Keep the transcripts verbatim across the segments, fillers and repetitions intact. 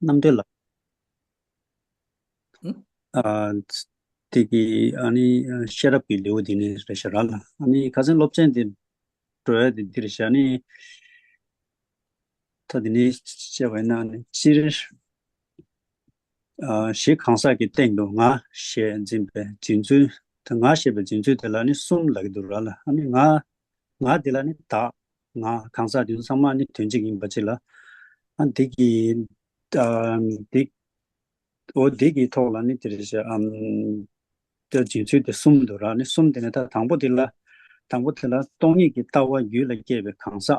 རྣམ་ཐོས་ལགས། ཨ། དེ་གི་ཨ་ནི་ཤེས་རབ་ཀྱི་ལེའུ་འདི་ནི་རེད་ཤག་ར་ལ། ཨ་ནི་ཁ་སང་སློབ་ཚན་དེ་འགྲོ་ཡ་དེ་འདི་རེད་ཤག་ཨ་ནི་ད་དེ་ནི་བཤད་པ་ཡིན་ན་ནི་སྤྱིར། ཨ། གཞི་གང་ཟག་གི་སྟེང་དུ་ང་ཞེས་འཛིན་པའི་འཛིན་ཚུལ། ད་ང་ཞེས་པའི་འཛིན་ཚུལ་དེ་ལ་ནི་གསུམ་ལབ་ཀྱི་འདུག་ར་ལ། ཨ་ནི་ང་ང་དེ་ལ་ནི་བདག་ང་གང་ཟག་དེ་ཚོ་ཚང་མ་ནི་དོན་གཅིག་ཡིན་པ་ཅིག་ལ། ཨ། འདི་གི། ཨ། འདི། འོ་འདི་གི་ཐོག་ལ་ནི་དེ་རེད་ཤག་ཨམ། ད་འཛིན་ཚུལ་དེ་གསུམ་འདུག་ར། ནི་གསུམ་དེ་ནི་ད་དང་པོ་དེ་ལ། དང་པོ་དེ་ལ་སྟོང་ཉིད་ཀྱི་ལྟ་བ་རྒྱུད་ལ་སྐྱེས་པའི་གང་ཟག་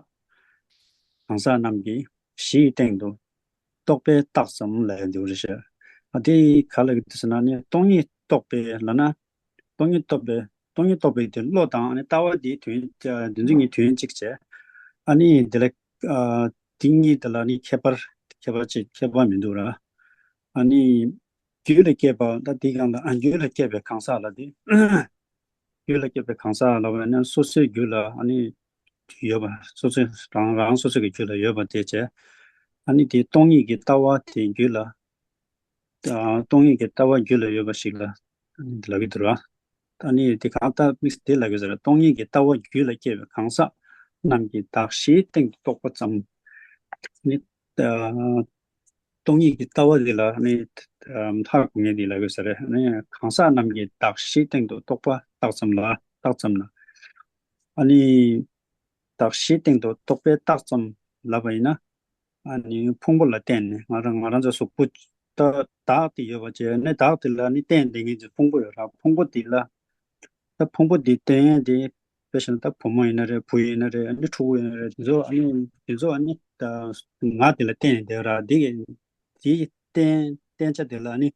གང་ཟག་རྣམས་ཀྱིས་གཞི་ཡི་སྟེང་དུ་རྟོག་པས་བཏགས་ཙམ་ལབ་ཡ་འདུག་རེད་ཤག་ཨ། དེ་ག་ལ་གི་དུས་ཟེར་ན་ནི་སྟོང་ཉིད་རྟོགས་པའི་ལབ་ན། སྟོང་ཉིད་རྟོགས་པའི་སྟོང་ཉིད་རྟོགས་པའི་དེ་བློ་དང་ནི་ལྟ་བ་དེའི་དོན། ཨ། དེ་ཚོ་གཉིས་དོན་གཅིག་བྱས། ཨ་ནི་དེ་ལ། ཨ། དེ་གཉིས་དེ་ལ་ནི་ཁྱད་པར་ཁྱད་པར་ཅིག་ཁྱད་པར་མི་འདུག་ར། ཨ་ནི་རྒྱུད་ལ་སྐྱེས་པ་ད་དེའི་སྒང་ལ། ཨ། རྒྱུད་ལ་སྐྱེས་པའི་གང་ཟག་ལ་དེ། རྒྱུད་ལ་སྐྱེས་པའི་གང་ཟག་ལབ་པ་ཡིན་ན་སོ་སོའི་རྒྱུད་ལ་ཨ་ནི་ཡོད་པ། སོ་སོའི་རང་རང་སོ་སོ་གི་རྒྱུད་ལ་ཡོད་པ་དེ་བྱས། ཨ་ནི་དེ་སྟོང་ཉིད་ཀྱི་ལྟ་བ་དེ་རྒྱུད་ལ། ཨ། སྟོང་ཉིད་ཀྱི་ལྟ་བ་རྒྱུད་ལ་ཡོད་པ་ཞིག་ལ་ཨ་ནི་ལབ་ཀྱི་འདུག་ར། ཨ་ནི་དེ་གང་ལྟར་དམིགས་བསལ་དེ་ལབ་ཀྱི་ཟེར། སྟོང་ཉིད་ཀྱི་ལྟ་བ་རྒྱུད་ལ་སྐྱེས་པའི་གང་ཟག་རྣམས་ཀྱིས་གདགས་གཞིའི་སྟེང་དུ་རྟོག་པ་ཙམ་ནི། ཨ། སྟོང་ཉིད་ཀྱི་ལྟ་བ་འདི་ལ་ནི། ཨ། ཧ་གོ་མཁན་འདི་ལབ་ཀྱི་ཟེར། ཨ་ནི་གང་ཟག་རྣམས་ཀྱིས་གདགས་གཞིའི་སྟེང་དུ་རྟོག་པ་བཏགས་ཙམ་ལ། བཏགས་ཙམ་ན། ཨ་ནི་གདགས་གཞིའི་སྟེང་དུ་རྟོག་པས་བཏགས་ཙམ་ལབ་པ་ཡིན་ན། ཨ་ནི་ཕུང་པོ་ལ་བརྟེན་ནས་ང་རང་ང་རང་ཚོ་གཟུགས་པོ་ད་བདག་དེ་ཡོད་པ་བྱས་ནས་བདག་དེ་ལ་ནི་བརྟེན་བསྡད་མཁན་གྱི་ཕུང་པོ་ཡོད་ར། ཕུང་པོ་དེ་ལ། ད་ཕུང་པོ་འདི་བརྟེན་ཏེ། དཔེ་བཞག་ན་ད་བུ་མོ་ཡིན་ན་རེད། བུ་ཡིན་ན་རེད། ཨ་ནི་ཕྲུ་གུ་ཡིན་ན་རེད། དེ་ཚོ་ཨ་ནི་དེ་ཚོ་ཨ་ནི་ད་ང་དེ་ལ་བརྟེན་ནས་བསྡད་ར། འདི་གི་དེའི་བརྟེན་བརྟེན་བྱ་དེ་ལ་ཨ་ནི་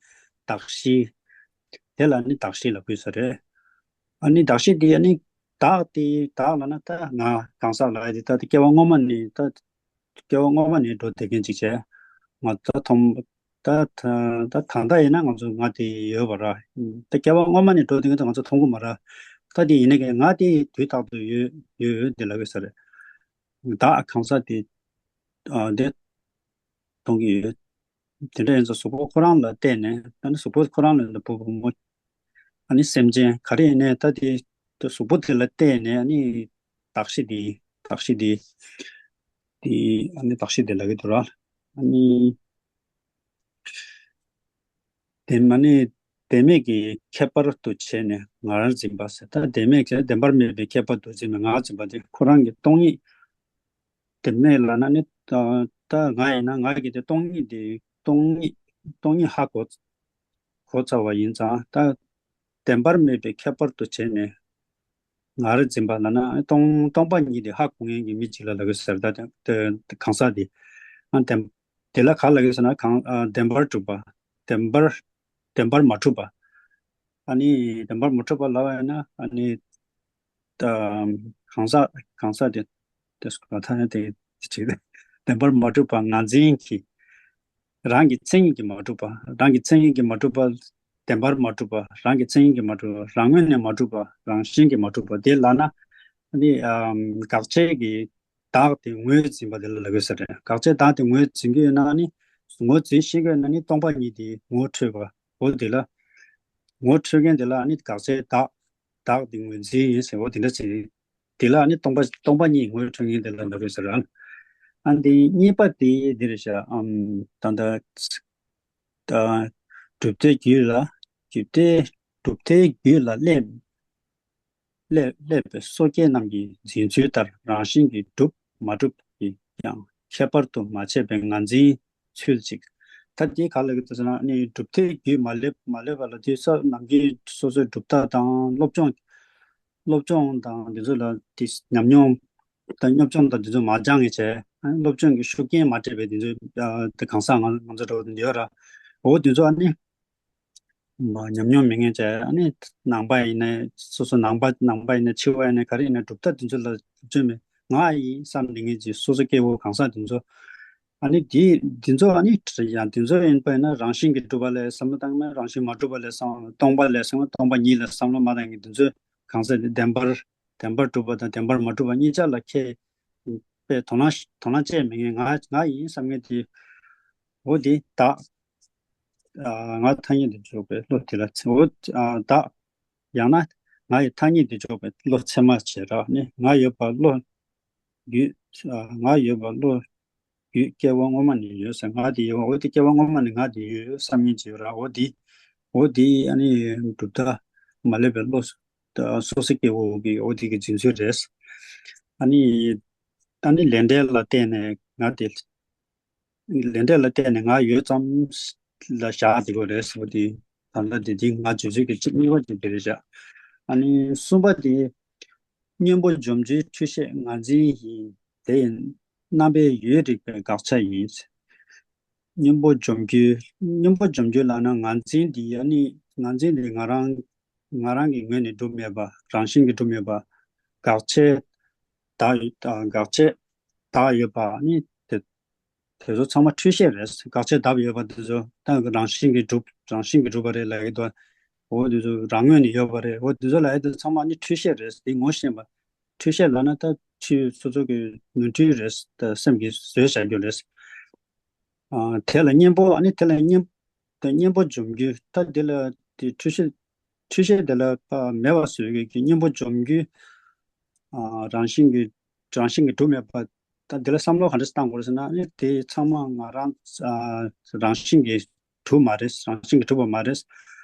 གདགས་གཞི། དེ་ལ་ཨ་ནི་གདགས་གཞི་ལབ་དགོས་ས་རེད། ཨ་ནི་གདགས་གཞི་དེ་ཨ་ནི་བདག་དེ་བདག་ལབ་ན་ད་ང་གང་ཟག་ལབ་ཡ་དེ་ད་སྐྱེ་བ་སྔོན་མ་ནས་ད། སྐྱེ་བ་སྔོན་མ་ནས་འགྲོ་བསྡད་མཁན་ཅིག་བྱས། ང་ད་ཐོམ། ད་ད་ད་ད་ལྟ་ཡིན་ན་ང་ཚོ་ང་དེ་ཡོད་པ་ར། ད་སྐྱེ་བ་སྔོན་མ་ནས་འགྲོ་བསྡད་མཁན་དེ་ང་ཚོ་མཐོང་གི་མ་ར། ད་དེ་ཡིན་ན་ཀྱང་ང་དེ་དུས་རྟག་ཏུ་ཡོད་ཡོད་ཡོད་དེ་ལབ་ཡོད་ས་རེད། བདག་གང་ཟག་དེ། ཨ། དེ་མཐོང་གི་ཡོད། དེ་འདྲ་ཡིན་ཙང་གཟུགས་པོ་ཁོ་རང་ལ་བརྟེན་ནས། ད་ནི་གཟུགས་པོ་ཁོ་རང་ལ་ནི་བུ་བུ་མོ། ཨ་ནི་སེམས་ཅན་ག་རེ་ཡིན་ནའི་ད་དེ་གཟུགས་པོ་དེ་ལ་བརྟེན་ནས་ཨ་ནི་གདགས་གཞི་དེ། གདགས་གཞི་དེ། དེ་ཨ་ནི་གདགས་གཞི་དེ་ལབ་ཀྱི་འདུག་ར། ཨ་ནི་དེ་མ་ནི་བདེན་མེད་ཀྱི་ཁྱད་པར་དུ་བྱས་ནས་ངར་འཛིན་པ་ཟེར། ད་བདེན་མེད་ཀྱི་བདེན་པར་མེད་པའི་ཁྱད་པར་དུ་འཛིན་པའི་ངར་འཛིན་པ་དེ་ཁོ་རང་གི་སྟོང་ཉིད། བདེན་མེད་ལབ་ན་ནི། ད་ད་ང་ཡིན་ན་ང་གི་དེ་སྟོང་ཉིད་དེ་སྟོང་ཉིད་སྟོང་ཉིད་ཧ་གོ་གོ་ཚར་བ་ཡིན་ཙང་། ད་བདེན་པར་མེད་པའི་ཁྱད་པར་དུ་བྱས་ནས་ངར་འཛིན་པ་ལབ་ན་སྟོང་སྟོང་པ་ཉིད་དེ་ཧ་གོ་མཁན་གྱི་མི་གཅིག་ལ་ལབ་ཀྱི་ཟེར། ད་དེ་དེ་གང་ཟག་དེ། ཨ། བདེན། དེ་ལ་ག་ལབ་ཀྱི་ཟེར་ན་གང་། ཨ། བདེན་པར་གྲུབ་པ། བདེན་པར་བདེན་པར་མ་གྲུབ་པ། ཨ་ནི་བདེན་པར་མ་གྲུབ་པ་ལབ་པ་ཡིན་ན་ཨ་ནི། ད་གང་ཟག་གང་ཟག་དེ་དེ་སུ་ལ་ཐ་ན་དེ་དེ་ཅིག་བདེན་པར་མ་གྲུབ་པ་ངར་འཛིན་གྱིས། རང་གི་མཚན་ཉིད་ཀྱིས་མ་གྲུབ་པ། རང་གི་མཚན་ཉིད་ཀྱིས་མ་གྲུབ་པ། བདེན་པར་མ་གྲུབ་པ། རང་གི་མཚན་ཉིད་ཀྱིས་མ་གྲུབ་པ། རང་ངོས་ནས་མ་གྲུབ་པ། རང་བཞིན་གྱིས་མ་གྲུབ་པ་དེ་ལབ་ན། ཨ་ནི། ཨམ། དགག་བྱའི་གི་བདག་དེ་ངོས་འཛིན་པ་དེ་ལ་ལབ་ཀྱི་ཟེར་རེད། དགག་བྱའི་བདག་དེ་ངོས་འཛིན་གྱི་ཡོད་ན་ནི། ངོས་འཛིན་ཤེས་ཀྱི་ཡོད་ན་ནི་སྟོང་པ་ཉིད་དེ་ངོ་འཕྲོད་པ། འོ་དེ་ལ། ངོ་འཕྲོད་མཁན་དེ་ལ་ནི་དགག་བྱའི་བདག་བདག་དེ་ངོས་འཛིན་ཡིན་ཟེར། འོ་དེ་འདྲ་ཟེར། དེ་ལ་ནི་སྟོང་པ་སྟོང་པ་ཉིད་ངོ་འཕྲོད་མཁན་དེ་ལ་ལབ་ཀྱི་ཟེར་ར། ཨ། འདི་གཉིས་པ་དེ་འདི་རེད་ཤག་ཨམ། ད་ལྟ། ད་གྲུབ་མཐའི་རྒྱུད་ལ། གྲུབ་མཐའི་གྲུབ་མཐའི་རྒྱུད་ལ་སླེབས། སླེབས་སླེབས་པའི་སོ་སྐྱེ་རྣམས་ཀྱི་འཛིན་ཚུལ་ལྟར་རང་བཞིན་གྱིས་གྲུབ་མ་གྲུབ་ཀྱི་ཡང་ཁྱད་པར་དུ་མ་ཕྱེ་བའི་ངར་འཛིན་ཚུལ་གཅིག་ད་དེ་ག་ལ་གི་ད་ཟེར་ན་ནི་གྲུབ་མཐའི་རྒྱུད་མ་སླེབས་མ་སླེབས་པ་ལ་དེ་ས་ནམ་རྒྱུན་སོ་སོའི་གྲུབ་མཐའ་དང་སློབ་སྦྱོང་། སློབ་སྦྱོང་དང་དེ་ཚོ་ལ་དེ་ཉམས་མྱོང་དང་སློབ་སྦྱོང་དང་དེ་ཚོ་མ་སྦྱངས་ངེས་བྱས། སློབ་སྦྱོང་གི་ཤུགས་རྐྱེན་མ་སྤྲད་པའི་དེ་ཚོ་དེ་གང་ཟག་ང་ང་ཚོ་འདྲ་བོ་དེ་ཡོད་ར། འོ་དེ་ཚོ་ཨ་ནི། མ་ཉམས་མྱོང་མེད་མཁན་བྱས། ཨ་ནི་ནང་པ་ཡིན་ནའི་སོ་སོ་ནང་པ་ནང་པ་ཡིན་ནའི་ཕྱི་པ་ཡིན་ནའི་ག་རེ་ཡིན་ནའི་གྲུབ་མཐའ་དེ་ཚོ་ལ་སློབ་སྦྱོང་མེད། ང་ཡིན་བསམ་ནས་ངེས་ཀྱི་སོ་སོ་སྐྱེ་བོ་གང་ཟག་དེ་ཚོ། ཨ་ནི་དེ་དེ་ཚོ་ཨ་ནི་ཡང་དེ་ཚོ་ཡིན་པ་ཡིན་ན་རང་བཞིན་གྱིས་གྲུབ་པ་ལ་བསམ་བློ་བཏང་ན་རང་བཞིན་མ་གྲུབ་པ་ལ་བསམ། སྟོང་པ་ལ་བསམ་ན་སྟོང་པ་ཉིད་ལ་བསམ་བློ་མ་བཏང་གི་དེ་ཚོ་གང་ཟག་དེ་བདེན་པར་བདེན་པར་གྲུབ་པ་དང་བདེན་པར་མ་གྲུབ་པ་གཉིས་ཆ་ལ་ཁྱེད་པའི་དོ་སྣང་དོ་སྣང་བྱས་མེད་མཁན། ང་ང་ཡིན་བསམ་མཁན་དེ། འོ་དེ་བདག་ཨ་ང་ཐ་སྙད་དུ་འཇོག་པའི་བློ་དེ་ལ་འོ་ཨ་བདག་ཡང་ན་ང་ཡི་ཐ་སྙད་དུ་འཇོག་པའི་བློ་ཚད་མ་བྱེད་ར་ནི་ང་ཡོད་པ་བློ་རྒྱུད་ཨ་ང་ཡོད་པ་བློ་རྒྱུད་སྐྱེ་བ་སྔོན་མ་ནས་ཡོད་ཟེར་ང་དེ་ཡོད་འོ་དེ་སྐྱེ་བ་སྔོན་མ་ནས་ང་དེ་ཡོད་བསམ་ངན་བྱེད་ར་འོ་དེ་འོ་དེ་ཨ་ནི་གྲུབ་མཐའ་མ་ལེགས་པའི་བློ་སོ་སོ་སྐྱེ་བོ་གི་འོ་དེ་གི་འཛིན་ཚུལ་རེད། ཨ་ནི་ཨ་ནི་ལས་འབྲས་ལ་བརྟེན་ནས་ང་དེ། ལས་འབྲས་ལ་བརྟེན་ནས་ང་ཡོད་ཙམ་ལ་བཞག་བསྡད་དགོས་རེད་ཟེར་བ་དེ་ད་ལྟ་དེ་དེ་ང་བརྗོད་ཚུལ་གྱི་གཅིག་གཉིས་པ་གཅིག་དེ་རེད་བཞག་ཨ་ནི་གསུམ་པ་དེ་གཉེན་པོ་འཇོམས་རྒྱུའི་འཁྲུལ་ཤེས་ངར་འཛིན་ཡིན། དེ་ཡི་རྣམ་པའི་ཡུལ་རིག་པའི་དགག་བྱ་ཡིན། གཉེན་པོ་འཇོམས་རྒྱུའི་གཉེན་པོ་འཇོམས་རྒྱུ་ལབ་ན་ངར་འཛིན་དེ་ཨ་ནི་ངར་འཛིན་དེ་ང་རང་ང་རང་གི་ངོས་ནས་གྲུབ་མེད་པ་རང་བཞིན་གྱིས་གྲུབ་མེད་པ་དགག་བྱའི་བདག་ཡོད་དགག་བྱའི་བདག་ཡོད་པ་ནི་དེ། དེ་ཚོ་ཚང་མ་འཁྲུལ་ཤེས་རེད། དགག་བྱ་བརྡབ་ཡོད་པ་དེ་ཚོ་ད་རང་བཞིན་གྱིས་གྲུབ་རང་བཞིན་གྱིས་གྲུབ་པ་རེད་ལབ་ཀྱི་འདུག་འོ་དེ་ཚོ་རང་ངོས་ནས་ཡོད་པ་རེད། འོ་དེ་ཚོ་ལབ་ཡ་དེ་ཚང་མ་ནི་འཁྲུལ་ཤེས་རེད། དེ་ངོ་ཤེས་པ་འཁྲུལ་ཤེས་ལབ་ན་ད་ཆོས་སོ་སོ་གི་ནོར་འཁྲུལ་རེད། ད་སེམས་ཀྱིས་བཟོས་བཞག་རྒྱུ་རེད། ཨ་དེ་ལ་གཉེན་པོ་ཨ་ནི་དེ་ལ་གཉེན་དེ་གཉེན་པོ་འཇོམས་རྒྱུ་ད་དེ་ལ་དེ་འཁྲུལ་ཤེས་འཁྲུལ་ཤེས་དེ་ལ་མེད་པ་བཟོ་གི་གཉེན་པོ་འཇོམས་རྒྱུ་ཨ་རང་བཞིན་གྱི་རང་བཞིན་གྱིས་གྲུབ་མེད་པ། ད་འདི་ལ་བསམ་བློ་ག་འདྲ་བཏང་དགོས་རེད་ཟེར་ན་ཨ་ནི་དེ་ཚང་མ་ང་རང་ཨ་རང་བཞིན་གྱིས་གྲུབ་མ་རེད། རང་བཞིན་གྱིས་གྲུབ་པ་མ་རེད།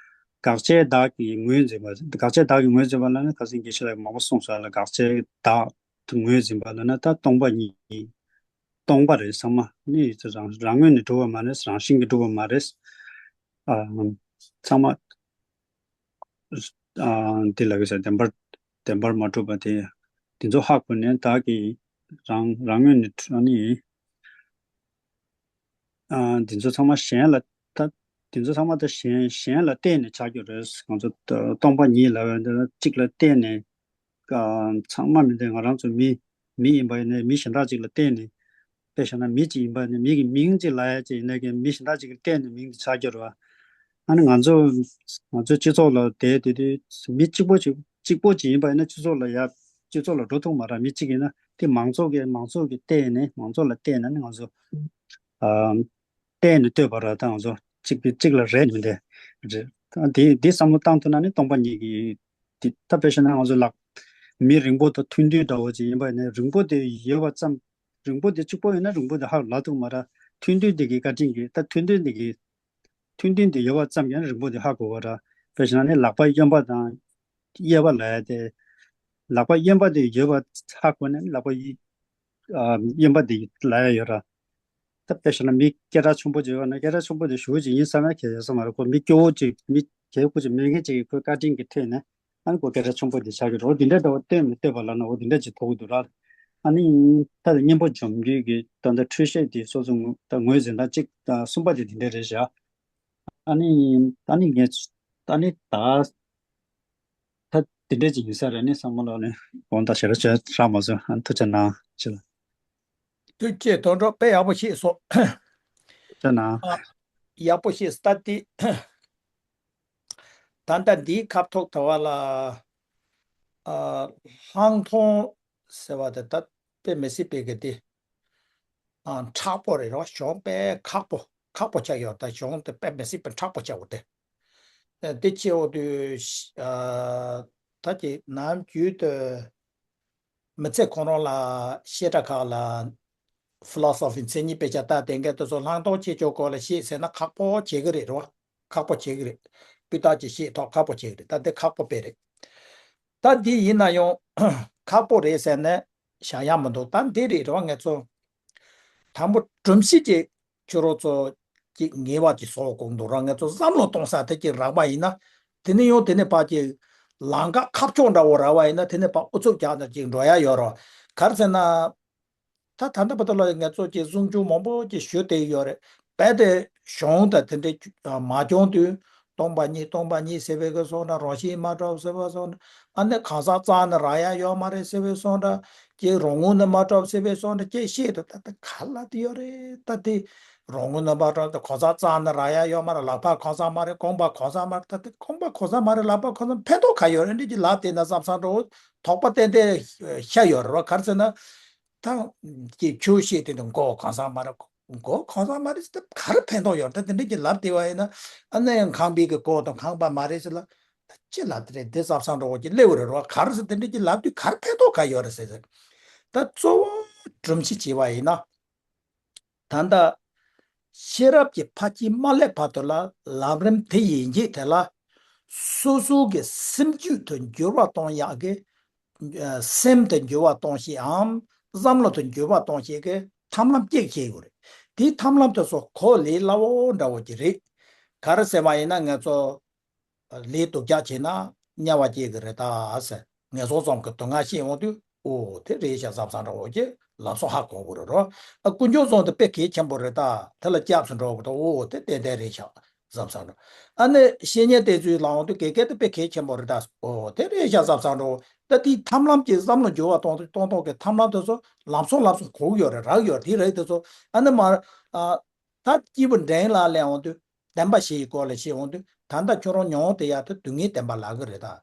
དགག་བྱའི་བདག་གིས་ངོས་འཛིན་པ་དགག་བྱའི་བདག་གིས་ངོས་འཛིན་པ་ལ་ནི་ཁ་སང་དགེ་བཤེས་ལགས་མང་པོ་གསུངས་སོང་ལ་དགག་བྱའི་བདག་ངོས་འཛིན་པ་ལ་ནི་ད་སྟོང་པ་ཉིད་སྟོང་པ་རེད། ཚང་མ་ནི་རང་རང་ངོས་ནས་གྲུབ་པ་མ་རེད། རང་བཞིན་གྱིས་གྲུབ་པ་མ་རེད། ཨ་ཚང་མ། ཨ་འདི་ལ་གི་ས་བདེན་པར་བདེན་པར་མ་གྲུབ་པ་དེ་འདི་ཚོ་ཧ་གོ་ནས་བདག་གིས་རང་རང་ངོས་ནས་ཨ་ནི་ཨ་འདི་ཚོ་ཚང་མ་གཞན་ལ་ད་འདི་ཚོ་ཚང་མ་ད་གཞན་གཞན་ལ་བརྟེན་ནས་ཆགས་རྒྱུ་རེད། ང་ཚོ་སྟོང་པ་ཉིད་ལབ་ཡ་འདི་གཅིག་ལ་བརྟེན་ནས་ཨ་ཚང་མ་མི་འདི་ང་རང་ཚོ་མི་མི་ཡིན་པ་ཡིན་ནའི་མི་གཞན་དག་ཅིག་ལ་བརྟེན་ནས། དཔེ་བཞག་ན་མི་གཅིག་ཡིན་པ་ནི་མི་གི་མིང་གཅིག་ལབ་ཡ་གཅིག་ཡིན་ན་ཀྱང་མི་གཞན་དག་ཅིག་གིས་བལྟས་ནས་མིང་དེ་ཆགས་ཀྱི་རེད་བ། ཨ་ནི་ང་ཚོ་ང་ཚོའི་སྤྱི་ཚོགས་ལ་བསྡད་དེ་དུས་མི་གཅིག་པོ་གཅིག་གཅིག་པོ་གཅིག་ཡིན་པ་ཡིན་ན་སྤྱི་ཚོགས་ལ་ཡ་སྤྱི་ཚོགས་ལ་འགྲོ་ཐུབ་མ་རེད། མི་གཅིག་ཡིན་ན་དེ་མང་ཚོགས་ཀྱིས་མང་ཚོགས་ཀྱིས་བལྟས་ནས་མང་ཚོགས་ལ་བལྟས་ན་ནི་ང་ཚོ་ཨ་བལྟས་ནས་ལྟོས་པ་ར་ད་ང་ཚོ་གཅིག་གིས་གཅིག་ལ་རེ་ནས་བལྟས་རེད། ད་དེ་དེ་བསམ་བློ་བཏང་ཐུབ་ན་ནི་སྟོང་པ་ཉིད་ཀྱི་དེ་ད་དཔེ་བཤད་ན་ང་ཚོ་ལག་མི་རིང་པོ་དང་ཐུང་དུས་འདྲ་བོ་ཅིག་ཡིན་པ་ཡིན་ན་རིང་པོ་དེ་ཡོད་པ་ཙམ། རིང་པོ་དེ་གཅིག་པོ་ཡིན་ན་རིང་པོ་དེ་ཧ་ལབ་ཐུབ་མ་རེད། ཐུང་དུས་དེ་གི་བཀའ་དྲིན་གྱིས་ད་ཐུང་དུས་དེ་གི་ཐུང་དུས་དེ་ཡོད་པ་ཙམ་ཡང་རིང་པོ་དེ་ཧ་གོ་བ་རེད། དཔེ་བཞག་ན་ནི་ལག་པ་གཡོན་པ་དང་གཡས་པ་ལབ་ཡ་དེ་ལག་པ་གཡོན་པ་དེ་ཡོད་པ་ཧ་གོ་ནས་ལག་པ་གཡོན་པ་དེ་ལབ་ཡ་ཡོད་རེད། ད་དཔེ་བཞག་ན་མི་སྐད་གྲགས་ཆེན་པོ་ཅིག་ཡོད་ན་སྐད་གྲགས་ཆེན་པོ་དེ་ཞུ་ཅིག་ཡིན་བསམ་ཡ་གལ་ཡོད་ས་མ་རེད། ཁོ་མི་སྐྱོ་བོ་ཅིག་མི་གལ་ཁོ་ཅིག་མེད་མཁན་ཅིག་གིས་ཁོའི་བཀའ་དྲིན་གྱི་ཐད་ནས་ཨ་ནི་ཁོ་སྐད་གྲགས་ཆེན་པོ་དེ་ཆགས་ཀྱི་རེད། འོ་དེ་འདྲ་འདྲ་བོ་བསྟན་མི་བསྟོད་པ་ལབ་ན་འོ་དེ་འདྲ་ཅིག་ཐོགས་ཀྱི་འདུག་ར། ཨ་ནི་ད་ལྟ་གཉེན་པོ་འཇོམས་རྒྱུ་གི་ད་ལྟ་འཁྲུལ་ཤེས་དེ་སོ་སོ་ད་ངོས་འཛིན་སྟངས་གཅིག་ད་གསུམ་པ་དེ་དེ་འདྲ་རེད་བཞག་ཨ་ནི་ད་ནི་ངས་ད་ནི་ད། ད་དེ་འདྲས་ཅིག་ཡིན་ས་རེད་ནི་བསམ་བློ་ནི་དགོངས་དག་ཞེ་དྲག་བྱས་རག་མ་སོང་། ཨ་ཐུགས་རྗེ་གནང་ཅི་ལ། ཐུགས་རྗེ་དོན་གྲུབ་དཔེ་ཡག་པོ་ཤེས་སོང་། ཐུགས་རྗེ་གནང་། ཨ་ཡག་པོ་ཤེས་ད་དེ། ད་ལྟ་འདིའི་ཁ་ཐོག་དེ་བ་ལ་ཨ་ལྷག་མཐོང་ཟེར་བ་དེ་ད་དཔེ་མི་སྲིད་པའི་གི་དེ། ཨ་མཁྲེགས་པོ་རེད་རོ། གཞུང་དཔེ་ཁག་པོ་ཁག་པོ་ཆགས་ཡོད། ད་གཞུང་དེ་དཔེ་མི་སྲིད་པའི་མཁྲེགས་པོ་ཆགས་ཡོད་དེ། ཨ་དེ་ཆེ་བོ་དུས་ཨ་ད་ཀྱི་ནམ་རྒྱུན་དུ་མི་ཚེ་ཁོ་རང་ལ་བཤད་གྲྭ་ཁག་ལ་ཕི་ལོ་སོ་ཕི་མཚན་ཉིད་དཔེ་ཆ་ལྟ་བསྡད་མཁན་དེ་ཚོ་ལྷག་མཐོང་ཆེ་ཆུང་སྐོར་ལ་བཤད་ཟེར་ན་ཁག་པོ་བྱེད་གི་རེད་རོ། ཁག་པོ་བྱེད་ཀྱི་རེད། སྤུས་དག་ཅིག་ཤེས་ཐོག་ཁག་པོ་བྱེད་ཀྱི་རེད། ད་འདི་ཁག་པོ་དཔེ་རེད། ད་འདི་ཡིན་ན་ཡང་ཁག་པོ་རེད་ཟེར་ནས་བཞག་ཡ་མི་འདུག་ད་འདི་རེད་རོ། ང་ཚོ་དང་པོ་སྒྲོམ་གཞི་ཅིག་ཁྱོད་རང་ཚོ་ཅིག་ངེས་པ་ཅིག་བཟོ་དགོས་འདུག་ར། ང་ཚོ་བསམ་བློ་གཏོང་ས་དེ་ཅིག་རག་པ་ཡིན་ན་དེ་ནས་ཡང་དེ་ནས་ཕར་ཅིག་ལམ་ཁ་ཁ་ཕྱོགས་འདྲ་བོ་རག་པ་ཡིན་ན་དེ་ནས་ཕར་ཨུ་ཚུགས་རྒྱག་ནས་ཅིག་འགྲོ་ཡ་ཡོད་རོ། ག་རེ་ཟེར་ན། ད་ད་ལྟ་བར་དུ་ལ་ང་ཚོ་གི་གསུང་ཆོས་མང་པོ་ཅིག་ཞུས་བསྡད་ཡོད་རེད། རྦད་དེ་གཞུང་དང་དེ་འདྲའི་མ་སྐྱོང་དུས་སྟོང་པ་ཉིད་སྟོང་པ་ཉིད་ཟེར་བའི་གི་སོང་འདྲ། རང་བཞིན་མ་གྲུབ་ཟེར་བ་སོང་འདྲ། ཨ་ནི་གང་ཟག་རྩ་ནས་རག་ཡ་ཡོད་མ་རེད་ཟེར་བའི་སོང་འདྲ། ཅིག་རང་ངོས་ནས་མ་གྲུབ་ཟེར་བའི་སོང་འདྲ། ཅིག་བཤད་དུས་ད་ལྟ་ག་ལ་དེ་ཡོད་རེད། ད་དེ་རང་ངོས་ནས་མ་གྲུབ་དེ་གང་ཟག་རྩ་ནས་རག་ཡ་ཡོད་མ་རེད། ལག་པ་གང་ཟག་མ་རེད། རྐང་པ་གང་ཟག་མ་རེད། ད་དེ་རྐང་པ་གང་ཟག་མ་རེད། ལག་པ་གང་ཟག་ཕན་ཐོགས་ག་ཡོད་རེད། འདི་ཅིག་ལབ་བསྡད་ན་བསམ་བསམ་འདྲ་བོ་དོགས་པ་ཏན་ཏན་ཤར་ཡོད་རེད་བ། ག་རེ་ཟེར་ན། ད་ཀྱི་ཁྱོད་བཤད་དེ་དང་མགོ་གང་ཟག་མ་རེད། མགོ་གང་ས་མ་རེད་ཟེར་ད་ག་རེ་ཕན་ཐོགས་ཡོད་ད་དེ་འདྲ་གྱི་ལབ་བསྡད་པ་ཡིན་ན་ཨ་ནི་ཡང་ཁང་པའི་གི་སྒོ་དང་ཁང་པ་མ་རེད་ཟེར་ལ་ད་ཅི་ལབ་དེ་རེད་དེ་གཟབ་གཟབ་འགྲོ་གི་སླེབས་རེད་རོ། ག་རེ་ཟེར་དེ་འདྲ་གྱི་ལབ་དུས་ག་རེ་ཕན་ཐོགས་ག་ཡོད་རེད་ཟེར་ཟེར། ད་གཙོ་བོ་སྒྲོམ་གཞི་བྱས་པ་ཡིན་ན། ད་ལྟ་ཤེས་རབ་ཀྱི་ཕ་སྐྱེས་མ་སླེབས་བར་དུ་ལ་ལམ་རིམ་དེ་ཡི་མཇུག་དེ་ལ་སོ་སོ་གི་སེམས་རྒྱུད་དུ་འགྱུར་བ་གཏོང་ཡག་གི་ཨ་སེམས་དུ་འགྱུར་བ་གཏོང་ཤེས་འམ་བསམ་བློ་དུ་འགྱུར་བ་གཏོང་ཤེས་ཀྱི་ཐབས་ལམ་གཅིག་ཤེས་དགོས་རེད། དེའི་ཐབས་ལམ་དེ་ཚོ་གོ་ལས་སླ་བོ་འདྲ་བོ་ཅིག་རེད། ག་རེ་ཟེར་བ་ཡིན་ན་ང་ཚོ་ལས་སྡུག་ཅག་བྱས་ན་དམྱལ་བ་སྐྱེ་གི་རེད་ད་ཟེར། ངན་སོང་གསུམ་གྱི་སྡུག་བསྔལ་ཤེས་ཡོང་དུས་ཨོ་དེ་རེད་ཤག་བསམ་བསམ་འདྲ་བོ་ཅིག་ལམ་སང་ཧ་གོ་གི་རེད་རོ། ཨ་ཀུན་འབྱུང་གསུམ་དེ་དཔེ་གལ་ཆེན་པོ་རེད་ད། དེ་ལ་སྐྱབས་སུ་འགྲོ་དགོས་ད། ཨོ་དེ་ཏན་ཏན་རེད་ཤག་བསམ་བསམ་འདྲ། ཨ་ནི་བཤེས་གཉེན་བསྟེན་ཚུལ་ལ་འོང་དུས་དགེ་རྒན་དེ་དཔེ་གལ་ཆེན་པོ་རེད་ད། ཨོ་དེ་རེད་ཤག་བསམ་བསམ་འདྲ་བོ། ད་དེའི་ཐབས་ལམ་གྱི་བསམ་བློ་འགྱུར་བ་གཏོང་གཏོང་གཏོང་གི་ཐབས་ལམ་དེ་ཚོ་ལམ་སང་ལམ་སང་གོ་གི་ཡོད་རེད་རག་ཡོད་རེད། དེ་རེད་དེ་ཚོ་ཨ་ནི་མ་ཨ། ད་སྐྱེས་བུ་འབྲིང་ལ་སླེབས་འོང་དུས་བདེན་པ་བཞི་ཡི་སྐོར་ལ་བཤད་འོང་དུས་ད་ལྟ་ཁྱོད་རང་མྱོང་བསྡད་ཡག་དེ་སྡུག་བསྔལ་བདེན་པ་ལབ་གི་རེད་ད།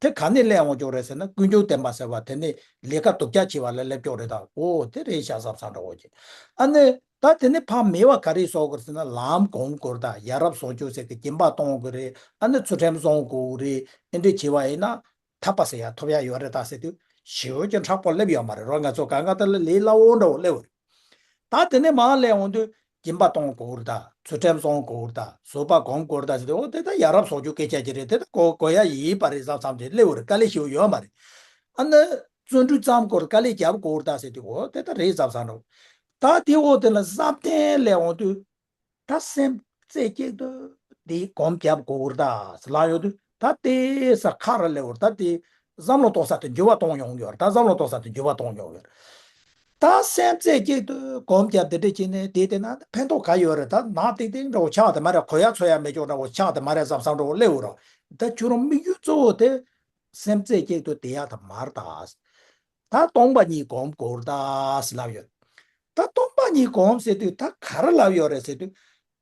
དེ་ག་ནས་སླེབས་འོང་ཆོག་རེད་ཟེར་ན་ཀུན་འབྱུང་བདེན་པ་ཟེར་བ་དེ་ནས་ལས་ཀ་སྡུག་ཅག་བྱས་པ་ལ་སླེབས་ཆོག་རེད་ད། ཨོ་དེ་རེད་ཤག་བསམ་བསམ་འདྲ་བོ་ཅིག་ཨ་ནི་ད་དེ་ནས་ཕར་མེད་པ་ག་རེ་བཟོ་དགོས་ཟེར་ན་ལམ་སྒོམ་དགོས་རེད་ད། ཡ་རབས་བཟང་སྤྱོད་ཟེར་གི་སྦྱིན་པ་གཏོང་དགོས་རེད། ཨ་ནི་ཚུལ་ཁྲིམས་བཟུང་དགོས་རེད། ཨེ་འདྲ་བྱས་པ་ཡིན་ན། ཐར་པ་ཟེར་ཡ་ཐོབ་ཡ་ཡོད་རེད་ད་ཟེར་དུས་ཞེ་པོ་ཅིག་མཁྲེགས་པོ་སླེབས་ཡོད་མ་རེད་རོ། ང་ཚོ་གང་ག་ད་ལ་ལས་སླ་བོ་འདྲ་བོ་སླེབས་ཡོད་རེད། ད་དེ་ནས་མར་སླེབས་འོང་དུས་སྦྱིན་པ་གཏོང་དགོས་རེད་ད། ཚུལ་ཁྲིམས་བཟུང་དགོས་རེད་ད། བཟོད་པ་སྒོམ་དགོས་རེད་ད་ཟེར་དུས་ཨོ་དེ་ད་ཡ་རབས་བཟང་སྤྱོད་སྐད་ཆ་ཅིག་རེད། དེ་ད་གོ་གོ་ཡ་ཡིན་པ་རེད་བསམ་བསམ་དེ་སླེབས་ཡོད་རེད། དཀའ་ལས་ཞེ་པོ་ཡོད་མ་རེད། ཨ་ནི་བརྩོན་འགྲུས་བརྩམ་དགོས་རེད། དཀའ་ལས་རྒྱབ་དགོས་རེད་ད་ཟེར་དུས་ཨོ་དེ་ད་རེད་བསམ་བསམ་འདྲ་བོ། ད་དེ་འོ་དེ་ལ་བསམ་གཏན་སླེབས་འོང་དུས། ད་སེམས་རྩེ་གཅིག་ཏུ་འདི་སྒོམ་རྒྱབ་དགོས་རེད་ད་ཟེར་ལབ་ཡོང་དུས་ད་ལྟའི་ས་ཁ་ར་ལེ་བོར་ད་དེ་བསམ་བློ་གཏོང་ས་དེ་འགྱུར་བ་གཏོང་ཡོང་གི་ཡོད་རེད། ད་བསམ་བློ་གཏོང་ས་དེ་འགྱུར་བ་གཏོང་ཡོང་གི་ཡོད་རེད། ད་སེམས་རྩེ་གཅིག་ཏུ་སྒོམ་རྒྱབ་དེ་འདྲ་བྱས་ནས་དེ་དེ་ན་ཕན་ཐོགས་ག་ཡོད་རེད། ད་ནག་ཏིག་ཏིག་འདྲ་བོ་ཆགས་དེ་མ་རེད། གོ་ཡ་ཚོ་ཡ་མེད་ཅོག་འདྲ་བོ་ཆགས་དེ་མ་རེད་བསམ་བསམ་འདྲ་བོ་སླེབས་ཡོང་རོགས། ད་ཁྱོད་རང་དམིགས་ཡུལ་གཙོ་བོ་དེ་སེམས་རྩེ་གཅིག་ཏུ་དེ་ཡ་དེ་མ་རེད་ད། ད་སྟོང་པ་ཉིད་སྒོམ་དགོས་རེད་ད་ཟེར་ལབ་ཡོད། ད་སྟོང་པ་ཉིད་སྒོམ་ཟེར་དུས་ད་ག་རེ་ལབ་ཡོད་རེད་ཟེར་དུས།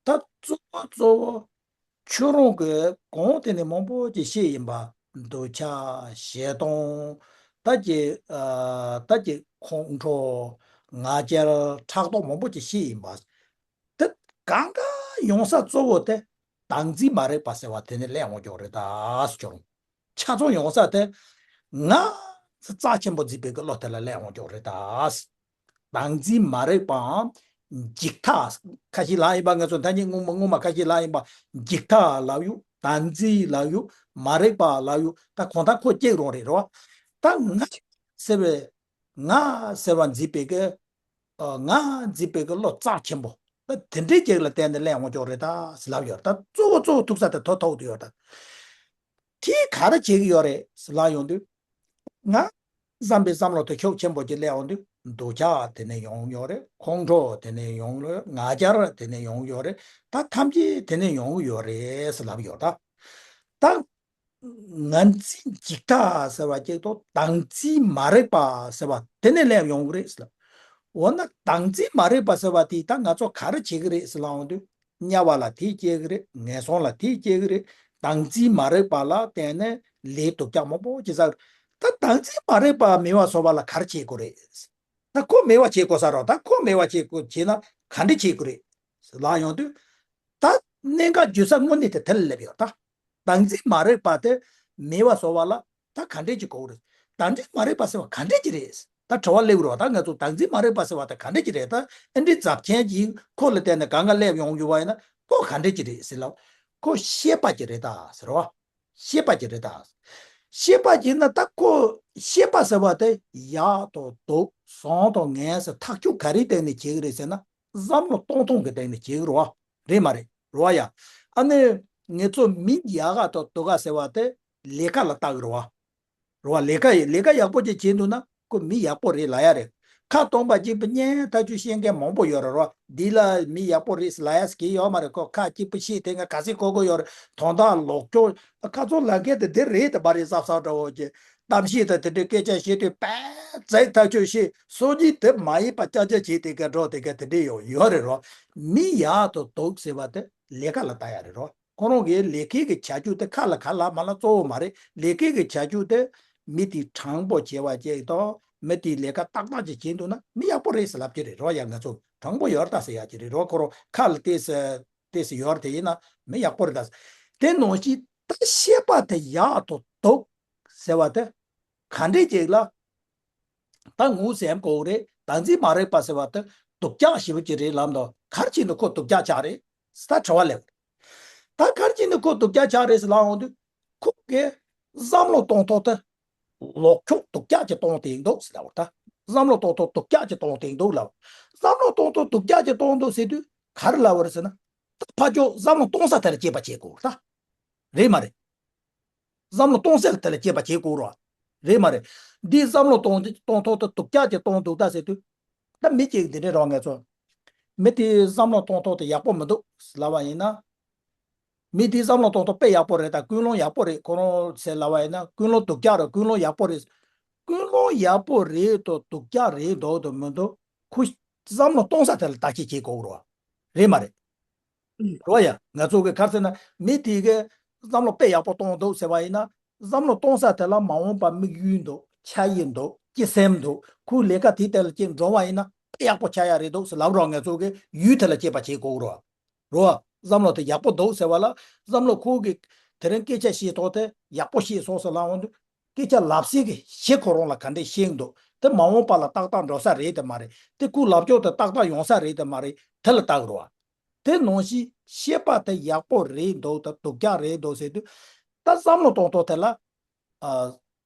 ད་གཙོ་བོ་གཙོ་བོ་ཁྱོད་རང་གི་གོང་དེ་ནས་མང་པོ་ཅིག་བཤད་ཡིན་པ། འདོད་ཆགས་ཞེ་སྡང་། ད་ཀྱི་ཨ་ད་ཀྱི་ཁོང་ཁྲོ་ང་རྒྱལ་ཕྲག་དོག་མང་པོ་ཅིག་བཤད་ཡིན་པ། དེ་གང་ག་ཡོང་ས་གཙོ་བོ་དེ་བདག་འཛིན་མ་རིག་པ་ཟེར་བ་དེ་ནས་སླེབས་འོང་ཀྱོག་རེད་ད་ཟེར་ཀྱོག་ཆ་ཚང་ཡོང་ས་དེ་ང་རྩ་ཆེན་པོ་འཛིན་པའི་གི་བློ་དེ་ལ་སླེབས་འོང་ཀྱོག་རེད་ད། བདག་འཛིན་མ་རིག་པའམ་འཇིགས་ཐག་ཁ་ཤས་ལ་ཡིན་པ་ང་ཚོ་ད་ནི་སྔོན་མ་སྔོན་མ་ཁ་ཤས་ལ་ཡིན་པ་འཇིགས་ཐག་ལབ་ཡོད། བདག་འཛིན་ལབ་ཡོད། མ་རིག་པ་ལབ་ཡོད། ད་གང་ལྟར་ཁོ་སྐྱེ་རུང་རེད་རོ། ད་ང་ཟེར་བའི་ང་ཟེར་བ་འཛིན་པའི་གི་ཨ་ང་འཛིན་པའི་གི་བློ་རྩ་ཆེན་པོ། ད་དེ་འདྲའི་རྒྱུ་ལ་བརྟེན་ནས་སླེབས་འོང་ཀྱོག་རེད་ད་ཟེར་ལབ་ཡོད། ད་གཙོ་བོ་གཙོ་བོ་ཐུག་ས་དེ་ཐོག་ཐོག་ཏུ་ཡོད་ད། དེས་ག་རེ་བྱེད་ཀྱི་ཡོད་རེད་ཟེར་ལབ་ཡོང་དུས། ང་བསམ་པའི་བསམ་བློ་དེ་ཤུགས་ཆེན་པོ་ཅིག་སླེབས་འོང་དུས་འདོད་ཆགས་དེ་ནས་ཡོང་ཡོད་རེད། ཁོང་ཁྲོ་དེ་ནས་ཡོང་ཡོད་རེད། ང་རྒྱལ་དེ་ནས་ཡོང་ཡོད་རེད། ད་ཐམས་ཅད་དེ་ནས་ཡོང་ཡོད་རེད་ཟེར་ལབ་ཡོད་ད། ད། ངར་འཛིན་འཇིགས་ཐག་ཟེར་བ་གཅིག་དང་བདག་འཛིན་མ་རིག་པ་ཟེར་བ་དེ་ནས་སླེབས་ཡོང་གི་རེད་ཟེར། འོ་ན་བདག་འཛིན་མ་རིག་པ་ཟེར་བ་དེ་ད་ང་ཚོ་ག་རེ་བྱེད་ཀྱི་རེད་ཟེར་ལབ་འོང་དུས་དམྱལ་བ་ལ་དེ་སྐྱེ་གི་རེད། ངན་སོང་ལ་དེ་སྐྱེ་གི་རེད། བདག་འཛིན་མ་རིག་པ་ལ་བརྟེན་ནས་ལས་སྡུག་ཅག་མང་པོ་ཅིག་བསགས། ད་བདག་འཛིན་མ་རིག་པ་མེད་པ་བཟོ་བ་ལ་ག་རེ་བྱེད་དགོས་རེད། ད་ཁོ་མེད་པ་བྱེད་དགོས་ས་རོ། ད་ཁོ་མེད་པ་བྱེད་དགོས་བྱེད་ན་ག་འདྲ་བྱེད་དགོས་རེད་ལབ་ཡོང་དུས། ད་གནད་འགག་འགྱོ་ས་དངོས་གནས་དེ་དེ་ལ་སླེབས་ཡོད་ད། བདག་འཛིན་མ་རིག་པ་དེ་མེད་པ་བཟོ་བ་ལ་ད་ག་འདྲས་ཀྱི་དགོས་རེད། བདག་འཛིན་མ་རིག་པ་ཟེར་བ་ག་འདྲས་ཀྱི་རེད། ད་དྲི་བ་སླེབས་རོགས། ད་ང་ཚོ་བདག་འཛིན་མ་རིག་པ་ཟེར་བ་ད་ག་འདྲས་ཀྱི་རེད། ད་ཨེ་འདྲས་འཛབ་ཆེན་གྱིས་ཁོ་ལ་བརྟེན་ནས་གང་ག་སླེབས་ཡོང་རྒྱུ་བ་ཡིན་ན་ཁོ་ག་འདྲས་ཀྱི་རེད་ཟེར་ལ། ཁོ་ཤེས་པ་ཀྱི་རེད་ད་ཟེར་རོ། ཤེས་པ་ཀྱི་རེད་ད། ཤེས་པ་ཀྱི་ན་ད་ཁོ་ཤེས་པ་ཟེར་བ་དེ་ཡག་དང་སྡུག་བཟང་དང་ངན་ཟེར་ཐག་གཅོད་ག་རེའི་སྟེང་ནས་བྱེད་ཀྱི་རེད་ཟེར་ན། བསམ་བློ་གཏོང་སྟངས་ཀྱི་སྟེང་ནས་བྱེད་ཀྱི་རེད་བ། རེད་མ་རེད། རེད་བ་ཡ། ཨ་ནི་ངེད་ཚོ་མི་ཡག་ག་དང་སྡུག་ག་ཟེར་བ་དེ་ལས་ཀ་ལ་བལྟ་གི་རེད་བ། རེད་བ། ལས་ཀ་ཡི་ལས་ཀ་ཡག་པོ་ཅིག་བྱེད་འདུག་ན་ཁོ་མི་ཡག་པོ་རེད་ལབ་ཡ་རེད། ཁ་སྟོང་པ་གཅིག་པུ་བརྙན་ཐག་ཆོད་ཤེས་མཁན་མང་པོ་ཡོད་རེད་རོ། འདི་ལ་མི་ཡག་པོ་རེད་ལབ་ཡ་ཟེར་གྱི་ཡོད་མ་རེད། ཁོ་ཁ་གཅིག་པུ་ཤེས་དེ་ང་ག་ཚོད་གོ་གོ་ཡོད་རེད། དོན་དག་ལོག་ཀྱོག་ཁ་ཚོ་ལ་མཁན་དེ་འདི་རེད་དེ་པ་རེད་གཟབ་གཟབ་འདྲ་བོ་ཅིག་གཏམ་བཤད་དང་དེ་འདྲའི་སྐད་ཆ་བཤད་དུས་པས་རྫིག་ཐག་ཆོད་ཤེས་སོ་གཉིས་དེ་མ་ཡིན་པ་ཅག་ཅག་བྱེད་དེ་ག་འགྲོ་དེ་ག་དེ་འདྲའི་ཡོད་ཡོད་རེད་རོ། མི་ཡག་དང་སྡུག་ཟེར་བ་དེ་ལས་ཀ་ལ་ལྟ་ཡ་རེད་རོ། ཁོ་རང་གི་ལས་ཀའི་གི་བྱ་སྤྱོད་དེ་ཁ་ལ་ཁ་ལ་མ་ལ་གཙོ་བོ་མ་རེད། ལས་ཀའི་གི་བྱ་སྤྱོད་དེ་མི་དེ་དྲང་པོ་བྱེད་པ་ཅིག་དང་མི་དེ་ལས་ཀ་ཏག་ཏག་ཅིག་བྱེད་འདུག་ན་མི་ཡག་པོ་རེད་ཟེར་ལབ་ཀྱི་རེད་རོ། ཡ་ང་ཚོ་ དྲང་པོ་ཡོད་རེད་ད་ཟེར་ཡག་གི་རེད་རོ། ཁོ་རང་ཁ་ལ་ཏོག་ཙམ་ཏོག་ཙམ་ཡོད་རེད་དེ་ཡིན་ན་མི་ཡག་པོ་རེད་ད། དེ་ནང་བཞིན་ད་བཤད་པ་དེ་ཡག་ཏུ་འདུག་ཟེར་བ་དེ་ག་འདྲས་ཅིག་ལ། ད་ངོ་སེམས་གོ་རེད། བདག་འཛིན་མ་རེད་པ་ཟེར་བ་དེ་སྡུག་ཅག་ཞེ་པོ་ཅིག་རེད་ལབ་འདུག་ག་རེ་བྱས་ནས་ཁོ་སྡུག་ཅག་ཆགས་རེད་ཟེར་ད་དྲི་བ་སླེབས། ད་ག་རེ་བྱས་ནས་ཁོ་སྡུག་ཅག་ཆགས་རེད་ཟེར་ལབ་འོང་དུས། ཁོ་གིས་བསམ་བློ་གཏོང་ཐོག་ཏུ་ལོག་ཁྱུག་སྡུག་ཅག་ཅིག་གཏོང་བསྡད་འདུག་ཟེར་ལབ་ད། བསམ་བློ་གཏོང་ཐོག་སྡུག་ཅག་ཅིག་གཏོང་བསྡད་འདུག་ལབ། བསམ་བློ་གཏོང་ཐོག་སྡུག་ཅག་ཅིག་གཏོང་འདུག་ཟེར་དུས་ག་རེ་ལབ་པ་རེད་ཟེར་ན། ད་ཕར་ཕྱོགས་བསམ་བློ་གཏོང་ས་དེ་ལ་དཔྱད་པ་བྱེད་དགོས་ད། རེད་མ་རེད། བསམ་བློ་གཏོང་ས་དེ་ལ་དཔྱད་པ་བྱེད་དགོས་རོགས། རེད་མ་རེད། འདིའི་བསམ་བློ་གཏོང་གཏོང་ཐོག་ཏུ་སྡུག་ཅག་ཅིག་གཏོང་འདུག་ད་ཟེར་དུས། ད་མི་གཅིག་འདི་འདྲའི་རོགས་ངེས་ཚོ། མི་དེའི་བསམ་བློ་གཏོང་ཐོག་ཏུ་ཡག་པོ་མི་འདུག་ལབ་པ་ཡིན་ན། མི་དེའི་བསམ་བློ་གཏོང་ཐོག་དཔེ་ཡག་པོ་རེད་ད། ཀུན་སློང་ཡག་པོ་རེད་ཁོ་རང་ཟེར་ལབ་པ་ཡིན་ན། ཀུན་སློང་སྡུག་ཅག་རེད། ཀུན་སློང་ཡག་པོ་རེད། ཀུན་སློང་ཡག་པོ་རེད་དོ་སྡུག་ཅག་རེད་འདུག་དོ་མི་འདུག་ཁོ་བསམ་བློ་གཏོང་ས་དེ་ལ་བརྟག་དཔྱད་བྱེད་དགོས་རོགས། རེད་མ་རེད། རོ་ཡ། ང་ཚོ་གི་ག་རེ་ཟེར་ན་མི་དེ་གི་བསམ་བློ་དཔེ་ཡག་པོ་གཏོང་འདུག་ཟེར་བ་ཡིན་ན། བསམ་བློ་གཏོང་ས་དེ་ལ་མ་འོངས་པ་དམིགས་ཡུལ་འདུག་འཆར་ཡིག་འདུག་སྤྱི་སེམས་འདུག་ཁོའི་ལས་ཀ་དེའི་ཐད་ལ་ཅིག་འགྲོ་བ་ཡིན་ན་དཔེ་ཡག་པོ་ཆགས་ཡ་རེད་འདུག་ཟེར་ལབ་རོགས། ང་ཚོ་གི་ཡུལ་དེ་ལ་དཔྱད་པ་བྱེད་དགོས་རོགས། རོ། བསམ་བློ་དེ་ཡག་པོ་འདུག་ཟེར་བ་ལ། བསམ་བློ་ཁོ་གི་དེ་རིང་སྐད་ཆ་བཤད་ཐོག་དེ་ཡག་པོ་བཤད་སོང་ཟེར་ལབ་འོང་དུས། སྐད་ཆ་ལབ་སའི་གི་གཞི་ཁོ་རང་ལ་ག་འདྲས་བཤད་འདུག་དེ་མ་འོངས་པ་ལ་ཏག་ཏག་འགྲོ་ས་རེད་དེ་མ་རེད། དེ་ཁོའི་ལབ་ཕྱོགས་དེ་ཏག་ཏག་ཡོང་ས་རེད་དེ་མ་རེད། དེ་ལ་བལྟ་དགོས་རེད་བ། དེ་ནང་བཞིན་བཤད་པ་དེ་ཡག་པོ་རེད་འདུག་དང་སྡུག་ཅག་རེད་འདུག་ཟེར་དུས། ད་བསམ་བློ་གཏོང་ཐོག་དེ་ལ་ཨ།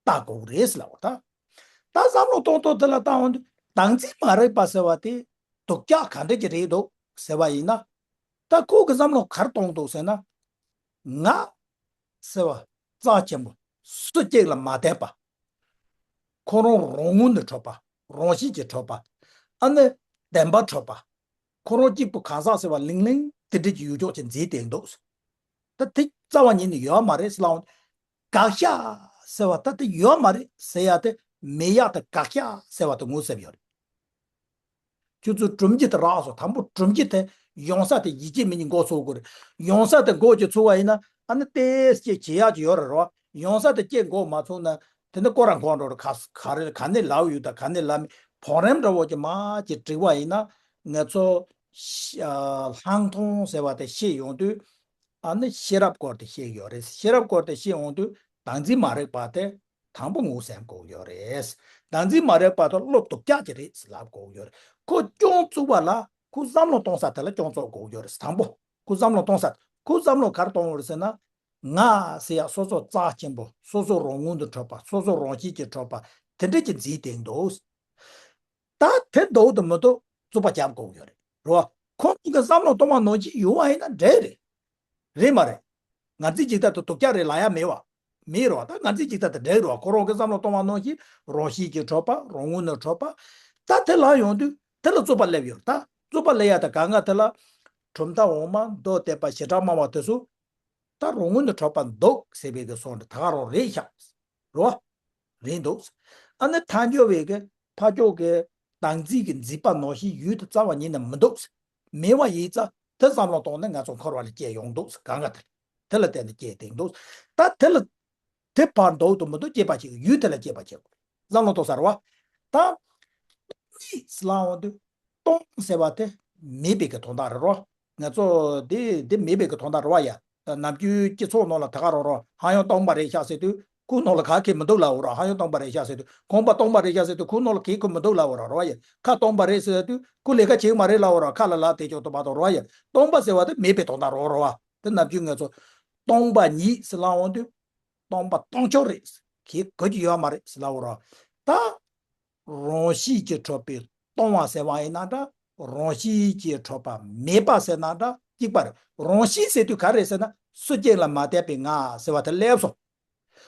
བལྟ་དགོས་རེད་ཟེར་ལབ་པ་ད། ད་བསམ་བློ་གཏོང་ཐོག་དེ་ལ་བལྟ་འོང་དུས་བདག་འཛིན་མ་རེད་པ་ཟེར་བ་དེ་སྡུག་ཅག་ག་འདྲ་ཅིག་རེད་འདུག་ཟེར་བ་ཡིན་ན། ད་ཁོ་གི་བསམ་བློ་ག་རེ་གཏོང་འདུག་ཟེར་ན། ང་ཟེར་བ་རྩ་ཆེན་པོ་སུ་གཅིག་ལ་མ་བརྟེན་པ། ཁོ་རང་རང་ངོས་ནས་གྲུབ་པ། རང་བཞིན་གྱིས་གྲུབ་པ། ཨ་ནི་བདེན་པར་གྲུབ་པ། ཁོ་རང་གཅིག་པུ་གང་ཟག་ཟེར་བ་ལིང་ལིང་དེ་འདྲ་གྱི་ཡུལ་ཕྱོགས་ཅིག་འཛིན་བསྡད་འདུག་ད་དེ་རྩ་བ་ཉིད་ནས་ཡོད་མ་རེད་ཟེར་ལབ་འོང་། དགག་བཞག་ཟེར་བ་ད་དེ་ཡོད་མ་རེད་ཟེར་ཡ་དེ་མེད་ཡག་དེ་དགག་བཞག་ཟེར་བ་དེ་ངོ་ཟེར་ཡོད་རེད། ཁྱོད་ཚོ་སྒྲུབ་བྱེད་དེ་རག་སོང་། དང་པོ་སྒྲུབ་བྱེད་དེ་ཡོང་ས་དེ་ཡིད་ཆེས་མི་གཉིས་འགོ་ཚུགས་དགོས་རེད། ཡོང་ས་དེ་འགོ་ཅིག་ཚུགས་པ་ཡིན་ན་ཨ་ནི་ཏོག་ཙམ་བྱེད་ཡག་ཅིག་ཡོད་རེད་རོ། ཡོང་ས་དེ་ཅིག་འགོ་མ་ཚུགས་ན་དེ་ནི་ཀོ་ར་འགོ་འགྲོ་རེད། ག་ག་རེ་ག་ནས་ལབ་ཡོད་ད་ག་ནས་ལབ་མེད་བང་རིམ་འདྲ་བོ་ཅིག་མར་ཅིག་བསྒྲིགས་པ་ཡིན་ན་ང་ཚོ་ཤ་ལྷག་མཐོང་ཟེར་བ་དེ་ཤེས་ཡོང་དུས། ཨ་ནི་ཤེས་རབ་སྐོར་དེ་ཤེས་ཡོད་རེད། ཤེས་རབ་སྐོར་དེ་ཤེས་ཡོང་དུས་བདག་འཛིན་མ་རིག་པ་དེ་དང་པོ་ངོས་ཟིན་དགོས་ཡོད་རེད། བདག་འཛིན་མ་རིག་པ་དེ་བློ་སྡུག་ཅག་ཅིག་རེད་ཟེར་ལབ་དགོས་ཡོད་རེད། ཁོ་སྐྱོན་བཙུགས་པ་ལ་ཁོ་བསམ་བློ་གཏོང་ས་དེ་ལ་སྐྱོན་བཙུགས་དགོས་ཡོད་རེད། དང་པོ་ཁོ་བསམ་བློ་གཏོང་ས། ཁོ་བསམ་བློ་ག་རེ་གཏོང་ཡོད་རེད་ཟེར་ན། ང་ཟེར་ཡ་སོ་སོ་རྩ་ཆེན་པོ། སོ་སོ་རང་ངོས་ནས་གྲུབ་པ། སོ་སོ་རང་བཞིན་གྱིས་གྲུབ་པ། དེ་འདྲ་ཅིག་འཛིན་བསྡད་འདུག་ད་དེ་འདུག་དང་མི་འདུག་རྩོད་པ་རྒྱབ་དགོས་ཡོད་རེད་རོ། ཁོང་གི་བསམ་བློ་གཏོང་བ་ནང་བཞིན་ཡོང་བ་ཡིན་ན་འགྲིག་རེད། རེད་མ་རེད། ང་ཚོའི་ཅིག་ལྟར་དུ་སྡུག་ཅག་རེད་ལབ་ཡ་མེད་བ། མེད་རོ། ད་ང་ཚོའི་ཅིག་ལྟར་དུ་འགྲིག་རོ། ཁོ་རང་གི་བསམ་བློ་གཏོང་བ་ནང་བཞིན་རང་བཞིན་གྱིས་གྲུབ་པ། རང་ངོས་ནས་གྲུབ་པ། ད་དེ་ལ་ཡོང་དུས་དེ་ལ་རྩོད་པ་སླེབས་ཡོད་རེད། ད་རྩོད་པ་སླེབས་ཡ་ད་གང་ག་དེ་ལ་གྲུབ་མཐའ་འོག་མ་མདོ་སྡེ་པ་བྱེ་བྲག་སྨྲ་བ་དེ་ཚོ། ད་རང་ངོས་ནས་གྲུབ་པ་འདུག་ཟེར་བའི་གི་སོང་རེད། ད་ག་རང་རེད་ཤག་རོ། རེད་འདུག་ཨ་ནི་ཐལ་འགྱུར་བའི་གི་ཕར་ཕྱོགས་ཀྱི་བདག་འཛིན་གྱི་འཛིན་པ་ནང་བཞིན་ཡུལ་དུ་རྩ་བ་ཉིད་ནས་མི་འདུག་མེད་པ་ཡིན་ཙང་དེ་བསམ་བློ་གཏོང་ནས་ང་ཚོ་འཁོར་བ་ལ་སྐྱེས་ཡོང་འདུག་གང་ག་དེ་དེ་ལ་བརྟེན་ནས་སྐྱེས་བསྡད་འདུག་ད་དེ་ལ་དེ་བར་འདུག་དང་མི་འདུག་དཔྱད་པ་བྱེད་དགོས། ཡུལ་དེ་ལ་དཔྱད་པ་བྱེད་དགོས། བསམ་བློ་གཏོང་ས་རེད་བ། ད་གཉིས་ལ་འོང་དུས། གཏོང་ཟེར་བ་དེ་མེད་པའི་གི་དོན་དག་རེད་རོ། ང་ཚོ་འདི་འདི་མེད་པའི་གི་དོན་དག་རེད་བ་ཡ། ནམ་རྒྱུན་སྤྱི་ཚོགས་ནང་ལ་ད་ག་རང་རང་ཧ་ཡང་སྟོང་པ་རེད་ཤག་ཟེར་དུས་ཁོའི་ནང་ལ་ག་གེ་མི་འདུག་ལབ་འོ་ར། ཧ་ཡང་སྟོང་པ་རེད་ཤག་ཟེར་དུས་ཁང་པ་སྟོང་པ་རེད་ཤག་ཟེར་དུས་ཁོའི་ནང་ལ་གེ་ཁོ་མི་འདུག་ལབ་འོ་ར་རོ་ཡ། ཁ་སྟོང་པ་རེད་ཟེར་དུས་ཁོ་ལས་ཀ་བྱེད་མ་རེད་ལབ་འོ་ར། ཁ་ལ་ལ་དེ་ཅོག་ཏུ་མ་གཏོགས་རོ་ཡ། སྟོང་པ་ཟེར་བ་དེ་མེད་པའི་དོན་དག་རོ་རོ་བ། དེ་ནམ་རྒྱུན་ང་ཚོ་སྟོང་པ་ཉིད་ཟེར་ལབ་འོང་དུས་སྟོང་པ་སྟོང་ཆོག་རེད། གེ་གོ་རྒྱུ་ཡོད་མ་རེད་ཟེར་ལབ་འོ་ར། ད། རང་བཞིན་གྱིས་གྲུབ་པའི་སྟོང་པ་ཟེར་བ་ཡིན་ན་འདྲ། རང་བཞིན་གྱིས་གྲུབ་པ་མེད་པ་ཟེར་ན་འདྲ་གཅིག་པ་རེད། རང་བཞིན་ཟེར་དུས་ག་རེ་ཟེར་ན་སུ་གཅིག་ལ་མ་བརྟེན་པའི་ང་ཟེར་བ་དེ་སླེབས་སོང་།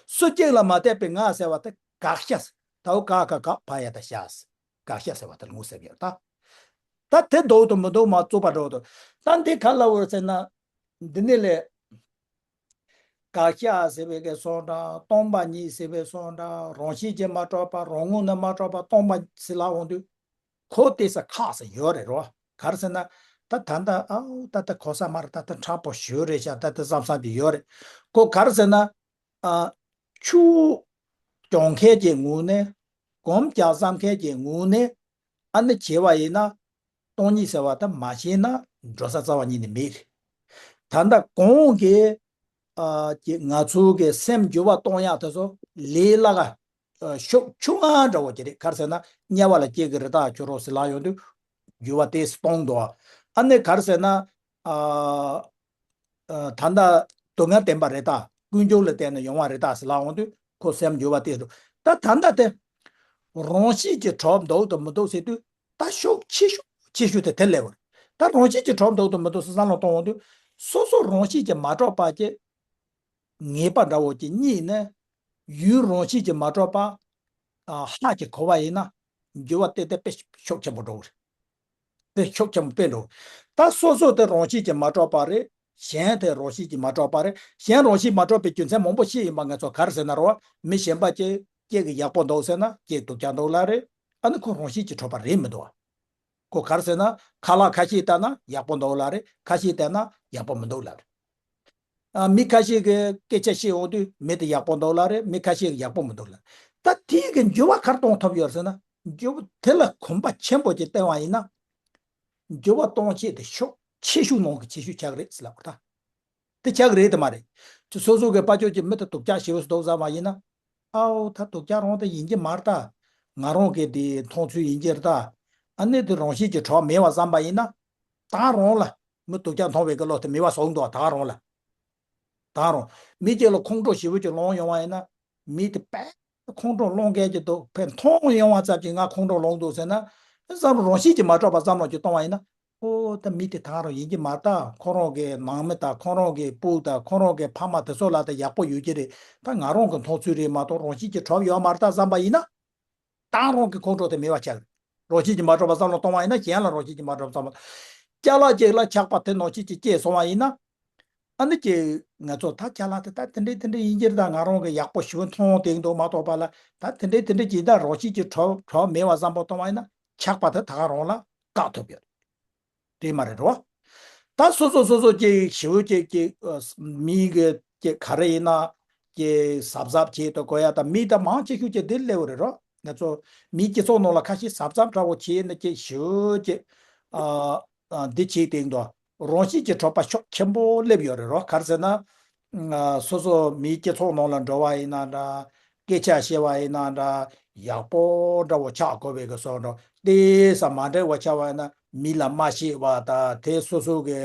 སུ་གཅིག་ལ་མ་བརྟེན་པའི་ང་ཟེར་བ་དེ་དགག་བྱ་ཟེར། ད་འོ་ག་ག་ག་བ་ཡ་ད་བྱ་ཟེར། དགག་བྱ་ཟེར་བ་དེ་ལ་ངོ་ཟེར་གྱི་ཡོད་ད། ད་དེ་འདུག་དང་མི་འདུག་མ་རྩོད་པ་འགྲོ་འདུག་ད་འདི་ག་ལ་འོ་ཟེར་ན། འདི་ནི་ལས། དགག་བྱ་ཟེར་བའི་གི་སོང་འདྲ། སྟོང་པ་ཉིད་ཟེར་བའི་སོང་འདྲ། རང་བཞིན་གྱིས་མ་གྲུབ་པ། རང་ངོས་ནས་མ་གྲུབ་པ་སྟོང་པ་ཟེར་ལབ་འོང་དུས། ཁོ་ཏོག་ཙམ་ཁག་ཙམ་ཡོད་རེད་རོ། ག་རེ་ཟེར་ན། ད་ད་ལྟ་ཨའུ་ད་ལྟ་གོ་ས་མ་རེད། ད་ལྟ་མཁྲེགས་པོ་ཞེ་པོ་རེད་ཤག་ད་ལྟ་བསམ་བསམ་གྱི་ཡོད་རེད། ཁོ་ག་རེ་ཟེར་ན། ཨ། ཆུ་རྐྱོང་མཁན་གྱི་ངོས་ནས། གོམ་རྒྱག་བསམ་མཁན་གྱི་ངོས་ནས། ཨ་ནི་བྱས་པ་ཡིན་ན། སྟོང་ཉིད་ཟེར་བ་དེ་མ་ཤེས་ན་འགྲོ་ས་རྩ་བ་ཉིད་ནས་མེད་རེད། ད་ལྟ་གོང་གི་ཨ་ཀྱི་ང་ཚོ་གི་སེམས་འགྱུར་བ་གཏོང་ཡག་དེ་ཚོ་ལས་སླ་ག་ཨ་ཤུགས་ཆུང་ང་འདྲ་བོ་ཅིག་རེད། ག་རེ་ཟེར་ན་དམྱལ་བ་ལ་སྐྱེ་གི་རེད་ད་ཁྱོད་རང་ཟེར་ལབ་ཡོང་དུས་འགྱུར་བ་དེ་གཏོང་འདུག་ཨ་ནི་ག་རེ་ཟེར་ན་ཨ། ཨ་ད་ལྟ་སྡུག་བསྔལ་བདེན་པ་རེད་ད། ཀུན་འབྱུང་ལ་བརྟེན་ནས་ཡོང་བ་རེད་ད་ཟེར་ལབ་འོང་དུས་ཁོ་སེམས་འགྱུར་བ་དེ་འདུག་ད་ད་ལྟ་དེ་རང་བཞིན་གྱིས་གྲུབ་འདུག་དང་མི་འདུག་ཟེར་དུས་ད་ཤུགས་ཆེ་ཤོས་ཆེ་ཤོས་དེ་དེ་སླེབས་པ་རེད། ད་རང་བཞིན་གྱིས་གྲུབ་འདུག་དང་མི་འདུག་ཟེར་བསམ་བློ་གཏོང་འོང་དུས་སོ་སོ་རང་བཞིན་གྱིས་མ་གྲུབ་པ་ཀྱི་ངེས་པ་འདྲ་བོ་ཅིག་རྙེད་ནས་ཡུལ་རང་བཞིན་གྱིས་མ་གྲུབ་པ་ཨ་ཧ་ཅིག་གོ་བ་ཡིན་ན་འགྱུར་བ་དེ་དེ་དཔེ་ཤུགས་ཆེན་པོ་འགྲོ་གི་རེད། དེ་ཤུགས་ཆེན་པོ་དཔེ་འགྲོ། ད་སོ་སོ་དེ་རང་བཞིན་གྱིས་མ་གྲུབ་པ་རེད། གཞན་དེ་རང་བཞིན་གྱིས་མ་གྲུབ་པ་རེད། གཞན་རང་བཞིན་མ་གྲུབ་པའི་རྒྱུ་མཚན་མང་པོ་ཤེས་ཡིན་པ་ང་ཚོ་ག་རེ་ཟེར་ན་རོ། མི་གཞན་པ་ཅིག་སྐྱེ་གི་ཡག་པོ་འདུག་ཟེར་ན་སྐྱེ་སྡུག་ཅག་འདུག་ལ་རེད། ཨ་ནི་ཁོ་རང་བཞིན་གྱིས་གྲུབ་པ་རེད་མི་འདུག་ཁོ་ག་རེ་ཟེར་ན་ཁ་ལག་ཁ་ཤས་བལྟས་ན་ཡག་པོ་འདུག་ལ་རེད། ཁ་ཤས་བལྟས་ན་ཡག་པོ་མི་འདུག་ལ་རེད། ཨ་མི་ཁ་ཤས་ཀྱི་སྐད་ཆ་བཤད་འོང་དུས་མི་དེ་ཡག་པོ་འདུག་ལ་རེད། མི་ཁ་ཤས་ཀྱི་ཡག་པོ་མི་འདུག་ལ། ད་དེའི་གི་འགྱུར་བ་ག་རེ་གཏོང་ཐུབ་ཡོད་ཟེར་ན། འགྱུར་བ་དེ་ལ་གོམས་པ་ཆེན་པོ་ཅིག་བསྟེན་པ་ཡིན་ན། འགྱུར་བ་གཏོང་བྱེད་དེ་ཤུགས་ཆེ་ཤོས་ནང་གི་ཆེ་ཤོས་ཆགས་ཀྱི་རེད་ཟེར་ལབ་པ་ད། དེ་ཆགས་ཀྱི་རེད་དེ་མ་རེད། ཅི་སོ་སོ་གི་དཔལ་འབྱོར་གྱི་མི་དེ་སྡུག་ཅག་ཞེ་པོ་འདུག་བསམ་པ་ཡིན་ན། ཨའོ་ད་སྡུག་ཅག་རང་དེ་ཡིན་གྱི་མ་རེད་ད། ང་རང་གི་དེ་མཐོང་ཚུལ་ཡིན་གྱི་རེད་ད། ཨ་ནི་དེ་རང་བཞིན་གྱིས་གྲུབ་མེད་པ་བསམ་པ་ཡིན་ན། ད་རང་ལ་མི་སྡུག་ཅག་མཐོང་བའི་གི་བློ་དེ་མེད་པ་བཟོ་འདུག་ད་རང་ལ། ད་རང་མི་གཅིག་ལ་ཁོང་ཁྲོ་ཞེ་པོ་ཅིག་ལངས་ཡོང་བ་ཡིན་ན། མི་དེ་དཔེ་ཁོང་ཁྲོ་སློང་མཁན་གྱི་འདུག་ཕན་མཐོང་ཡོང་བ་ཙམ་གྱིས་ང་ཁོང་ཁྲོ་ལངས་འདུག་ཟེར་ན། བསམ་བློ་རང་བཞིན་གྱིས་མ་གྲུབ་པ་བསམ་བློ་ཅིག་གཏོང་བ་ཡིན་ན། ཨོ་ད་མི་དེ་ད་རང་ཡིན་གྱི་མ་རེད་ད། ཁོ་རང་གི་ནང་མི་དང་ཁོ་རང་གི་སྤུ་དང་ཁོ་རང་གི་ཕ་མ་དེ་ཚོ་ལ་ད་ཡག་པོ་ཡོད་ཀྱི་རེད། ད་ང་རང་གི་མཐོང་ཚུལ་རེད་མ་གཏོགས་རང་བཞིན་གྱིས་གྲུབ་ཡོད་མ་རེད་ད་བསམ་པ་ཡིན་ན། ད་རང་གི་ཁོང་ཁྲོ་དེ་མེད་པ་ཆགས། རང་བཞིན་གྱིས་མ་གྲུབ་པ་བསམ་བློ་གཏོང་བ་ཡིན་ན་གཞན་ལ་རང་བཞིན་གྱིས་མ་གྲུབ་བསམ་བློ། ཅ་ལག་ཅིག་ལ་ཆགས་པ་དེ་ནང་བཞིན་གྱིས་སྐྱེས་སོང་བ་ཡིན་ན། ཨ་ནི་ཀྱེ། ང་ཚོ་ད་ཅ་ལག་དེ་ད་དེ་འདྲས་དེ་འདྲས་ཡིན་གྱི་རེད་ད། ང་རང་གི་ཡག་པོ་ཞེ་པོ་མཐོང་དེ་འདུག་མ་གཏོགས་པ་ལ། ད་དེ་འདྲས་དེ་འདྲས་ཀྱི་ད་རང་བཞིན་གྱིས་གྲུབ་གྲུབ་མེད་པ་བསམ་བློ་གཏོང་བ་ཡིན་ན་ཆགས་པ་དེ་ད་ག་རང་ལ་བཀག་ཐུབ་ཡོད། རེད་མ་རེད་རོ། ད་སོ་སོ་སོ་སོ་ཀྱི་ཞེ་པོ་ཀྱི་ཀྱི་མི་གི་ཀྱི་ག་རེ་ཡིན་ན་ཀྱི་གཟབ་གཟབ་བྱེད་དུ་དགོས་ཡ་ད་མི་ད་མང་ཆེ་ཤོས་ཀྱི་འདི་སླེབས་རེད་རོ། ང་ཚོ་མིའི་སྤྱི་ཚོགས་ནང་ལ་ཁ་ཤས་གཟབ་གཟབ་འདྲ་བོ་བྱས་ནས་ཀྱི་ཞེ་པོ་ཀྱི་ཨ། ཨ། འདི་བྱེད་དེ་འདུག་རང་བཞིན་གྱིས་གྲུབ་པ་ཤུགས་ཆེན་པོ་སླེབས་ཡོད་རེད་རོ། ག་རེ་ཟེར་ན། ཨ། སོ་སོ་མིའི་སྤྱི་ཚོགས་ནང་ལ་འགྲོ་བ་ཡིན་ན་འདྲ། སྐད་ཆ་བཤད་པ་ཡིན་ན་འདྲ། ཡག་པོ་འདྲ་བོ་ཆགས་དགོས་པའི་གི་སོགས་འགྲོ། དེ་ས་མ་འདྲ་བ་ཆགས་པ་ཡིན་ན་མི་ལ་མ་བཤད་པ་དང་དེ་སོ་སོ་གི་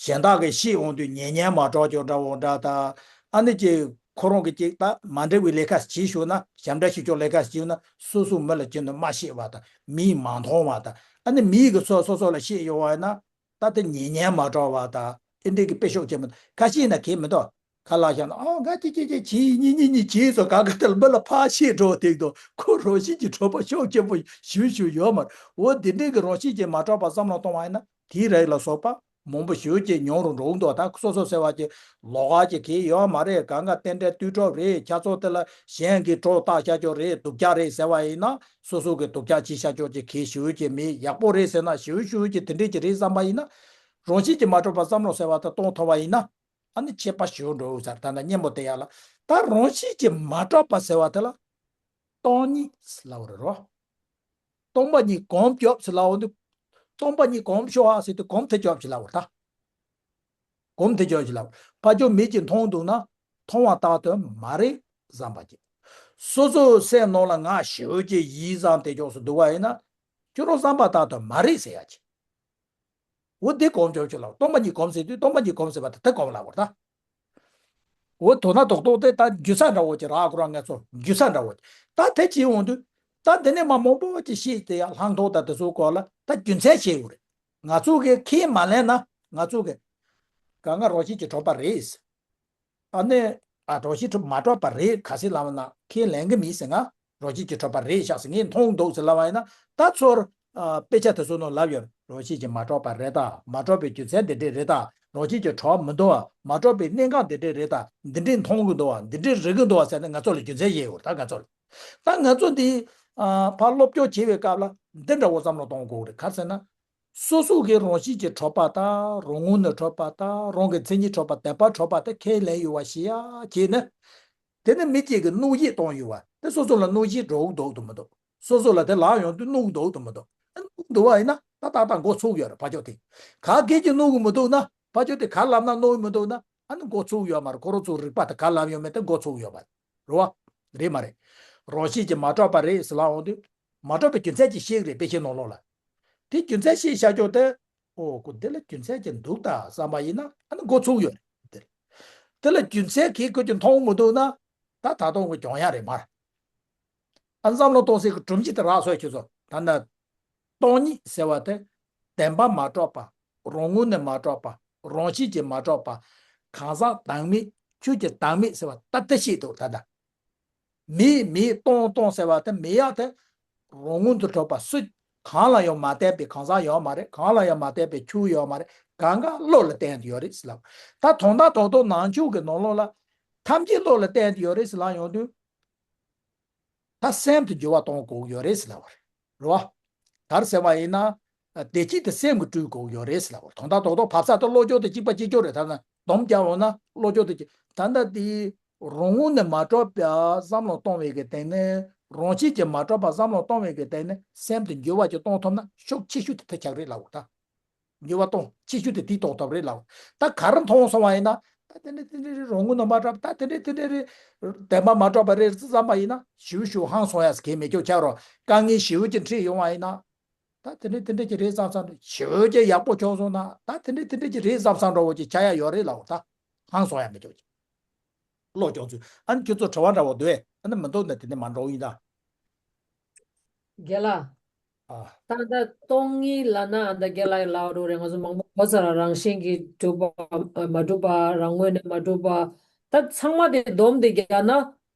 གཞན་དག་གི་བཤད་འོང་དུས་ཉན་ཉན་མ་གྲོགས་ཀྱོག་འདྲ་བོ་འདྲ་དང་། ཨ་ནི་ཀྱི་ཁོ་རང་གི་ཅིག་ད་མ་འདྲ་བའི་ལས་ཀ་བྱེད་ཤོག་ན་ཞབས་འདྲ་བྱེད་ཆོག་ལས་ཀ་བྱེད་ན་སོ་སོ་མི་ལ་ཅི་ནས་མ་བཤད་པ་དང་མིས་མ་མཐོང་བ་དང་། ཨ་ནི་མིའི་གི་སོ་སོ་སོ་ལ་བཤད་ཡོང་བ་ཡིན་ན། ད་དེ་ཉན་ཉན་མ་འགྲོ་བ་དང་ཨེ་འདྲས་ཀྱི་དཔེ་ཤོག་ཆེན་མོ་ཁ་ཤས་ན་གལ་མི་འདུག་ཁ་ལག་བཞག་ན་ཨོ་ག་ཅི་ཅི་ཅི་བྱིས་གཉིས་གཉིས་གཉིས་བྱིས་སོ་ག་ག་དེ་ལ་མི་ལ་ཕར་བཤད་འགྲོ་བསྡད་འདུག་ཁོ་རང་བཞིན་གྱིས་གྲུབ་པ་ཤོག་ཆེན་པོ་ཞུ་ཞུ་ཡོད་མ་རེད། འོ་དེ་འདྲས་ཀྱི་རང་བཞིན་གྱིས་མ་གྲུབ་པ་བསམ་བློ་གཏོང་བ་ཡིན་ན་དེའི་རིགས་ལ་སོགས་པ་མང་པོ་ཞེ་པོ་ཅིག་ཉུང་རུ་འགྲོ་གི་འདུག་ད་སོ་སོ་ཟེར་བ་ཅིག་ལོགས་ཀ་ཅིག་གལ་ཡོད་མ་རེད། གང་ག་རྟེན་འབྲེལ་ལྟོས་གྲུབ་རེད། ཁྱེད་ཚོ་དེ་ལ་གཞན་གྱིས་གྲོགས་བཏགས་བཞག་ཆོག་རེད། སྡུག་ཅག་རེད་ཟེར་བ་ཡིན་ན། སོ་སོ་གི་སྡུག་ཅག་བྱེད་བཞག་ཆོག་ཅིག་གལ་ཞེ་པོ་ཅིག་མེད། ཡག་པོ་རེད་ཟེར་ན་ཞེ་པོ་ཞེ་པོ་ཅིག་དེ་འདྲས་ཅིག་རེད་བསམ་པ་ཡིན་ན། རང་བཞིན་གྱིས་མ་གྲུབ་པ་བསམ་བློ་ཟེར་བ་དེ་གཏོང་ཐུབ་པ་ཡིན་ན། ཨ་ནི་ཁྱད་པར་ཞེ་པོ་འགྲོ་ཟེར། ད་ནི་སྙན་པོ་དེ་ཡག་ལ། ད་རང་བཞིན་གྱིས་མ་གྲུབ་པ་ཟེར་བ་དེ་ལ། སྟོང་ཉིད་ཟེར་ལབ་པ་རེད་རོ། སྟོང་པ་ཉིད་གོམས་སྐྱོབ་ཟེར་ལབ་པ་འདི། སྟོང་པ་ཉིད་གོམས་ཤོག་ཨ་ཟེར་དུས་གོམས་ཐེ་སྐྱོབ་ཅིག་ལབ་པ་རེད་ད། གོམས་ཐེ་སྐྱོབ་ཅིག་ལབ་པ། ཕ་ཇོ་མིག་གིས་མཐོང་འདུག་ན་མཐོང་བ་རྟག་ཏུ་མ་རེད་བསམ་པ་ཅིག་སོ་སོའི་སེམས་ནང་ལ་ང་ཞེ་པོ་ཅིག་ཡིད་བཟང་དེ་ཅོག་སུ་འདུག་པ་ཡིན་ན། ཁྱོད་རང་བསམ་པ་རྟག་ཏུ་མ་རེད་ཟེར་ཡ་ཅིག་འོ་དེ་གོམས་སྐྱོབ་ཅིག་ལབ། སྟོང་པ་ཉིད་གོམས་ཟེར་དུས་སྟོང་པ་ཉིད་གོམས་ཟེར་བ་དེ་དེ་གོམས་ལབ་པ་རེད་ད། འོ་དོ་ན་རྡོག་རྡོག་དེ་ད་རྒྱུ་ས་འདྲ་བོ་ཅིག་རག་གོ་ར། ང་ཚོ་རྒྱུ་ས་འདྲ་བོ་ཅིག་ད་དེ་ཅིག་འོང་དུས། ད་དེ་ནས་མ་མང་པོ་ཅིག་ཤེས་ཏེ་ཡ་ལྷག་མཐོང་དང་དེ་ཚོའི་སྐོར་ལ་ད་རྒྱུ་མཚན་ཤེས་དགོས་རེད། ང་ཚོ་གིས་ཁས་མ་ལེན་ན་ང་ཚོ་གིས་གང་ག་རང་བཞིན་གྱིས་གྲུབ་པ་རེད། ཨ་ནི། ཨ་རང་བཞིན་གྲུབ་མ་གྲུབ་པ་རེད་ག་ཟེར་ལབ་ན་ཁས་ལེན་གི་མིན་ཟེར། ང་རང་བཞིན་གྱིས་གྲུབ་པ་རེད་ཤག་ཟེར་ངས་མཐོང་འདུག་ཟེར་ལབ་པ་ཡིན་ན། ད་ཚུར་ཨ་དཔེ་ཆ་དེ་ཚོ་ནང་ལབ་ཡོད། རང་བཞིན་གྱིས་མ་གྲུབ་པ་རེད་ད། མ་གྲུབ་པའི་རྒྱུ་མཚན་འདི་འདྲས་རེད་ད། རང་བཞིན་གྱིས་གྲུབ་མི་འདུག་བ། མ་གྲུབ་པའི་གནས་སྐབས་འདི་འདྲས་རེད་ད། འདི་འདྲས་མཐོང་གི་འདུག་བ། འདི་འདྲས་རིག་གི་འདུག་བ་ཟེར་ནས་ང་ཚོ་ལ་རྒྱུ་མཚན་བཤད་ཡོད་ད། ང་ཚོ་ལ། ད་ང་ཚོ་འདི་ཨ་ཕར་སློབ་སྦྱོང་བྱེད་པའི་སྐབས་ལ་འདི་འདྲ་བོ་བསམ་བློ་གཏོང་དགོས་རེད། ག་རེ་ཟེར་ན། སོ་སོ་གི་རང་བཞིན་གྱིས་གྲུབ་པ་དང་རང་ངོས་ནས་གྲུབ་པ་དང་རང་གི་མཚན་ཉིད་གྲུབ་པ་དད་པ་གྲུབ་པ་དེ་ཁས་ལེན་ཡོད་པ་ཞིག་ཡ་བྱས་ནས། དེ་ནི་མི་གཅིག་གིས་གནོད་གཞི་གཏོང་ཡོད་པ་དེ་སོ་སོ་ལ་གནོད་གཞི་འགྲོ་གི་འདུག་དང་མི་འདུག་སོ་སོ་ལ་དེ་ལངས་ཡོང་དུས་གནོད་གི་འདུག་དང་མི་འདུག་གནོད་གི་འདུག་པ་ཡིན་ན་ ད་ཏག་ཏག་མགོ་ཚོས་ཡོད་རེད་ཕ་ཕྱོགས་དེ། ག་གེ་ཅིག་གནོད་གི་མི་འདུག་ན་ཕ་ཕྱོགས་དེ་ག་ལབ་ན་གནོད་གི་མི་འདུག་ན་ཨ་ནི་མགོ་ཚོས་ཡོད་མ་རེད། ཁོ་རང་ཚོ་རིག་པ་དེ་ག་ལབ་ཡོད་མེད་དེ་མགོ་ཚོས་ཡོད་མ་རེད། རེད་བ། རེད་མ་རེད། རང་བཞིན་གྱིས་མ་གྲུབ་པ་རེད་ཟེར་ལབ་ཡོང་དུས། མ་གྲུབ་པའི་རྒྱུ་མཚན་ཅིག་ཤེས་ཀྱི་རེད། དཔེ་ཆའི་ནང་ལོགས་ལ། དེ་རྒྱུ་མཚན་ཤེས་བཞག་ཆོག་སྟེ། ཨོ་ཁོ་འདི་ལ་རྒྱུ་མཚན་ཅིག་འདུག་ད་བསམ་པ་ཡིན་ན་ཨ་ནི་མགོ་ཚོས་ཡོད་རེད། དེ་ལ་རྒྱུ་མཚན་གིས་ཁོ་ཅིག་མཐོང་མི་འདུག་ན་ད་ད་དུང་ཁོ་གྱོང་ཡ་རེད་མ་རེད། ཨ་བསམ་བློ་གཏོང་སའི་གི་སྒྲོམ་གཞི་དེ་རག་སོང་ཁྱོད་ཚོ། ད་ནི་སྟོང་ཉིད་ཟེར་བ་དེ་བདེན་པ་མ་གྲུབ་པ། རང་ངོས་ནས་མ་གྲུབ་པ། རང་བཞིན་གྱིས་མ་གྲུབ་པ། གང་ཟག་བདག་མེད། ཆོས་ཀྱི་བདག་མེད་ཟེར་བ་ད་ལྟ་ཤེས་འདུག་ད་ལྟ། མེད་མེད་སྟོང་སྟོང་ཟེར་བ་དེ་མེད་ཡག་དེ་རང་ངོས་སུ་གྲུབ་པ་སུ་གང་ལ་ཡང་མ་བརྟེན་པའི་གང་ཟག་ཡོད་མ་རེད། གང་ལ་ཡང་མ་བརྟེན་པའི་ཆོས་ཡོད་མ་རེད། གང་ག་བློ་ལ་བརྟེན་དུ་ཡོད་རེད་ཟེར་ལབ། ད་དོན་དག་ཐོག་ཏུ་ནང་ཆོས་ཀྱི་ནང་ལོགས་ལ་ཐམས་ཅད་བློ་ལ་བརྟེན་དུ་ཡོད་རེད་ཟེར་ལབ་ཡོང་དུས། ད་སེམས་དེ་འགྱུར་བ་གཏོང་དགོས་ཡོད་རེད་ཟེར་ལབ་པ་རེད། རེད་བ། ག་རེ་ཟེར་བ་ཡིན་ན། བདེ་སྐྱིད་དེ་སེམས་ཀྱིས་སྤྲུལ་དགོས་ཡོད་རེད་ཟེར་ལབ་པ་རེད། དོན་དག་རྡོག་རྡོག་བབས་ས་དེ་བློ་སྦྱོང་དེ་གཅིག་པ་གཅིག་རྐྱང་རེད། ད་ནི་སྡོམ་རྒྱག་འོང་ན་བློ་སྦྱོང་དེ་གཅིག་ད་ལྟ་དེ་རང་ངོས་ནས་མ་གྲུབ་པ་བསམ་བློ་གཏོང་བའི་གི་སྟེང་ནས། རང་བཞིན་གྱིས་མ་གྲུབ་པ་བསམ་བློ་གཏོང་བའི་གི་སྟེང་ནས་སེམས་དེ་འགྱུར་བ་ཅིག་གཏོང་ཐུབ་ན་ཤུགས་ཆེ་ཤོས་དེ་དེ་ཆགས་རེད་ལབ་པ་རེད་ད། འགྱུར་བ་གཏོང་ཆེ་ཤོས་དེ་དེས་གཏོང་ཐུབ་རེད་ལབ། ད་ག་རེ་མཐོང་སོང་བ་ཡིན་ན། ད་དེ་འདྲ་དེ་འདྲ་རེད། རང་ངོས་ནས་མ་གྲུབ། ད་དེ་འདྲ་དེ་འདྲ་རེད། བདེན་པ་མ་གྲུབ་པ་རེད་བསམ་པ་ཡིན་ན་ཞེ་པོ་ཞེ་པོ་ཧང་སང་ཡག་གང་ཡང་མེད་ཀྱང་ཆགས་རོགས། དཀའ་ངལ་ཞེ་པོ་ཅིག་འཕྲད་ཡོང་བ་ཡིན་ན། ད་དེ་འདྲ་དེ་འདྲ་ཅིག་རེད་བསམ་བསམ་འདྲ། ཞེ་པོ་ཅིག་ཡག་པོ་བྱུང་སོང་ན་ད་དེ་འདྲ་དེ་འདྲ་ཅིག་རེད་བསམ་བསམ་འདྲ་བོ་ཅིག་ཆགས་ཡག་ཡོད་རེད་ལབ། ད་ཧང་སང་ཡག་མེད་ཀྱང་ཅིག་བློ་སྦྱོང་ཚུལ། ཨ་ནི་ཁྱོད་ཚོ་དྲི་བ་འདྲ་བོ་འདུག་ཨེ། ཨ་ནི་མི་འདུག་ན་དེ་ནས་མར་འགྲོ་ཡིན་ད། རྒན་ལགས། ཨ། ད་ལྟ་སྟོང་ཉིད་ལབ་ན་ཨ་ད་རྒན་ལགས་ལབ་རོགས་རེད། ང་ཚོ་མང་པོ་གོ་ཚར་ར། རང་བཞིན་གྱིས་གྲུབ་པ་མ་གྲུབ་པ། རང་ངོས་ནས་མ་གྲུབ་པ། ད་ཚང་མ་དེ་སྡོམ་དེ་རྒྱག་ན།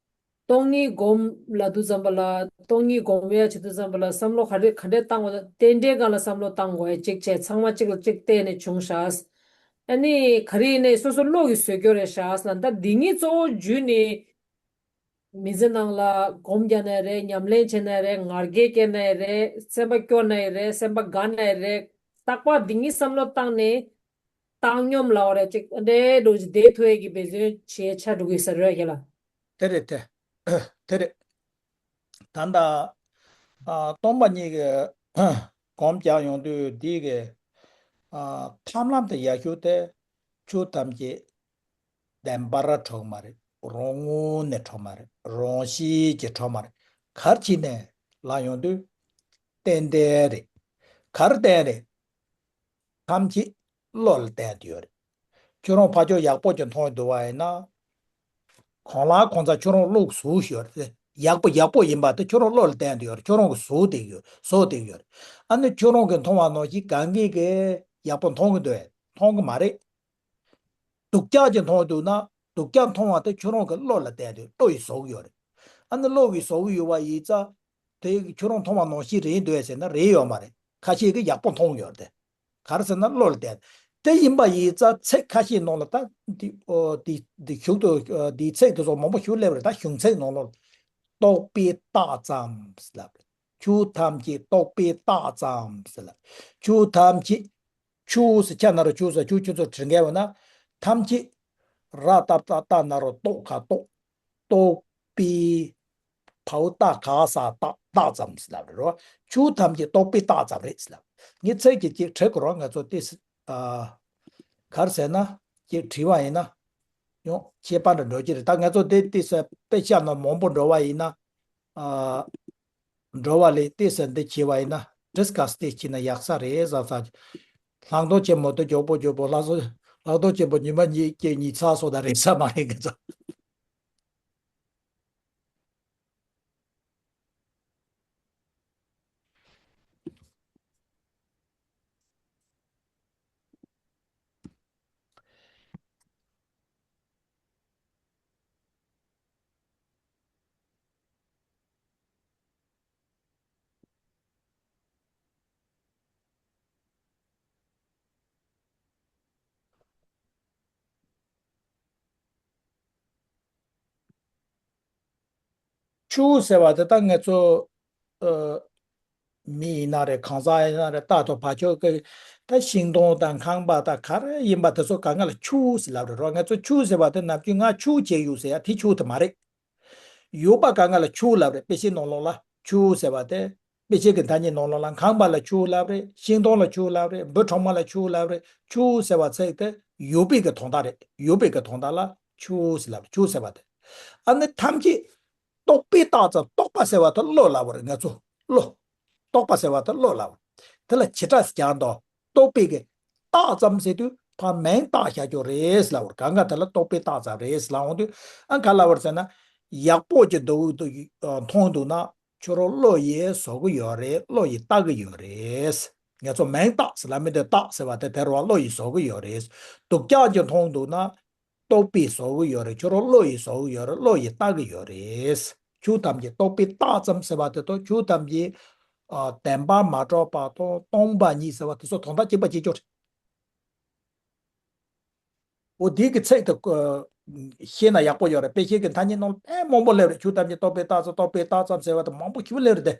སྟོང་ཉིད་སྒོམ་ལབ་དུས་ཙམ་པ་ལ། སྟོང་ཉིད་སྒོམ་ཡ་བྱེད་དུས་ཙམ་པ་ལ་བསམ་བློ་ག་རེ་ག་འདྲས་བཏང་དགོས། རྟེན་འབྲེལ་སྒང་ལ་བསམ་བློ་བཏང་དགོས་ཡ་གཅིག་བྱས། ཚང་མ་གཅིག་ལ་གཅིག་བལྟས་ནས་བྱུང་ཤག་ཨ་ནི་ག་རེ་ཡིན་ནའི་སོ་སོ་བློ་གིས་བཟོས་རྒྱུ་རེད་ཤག་ལ། ད་འདི་གཉིས་གཙོ་བོ་བརྒྱུད་ནས། མི་ཚེ་ནང་ལ་སྒོམ་རྒྱག་ནའི་རེད། ཉམས་ལེན་བྱེད་ནའི་རེད། ང་རྒྱལ་སྐྱེ་ནའི་རེད། སེམས་པ་སྐྱོ་ནའི་རེད། སེམས་པ་དགའ་ནའི་རེད། རྟག་པར་འདི་གཉིས་བསམ་བློ་བཏང་ནས་བཏང་སྙོམས་ལབ་པ་རེད། ཅིག་འདྲའི་འགྲོ་ཅིག་བསྡད་ཐུབ་ཡས་ཀྱི་འབད་བརྩོན་བྱས་ཆ་འགྲོ་གི་ས་རེད་ཡ་ལ། དེ་རེད་དེ། དེ་རེད། ད་ལྟ། ཨ། སྟོང་པ་ཉིད་ཀྱི་སྒོམ་རྒྱག་ཡོང་དུས་འདི་གི། ཨ། ཐབས་ལམ་དེ་ཡག་ཤོས་དེ། ཆོས་ཐམས་ཅད་བདེན་པར་གྲུབ་མ་རེད། རང་ངོས་ནས་གྲུབ་མ་རེད། རང་བཞིན་གྱིས་གྲུབ་མ་རེད། ག་རེ་བྱས་ནས་ལབ་ཡོང་དུས། རྟེན་འབྲེལ་རེད། ག་རེ་རྟེན་རེད། ཐམས་ཅད་བློ་ལ་བརྟེན་དུ་ཡོད་རེད། ཁྱོད་རང་ཕར་ཕྱོགས་ཡག་པོ་ཅིག་མཐོང་འདུག་པ་ཡིན་ན། གང་ལ་གང་འཚམ་ཁྱོད་རང་བློ་གཟུགས་ཤིག་ཡོད་རེད། ཡག་པོ་ཡག་པོ་ཡིན་པ་དེ་ཁྱོད་རང་བློ་ལ་བརྟེན་དུ་ཡོད་རེད། ཁྱོད་རང་གི་གཟུགས་དེ་ཡོད། གཟུགས་དེ་ཡོད་རེད། ཨ་ནི་ཁྱོད་རང་གི་མཐོང་བ་ནང་བཞིན་གང་གིས་གི་ཡག་པོ་མཐོང་གི་འདུག་གས། མཐོང་གི་མ་རེད། སྡུག་ཅག་ཅིག་མཐོང་འདུག་ན་སྡུག་ཅག་མཐོང་བ་དེ་ཁྱོད་རང་གི་བློ་ལ་བརྟེན་ཏེ་བློ་ཡི་གཟུགས་ཡོད་རེད། ཨ་ནི་བློ་ཡི་གཟུགས་ཡོད་པ་ཡིན་ཙང་། དེ་ཁྱོད་རང་མཐོང་བ་ནང་བཞིན་རེད་འདུག་ཟེར་ན་རེད་ཡོད་མ་རེད། ཁ་ཤས་ཀྱིས་ཡག་པོ་མཐོང་ཡོད་རེད། ག་རེ་ཟེར་ན་བློ་ལ་བརྟེན། དེ་ཡིན་པ་ཡིན་ཙང་ཚིག་ཁ་ཤས་ནང་ལ་ད་འདི་ཨོ་འདི་འདི་གཞུང་དུ་ཨོ་འདིའི་ཚིག་དེ་ཚོ་མང་པོ་ཞིག་སླེབས་རེད། ད་གཞུང་ཚིག་ནང་ལ་རྟོག་པས་བཏགས་ཙམ་ཟེར་ལབ་རེད། ཆོས་ཐམས་ཅད་རྟོག་པས་བཏགས་ཙམ་ཟེར་ལབ། ཆོས་ཐམས་ཅད། ཆོས་ཟེར་ཆ་ན་རོ་ཆོས་ཟེར་ཆོས་ཆོས་ཚོ་དྲི་འགལ་བ་ན། ཐམས་ཅད། ར་ཏ་བཏགས་རྟ་ན་རོ་རྟོག་ག་རྟོག་རྟོག་པས། བའོ་ཏ་ག་ས་བཏགས་བཏགས་ཙམ་ཟེར་ལབ་རེད་རོ། ཆོས་ཐམས་ཅད་རྟོག་པས་བཏགས་ཙམ་རེད་ཟེར་ལབ། ངས་ཚིག་གཅིག་གཅིག་བྲི་དགོས་རོགས། ང་ཚོ་ཏོག་ཙམ། ཨ། ག་རེ་ཟེར་ན། གཅིག་བྲིས་པ་ཡིན་ན། ཡང་ཁྱད་པར་འདྲ་འགྲོ་གི་རེད། ད་ང་ཚོ་འདི་ཏོག་ཙམ་དཔེ་ཆ་ནང་མང་པོ་འགྲོ་བ་ཡིན་ན། ཨ། འགྲོ་བ་ལས་ཏོག་ཙམ་འདི་བྱས་པ་ཡིན་ན་ཌིས་ཀ་སི་ཏོག་ཙམ་བྱས་ན་ཡག་ས་རེད་བསམ་ས། ལྷག་མཐོང་ཆེན་མོ་དེ་མགྱོགས་པོ་མགྱོགས་པོ་ལྷག་བསམ། ལྷག་མཐོང་ཆེན་པོ་ཉི་མ་གཉིས་ཀྱི་ཉིས་ཚགས་སོ་ད་རེད་ས་མ་རེད་ང་ཚོ། ཆུ་ཟེར་བ་དེ་ད་ང་ཚོ། ཨ། མི་ཡིན་ན་རེད། གང་ཟག་ཡིན་ན་རེད། རྟག་ཏུ་བ་ཕྱོགས་ཀྱི་ད་ཤིང་སྡོང་དང་ཁང་པ་དང་ག་རེ་ཡིན་པ་དེ་ཚོ་གང་ག་ལ་ཆུ་ཟེར་ལབ་རེད་རོ། ང་ཚོ་ཆུ་ཟེར་བ་དེ་ནམ་རྒྱུན་ང་ཆུ་བྱས་ཡོད་ཟེར་ཡ་དེ་ཆུ་དེ་མ་རེད། ཡོད་པ་གང་ག་ལ་ཆུ་ལབ་རེད། དཔེ་ཆའི་ནང་ལོགས་ལ་ཆུ་ཟེར་བ་དེ། དཔེ་ཆའི་གི་ཐ་སྙད་ནང་ལོགས་ལ་ཁང་པ་ལ་ཆུ་བོ་ལབ་རེད། ཤིང་སྡོང་ལ་ཆུ་བོ་ལབ་རེད། འབུ་གྲོག་མ་ལ་ཆུ་བོ་ལབ་རེད། ཆུ་བོ་ཟེར་བ་ཚིག་དེ་ཡོད་པའི་གི་དོན་དག་རེད། ཡོད་པའི་གི་དོན་དག་ལ་ཆུ་བོ་ཟེར་ལབ་རེད། ཆུ་བོ་ཟེར་བ་དེ། ཨ་ནི་ཐམས་ཅད་རྟོག་པས་བཏགས་ཙམ། རྟོག་པ་ཟེར་བ་དེ་བློ་ལབ་པ་རེད། ང་ཚོ་བློ། རྟོག་པ་ཟེར་བ་དེ་བློ་ལབ་པ་རེད། དེ་ལ་བྱེ་བྲག་ཟེར་ཀྱང་དང་། རྟོག་པའི་གི་བཏགས་ཙམ་ཟེར་དུས་ཕར་མིང་བཏགས་བཞག་རྒྱུ་རེད་ལབ་པ་རེད། གང་ག་དེ་ལ་རྟོག་པས་བཏགས་ཙམ་རེད་ལབ་འོང་དུས། ཨ་ག་ལབ་པ་རེད་ཟེར་ན། ཡག་པོ་ཅིག་འདུག་འདུག་མཐོང་འདུག་ན། ཁྱོད་རང་བློ་ཡིས་བཟོ་གི་ཡོད་རེད། བློ་ཡིས་བཏགས་ཀྱི་ཡོད་རེད། ང་ཚོ་མིང་བཏགས་ཟེར་ལབ་མི་དེ། བཏགས་ཟེར་བ་དེ་དེ་རང་བློ་ཡིས་བཟོ་གི་ཡོད་རེད། སྡུག་ཅག་ཅིག་མཐོང་འདུག་ན། རྟོག་པས་བཟོ་གི་ཡོད་རེད། ཁྱོད་རང་བློ་ཡིས་བཟོ་གི་ཡོད་རེད། བློ་ཡིས་བཏགས་ཀྱི་ཡོད་རེད། ཆོས་ཐམས་ཅད་རྟོག་པས་བཏགས་ཙམ་ཟེར་བ་དེ་དང་། ཆོས་ཐམས་ཅད་ཨ་བདེན་པར་མ་གྲུབ་པ་དང་སྟོང་པ་ཉིད་ཟེར་བ་དེ་ཚོ་དོན་དག་གཅིག་པ་གཅིག་རྐྱང་རེད། འོ་དེའི་གི་ཚིག་དེ་ཨ་ཤེས་ན་ཡག་པོ་ཡོད་རེད། དཔེ་ཆའི་གི་ཐ་སྙད་ནང་ལ་དཔེ་མང་པོ་སླེབས་རེད། ཆོས་ཐམས་ཅད་རྟོག་པས་བཏགས་ཙམ། རྟོག་པས་བཏགས་ཙམ་ཟེར་བ་དེ་མང་པོ་ཞེ་པོ་སླེབས་རེད་དེ།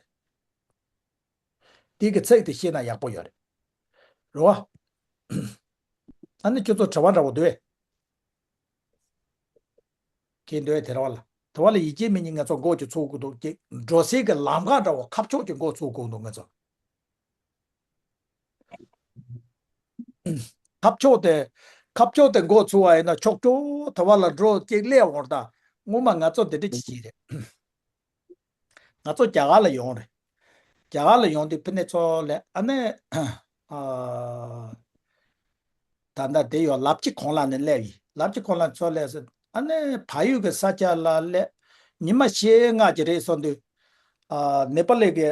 དེ་གི་ཚིག་དེ་ཤེས་ན་ཡག་པོ་ཡོད་རེད། རེད་བ། ཨ་ནི་ཁྱོད་ཚོ་དྲི་བ་འདྲ་བོ་འདུག་གས། འདུག་གས། དེ་རེད་བ་ལ། དེ་བ་ལ་ཡིད་ཆེས་མེད་མཁན་ང་ཚོ་འགོ་ཅིག་ཚུགས་དགོས་འདུག་གས། འགྲོ་སའི་གི་ལམ་ཁ་འདྲ་བོ་ཁ་ཕྱོགས་ཀྱི་འགོ་ཚུགས་དགོས་འདུག་ང་ཚོ། ཁ་ཕྱོགས་དེ། ཁ་ཕྱོགས་དེ་འགོ་ཚུགས་པ་ཡིན་ན་ཕྱོགས་ཀྱོག་དེ་བ་ལ་འགྲོ་ཅིག་སླེབས་འོང་ད། སྔོན་མ་ང་ཚོ་འདི་འདྲ་ཅིག་བྱས་རེད། ང་ཚོ་རྒྱ་གར་ལ་ཡོང་རེད། རྒྱ་གར་ལ་ཡོང་དུས་ཕ་ནི་ཚོ་ལ་ཨ་ནི། ཨ། ད་ལྟ་དེ་ཡོད་ལབ་ཀྱི་གོང་ལ་ནི་སླེབས་ཡིན། ལབ་ཀྱི་གོང་ལ་ཚོ་སླེབས་ཟེར། ཨ་ནི་ཕ་ཡུལ་གྱི་ས་ཆ་ལ་སླེབས། ཉི་མ་ཕྱེད་ཀ་ཅིག་རེད་སོང་དུས། ཨ། ནེ་པ་ལི་གི་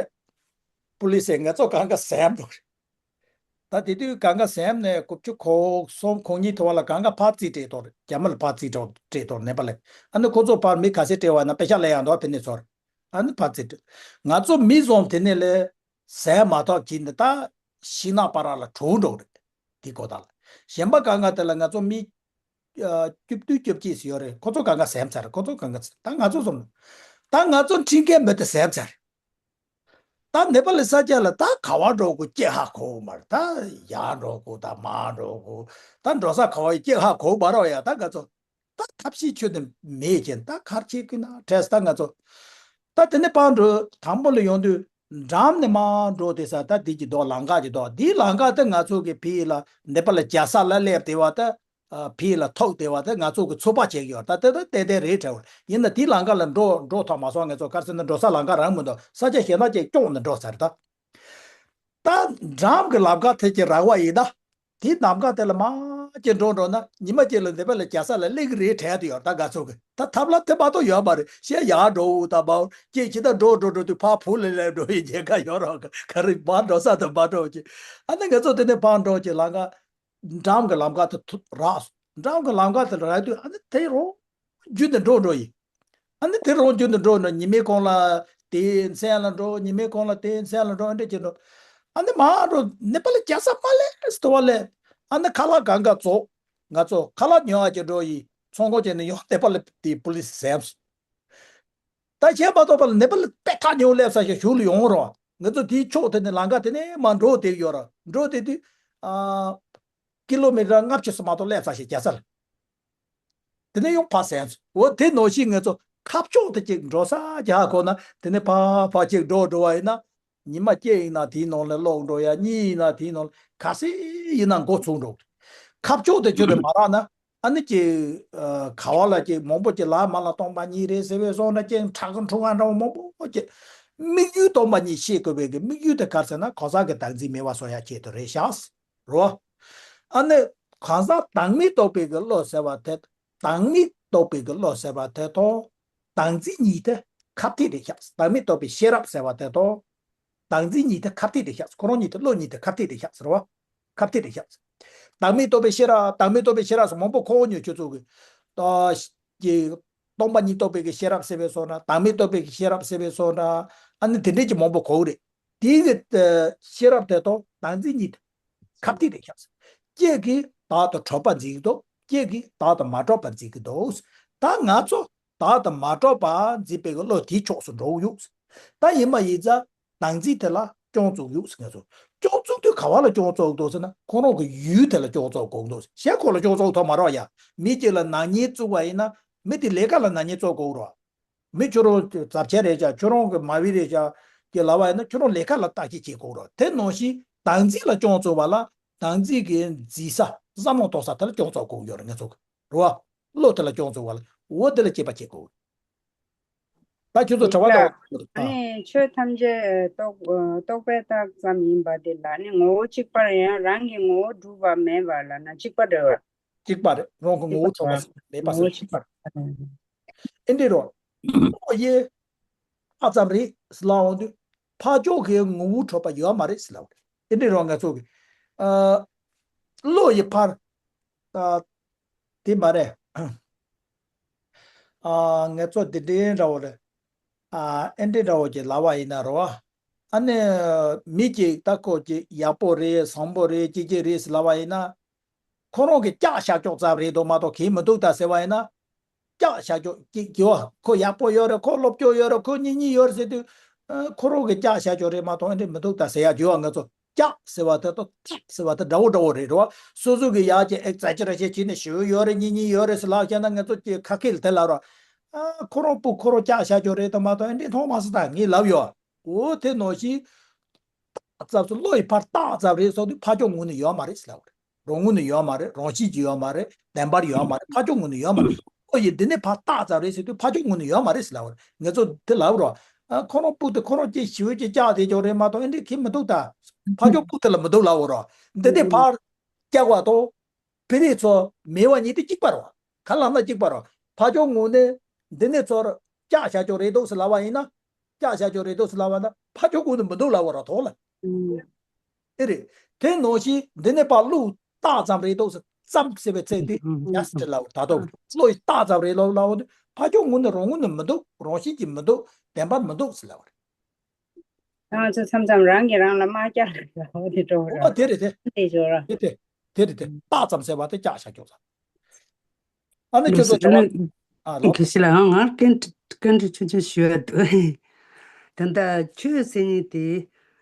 པུ་ལི་སི་ང་ཚོ་གང་ག་ཟེར་འགྲོ་རེད། ད་དེ་དུས་གང་ག་ཟེར་ནས་དགུ་བཅུ་གོ་གསུམ་གོ་གཉིས་དེ་བ་ལ་གང་ག་ཕར་རྩིས་སྤྲད་དོ་རེད། རྒྱ་མི་ལ་ཕར་རྩིས་སྤྲད་དོ་རེད་དོ་ནེ་པ་ལི། ཨ་ནི་ཁོ་ཚོ་ཕར་མི་ག་ཚད་སྤྲད་པ་ན་པེ་ཤག་ལེན་ཡག་འདུག་ཕ་ནི་ཚོར། ཨ་ནི་ཕར་རྩིས་སྤྲད། ང་ཚོ་མི་བཟུང་དེ་ནས་ལས་ཟས་མ་ཐོབ་ཀྱིན་ད་ཤིང་ནགས་པ་ར་ལ་གྲོངས་འགྲོ་རེད། དེ་གོ་ད་ལ། གཞན་པ་གང་ག་དེ་ལ་ང་ཚོ་མི་ཨ་བཅུ་བདུན་བཅོ་བརྒྱད་ཙམ་ཡོད་རེད། ཁོ་ཚོ་གང་ག་ཟས་ཚར། ཁོ་ཚོ་གང་ག་ཚར། ད་ང་ཚོ་བཟུང་། ད་ང་ཚོ་ཁྲིམས་འགལ་མི་དེ་ཟས་ཚར། ད་ནེ་པ་ལི་ས་ཆ་ལ་ད་ག་བ་འགྲོ་དགོས་ཅིག་ཧ་གོ་མ་རེད། ད་ཡར་འགྲོ་དགོས་ད་མར་འགྲོ་དགོས། ད་འགྲོ་ས་ག་བ་ཅིག་ཧ་གོ་མ་རེད་ཡ། ད་ང་ཚོ་ད་ཐབས་ཤེས་ཆོད་དེ་མེད་ཀྱིན་ད་ག་རེ་བྱེད་དགོས་ན་བྲེལ་ད་ང་ཚོ། ད་དེ་ནས་ཕར་འགྲོ་དང་པོ་ལ་ཡོང་དུས་འགྲམ་ནས་མར་འགྲོ་དེ་ས་ད་དེ་ཅིག་འདུག་ལམ་ཁ་ཅིག་འདུག་དེའི་ལམ་ཁ་དེ་ང་ཚོ་གི་ཕི་ལ་ནེ་པ་ལི་རྒྱལ་ས་ལ་སླེབས་དེ་བ་ད། ཨ། ཕི་ལ་ཐུག་དེ་བ་དེ་ང་ཚོ་གི་ཚོད་དཔག་བྱེད་ཀྱི་ཡོད། ད་དེ་ད་ཏན་ཏན་རེད་བྲལ་བ་ཡིན་ན་དེའི་ལམ་ཁ་ལ་འགྲོ་འགྲོ་ཐུབ་མ་སོང་། ང་ཚོ་ག་རེ་ཟེར་ན་འགྲོ་ས་ལམ་ཁ་རང་མི་འདུག་ས་ཆ་གཞན་དག་ཅིག་སྐྱོང་ནས་འགྲོ་ཚར་ད། ད་འགྲམ་གྱི་ལམ་ཁ་དེ་ཅིག་རག་པ་ཡིན་ད། དེའི་ལམ་ཁ་དེ་ལ་མར་ཅིག་འགྲོ་འགྲོ་ན་ཉི་མ་གཅིག་ལ་ནེ་པ་ལི་རྒྱལ་ས་ལ་སླེབས་ཀྱི་རེད་བྲལ་དུ་ཡོད། ད་ང་ཚོ་གི་ད་ཐབས་ལམ་དེ་མ་གཏོགས་ཡོད་མ་རེད། ཤེས་ཡག་འགྲོ་འུ་ད་མར་ཅིག་ཅིག་ད་འགྲོ་འགྲོ་འགྲོ་དུས་ཕར་བུ་ལ་སླེབས་འགྲོ་ཡི་ཉེན་ཁ་ཡོད་རོགས། ག་རེ་མར་འགྲོ་ས་དང་མར་འགྲོ་ཅིག་ཨ་ནི་ང་ཚོ་དེ་ནས་ཕར་འགྲོ་ཅིག་ལམ་ཁ། འགྲམ་གྱི་ལམ་ཁ་དེ་ཐུ་རག་སོང་། འགྲམ་གྱི་ལམ་ཁ་དེ་ལ་རག་དུས་ཨ་ནི་དེ་རང་རྒྱུན་དུ་འགྲོ་འགྲོ་ཡིན། ཨ་ནི་དེ་རང་རྒྱུན་དུ་འགྲོ་འགྲོ། ཉི་མའི་གུང་ལ་དེའི་མཚན་ལ་འགྲོ། ཉི་མའི་གུང་ལ་དེའི་མཚན་ལ་འགྲོ། ཨ་འདྲ་བྱེད་འགྲོ། ཨ་ནི་མར་འགྲོ་ནེ་པ་ལི་རྒྱལ་ས་མར་ལས་སུ་དེ་བ་ལས། ཨ་ནི་ཁ་ལག་གང་ག་བཙོང་། ང་ཚོ་ཁ་ལག་ཉོ་ཡག་ཅིག་འགྲོ་ཡིན། ཚོང་ཁང་བྱས་ནས་ཡོང་། ནེ་པ་ལི་དེ་པུ་ལི་སི་ཟེར་སོང་། ད་བྱས་མ་གཏོགས་པ་ལ་ནེ་པ་ལི་དཔེ་ཐག་ཉེ་བོ་སླེབས་ས་ཞིག་གཞུག་ལ་ཡོང་རོགས། ང་ཚོ་དེའི་ཕྱོགས་དེ་ནས་ལམ་ཁ་དེ་ནས་མར་འགྲོ་བསྡད་ཡོད་ར། འགྲོ་བསྡད་དུས། ཨ། ཀི་ལོ་མི་ཊར་ལྔ་བཅུ་ཙམ་མ་གཏོགས་སླེབས་ས་ཞིག་རྒྱལ་ས་ལ། དེ་ནས་ཡང་ཕར་ཟད་སོང་། འོ་དེ་ནང་བཞིན་ང་ཚོ་ཁ་ཕྱོགས་དེ་ཅིག་འགྲོ་ས་རྒྱག་དགོས་ན་དེ་ནས་ཕར་ཕར་ཅིག་འགྲོ་འགྲོ་བ་ཡིན་ན། ཉི་མ་གཅིག་ཡིན་ན་དེའི་ནང་ལ་ལོག་འགྲོ་ཡ། གཉིས་ཡིན་ན་དེའི་ནང་ལ། ག་ཚོད་ཡིན་ན་འགོ་ཚུགས་འགྲོ། ཁ་ཕྱོགས་དེ་ཁྱོད་ཀྱིས་མ་རག་ན། ཨ་ནི་ཅིག་ཨ། ག་བ་ལ་ཅིག་མང་པོ་ཅིག་ལ་མ་ལ་སྟོང་པ་ཉིད་རེད་ཟེར་བའི་སོང་ན་ཅིག་ཁྲག་གི་འཁྲུ་ང་འདྲ་བོ་མང་པོ་ཅིག་དམིགས་ཡུལ་སྟོང་པ་ཉིད་ཤེས་དགོས་པའི་གི་དམིགས་ཡུལ་དེ་ག་རེ་ཟེར་ན་གང་ཟག་གི་བདག་འཛིན་མེད་པ་བཟོ་ཡ་ཆེད་དུ་རེད་ཤག་རོ། ཨ་ནི་གང་ཟག་བདག་མེད་རྟོགས་པའི་གི་བློ་ཟེར་བ་དེ། བདག་མེད་རྟོགས་པའི་གི་བློ་ཟེར་བ་དེ་དང་། བདག་འཛིན་གཉིས་དེ་ཁ་གཏད་རེད་ཤག་བདག་མེད་རྟོགས་པའི་ཤེས་རབ་ཟེར་བ་དེ་དང་། བདག་འཛིན་གཉིས་དེ་ཁ་གཏད་རེད་ཤག་ཁོ་རང་གཉིས་དེ་བློ་གཉིས་དེ་ཁ་གཏད་རེད་ཤག་ཟེར་བ། ཁ་གཏད་རེད་ཤག་བདག་མེད་རྟོགས་པའི་ཤེས་རབ། བདག་མེད་རྟོགས་པའི་ཤེས་རབ་སོགས་མང་པོ་གོ་མྱོང་། ཁྱོད་ཚོ་གི་ད་ཀྱི་སྟོང་པ་ཉིད་རྟོགས་པའི་གི་ཤེས་རབ་ཟེར་བའི་སོགས་འདྲ། བདག་མེད་རྟོགས་པའི་གི་ཤེས་རབ་ཟེར་བའི་སོགས་འདྲ། ཨ་ནི་དེ་འདྲས་ཀྱི་མང་པོ་གོ་གི་རེད། དེའི་གི་ཤེས་རབ་དེ་དང་བདག་འཛིན་གཉིས་དེ་ཁ་གཏད་རེད་ཤག་གཅིག་གིས་བདག་ཏུ་གྲུབ་པར་འཛིན་གྱི་འདུག་གཅིག་གིས་བདག་ཏུ་མ་གྲུབ་པར་འཛིན་གྱི་འདུག་ད་ང་ཚོ་བདག་ཏུ་མ་གྲུབ་པར་འཛིན་པའི་གི་བློ་དེའི་ཕྱོགས་སུ་འགྲོ་གི་ཡོད། ད་ཡིན་པ་ཡིན་ཙང་། བདག་འཛིན་དེ་ལ་སྐྱོན་བཙུགས་ཡོད་ཟེར། ང་ཚོ་སྐྱོན་བཙུགས་དུས་ག་བ་ལ་སྐྱོན་བཙུགས་འདུག་ཟེར་ན། ཁོ་རང་གི་ཡུལ་དེ་ལ་སྐྱོན་བཙུགས་དགོས་འདུག་གཞན་ཁོ་ལ་སྐྱོན་བཙུགས་ཐུབ་མ་རེད་ཡ། མི་གཅིག་ལ་ནག་ཉེས་བཙུགས་པ་ཡིན་ན། མི་དེ་ལས་ཀ་ལ་ནག་ཉེས་བཙུགས་དགོས་རེད། མི་ཁྱོད་རང་ཚབས་ཆེན་རེད་ཤག་ཁྱོད་རང་གི་མ་བི་རེད་ཤག་གི་ལབ་པ་ཡིན་ན་ཁྱོད་རང་ལས་ཀ་ལ་བརྟག་དཔྱད་བྱེད་དགོས་རེད། དེ་ནང་བཞིན་བདག་འཛིན་ལ་སྐྱོན་བཙུགས་པ་ལ་བདག་འཛིན་གྱི་འཛིན་ས་བསམ་བློ་གཏོང་ས་དེ་ལ་སྐྱོན་བཙུགས་དགོས་ཡོད་རེད། ང་ཚོ་གི་རེད་བ། བློ་དེ་ལ་སྐྱོན་བཙུགས་པ་ལ་འོ་དེ་ལ་དཔྱད་པ་བྱེད་དགོས། ད་ཁྱོད་ཚོ་གྲྭ་པ་ལ། ཨ་ནི་ཆོས་ཐམས་ཅད་རྟོག་རྟོག་པས་བཏགས་ཙམ་ཡིན་པ་དེ་ལ་ནི་ངོ་བོ་གཅིག་པར་ཡང་རང་གི་ངོ་བོ་གྲུབ་པ་མེད་པ་ལ་ན་གཅིག་པ་རེད་བ། གཅིག་པ་རེད། རང་གི་ངོ་བོ་གྲུབ་པ་མེད་པ་ཟེར་གཅིག་པ་རེད། ཨེ་འདྲ་རོ། ཨོ་ཡེ། ཨ་ཙམ་རེད་ཟེར་ལབ་འོང་དུས། ཕར་ཕྱོགས་ཀྱི་ངོ་བོ་གྲུབ་པ་ཡོད་མ་རེད་ཟེར་ལབ་རེད། ཨེ་འདྲ་རོ་ང་ཚོ་གི། ཨ། བློ་ཡི་ཕར། ཨ། དེ་མ་རེད། ཨ། ང་ཚོ་འདི་འདྲའི་འདྲ་བོ་རེད། ཨ། ཨེ་འདྲའི་འདྲ་བོ་ཅིག་ལབ་པ་ཡིན་ན་རོ། ཨ་ནི། མི་གཅིག་ད་ཁོ་ཅིག་ཡག་པོ་རེད། བཟང་པོ་རེད། ཅི་ཅིག་རེད་ཟེར་ལབ་པ་ཡིན་ན། ཁོ་རང་གི་སྐྱག་བཞག་ཀྱོག་ཙམ་རེད་འདུག་མ་གཏོགས་གང་མི་འདུག་ད་ཟེར་བ་ཡིན་ན། སྐྱག་བཞག་ཀྱོག་ཅིག་གི་བ། ཁོ་ཡག་པོ་ཡོད་རེད། ཁོ་སློབ་སྦྱོང་ཡོད་རེད། ཁོ་གཉེན་ཉེ་ཡོད་རེད་ཟེར་དུས། ཨ། ཁོ་རང་གི་སྐྱག་བཞག་ཀྱོག་རེད་མ་གཏོགས་ཨེ་འདྲ་མི་འདུག་ད་ཟེར་ཡག་གི་བ། ང་ཚོ་སྐྱག་ཟེར་བ་དེ་དང་སྐྱག་ཟེར་བ་དེ་འདྲ་བོ་འདྲ་བོ་རེད་རེད་བ། སོ་སོ་གི་ཡག་ཅིག་ཨེག་ཛ་ཇེ་རེ་ཤན་བྱས་ནས་ཞེ་པོ་ཡོད་རེད། གཉེན་ཉེ་ཡོད་རེད་ཟེར་ལབ་བྱས་ན་ང་ཚོ་ཅིག་ཁ་སྐད་ལ་དེ་ལབ་རོགས། ཨ། ཁོ་རང་སྤུ་གུ་ཁོ་རང་སྐྱག་བཞག་ཀྱོག་རེད་དང་མ་གཏོགས་ཨེ་འདྲ་མཐོང་མ་སོང་ད་ངས་ལབ་ཡོད། འོ་དེ་ནང་བཞིན། རྟགས་ཙམ་སོགས་བློ་ཡི་ཕར་རྟགས་ཙམ་རེད་སོགས་དུས་ཕར་ཕྱོགས་ངོས་ནས་ཡོད་མ་རེད་ཟེར་ལབ་པ་རེད། རང་ངོས་ནས་ཡོད་མ་རེད། རང་བཞིན་གྱིས་ཡོད་མ་རེད། བདེན་པར་ཡོད་མ་རེད། ཕར་ཕྱོགས་ངོས་ནས་ཡོད་མ་རེད། བློ་ཡི་འདི་ནས་ཕར་རྟགས་ཙམ་རེད་ཟེར་དུས་ཕར་ཕྱོགས་ངོས་ནས་ཡོད་མ་རེད་ཟེར་ལབ་པ་རེད། ང་ཚོ་འདི་ལབ་རོགས། ཨ། ཁོ་རང་སྤུ་གུ་དེ་ཁོ་རང་ཅིག་ཞེ་པོ་ཅིག་སྐྱག་བསྡད་ཀྱོག་རེད་མ་གཏོགས་ཨེ་འདྲ་གང་མི་འདུག་ད། ཕར་ཕྱོགས་སྤུ་གུ་དེ་ལ་མི་འདུག་ལབ་པ་རོགས། འདི་ནས་ཕར་སྐྱག་པ་དང་། བུད་མེད་ཚོ་མེད་པ་གཉིས་དེ་གཅིག་པ་རེད་བ། ག་ལབ་ན་གཅིག་པ་རེད་བ། ཕར་ཕྱོགས་ངོས་ནས་འདི་ནས་ཚུར་སྐྱག་བཞག་ཀྱོག་རེད་འདུག་ཟེར་ལབ་པ་ཡིན་ན། སྐྱག་བཞག་ཀྱོག་རེད་འདུག་ཟེར་ལབ་པ་ན་ཕར་ཕྱོགས་ངོས་ནས་མི་འདུག་ལབ་པ་རེད་དོ་ལ། ཨེ་རེད། དེ་ནང་བཞིན་འདི་ནས་ཕར་བློ་རྟགས་ཙམ་རེད་འདུག་ཟེར། ཙམ་ཟེར་བའི་ཚིག་དེ་ཡ་སི་ཊི་ལབ་པ་ད་དོ། བློ་ཡི་རྟགས་ཙམ་རེད་ལབ་ལབ་པ་དེ་ཕར་ཕྱོགས་ངོས་ནས་རང་ངོས་ནས་མི་འདུག་རང་བཞིན་གྱིས་མི་འདུག་བདེན་པར་མི་འདུག་ཟེར་ལབ་པ་རེད། ང་ཚོ་མཚམས་མཚམས་རང་གིས་རང་ལ་དམག་རྒྱག་ལ་འོ་དེ་འགྲོ་འོ་ར། དེ་རེད་དེ། དེ་འགྲོ་ར། དེ་དེ། དེ་རེད་དེ། རྟགས་ཙམ་ཟེར་བ་དེ་སྐྱག་བཞག་ཀྱོག་ཙམ། ཨ་ནི་ཁྱོད་ཚོ་དྲི་བ། ཨ་ལོ། དགེ་བཤེས་ལགས། ང་བཀའ་འདྲི་བཀའ་འདྲི་ཆུང་ཆུང་ཞུ་ཡ་འདུག་ད་ལྟ་ཆོས་ཟེར་མཁན་དེ་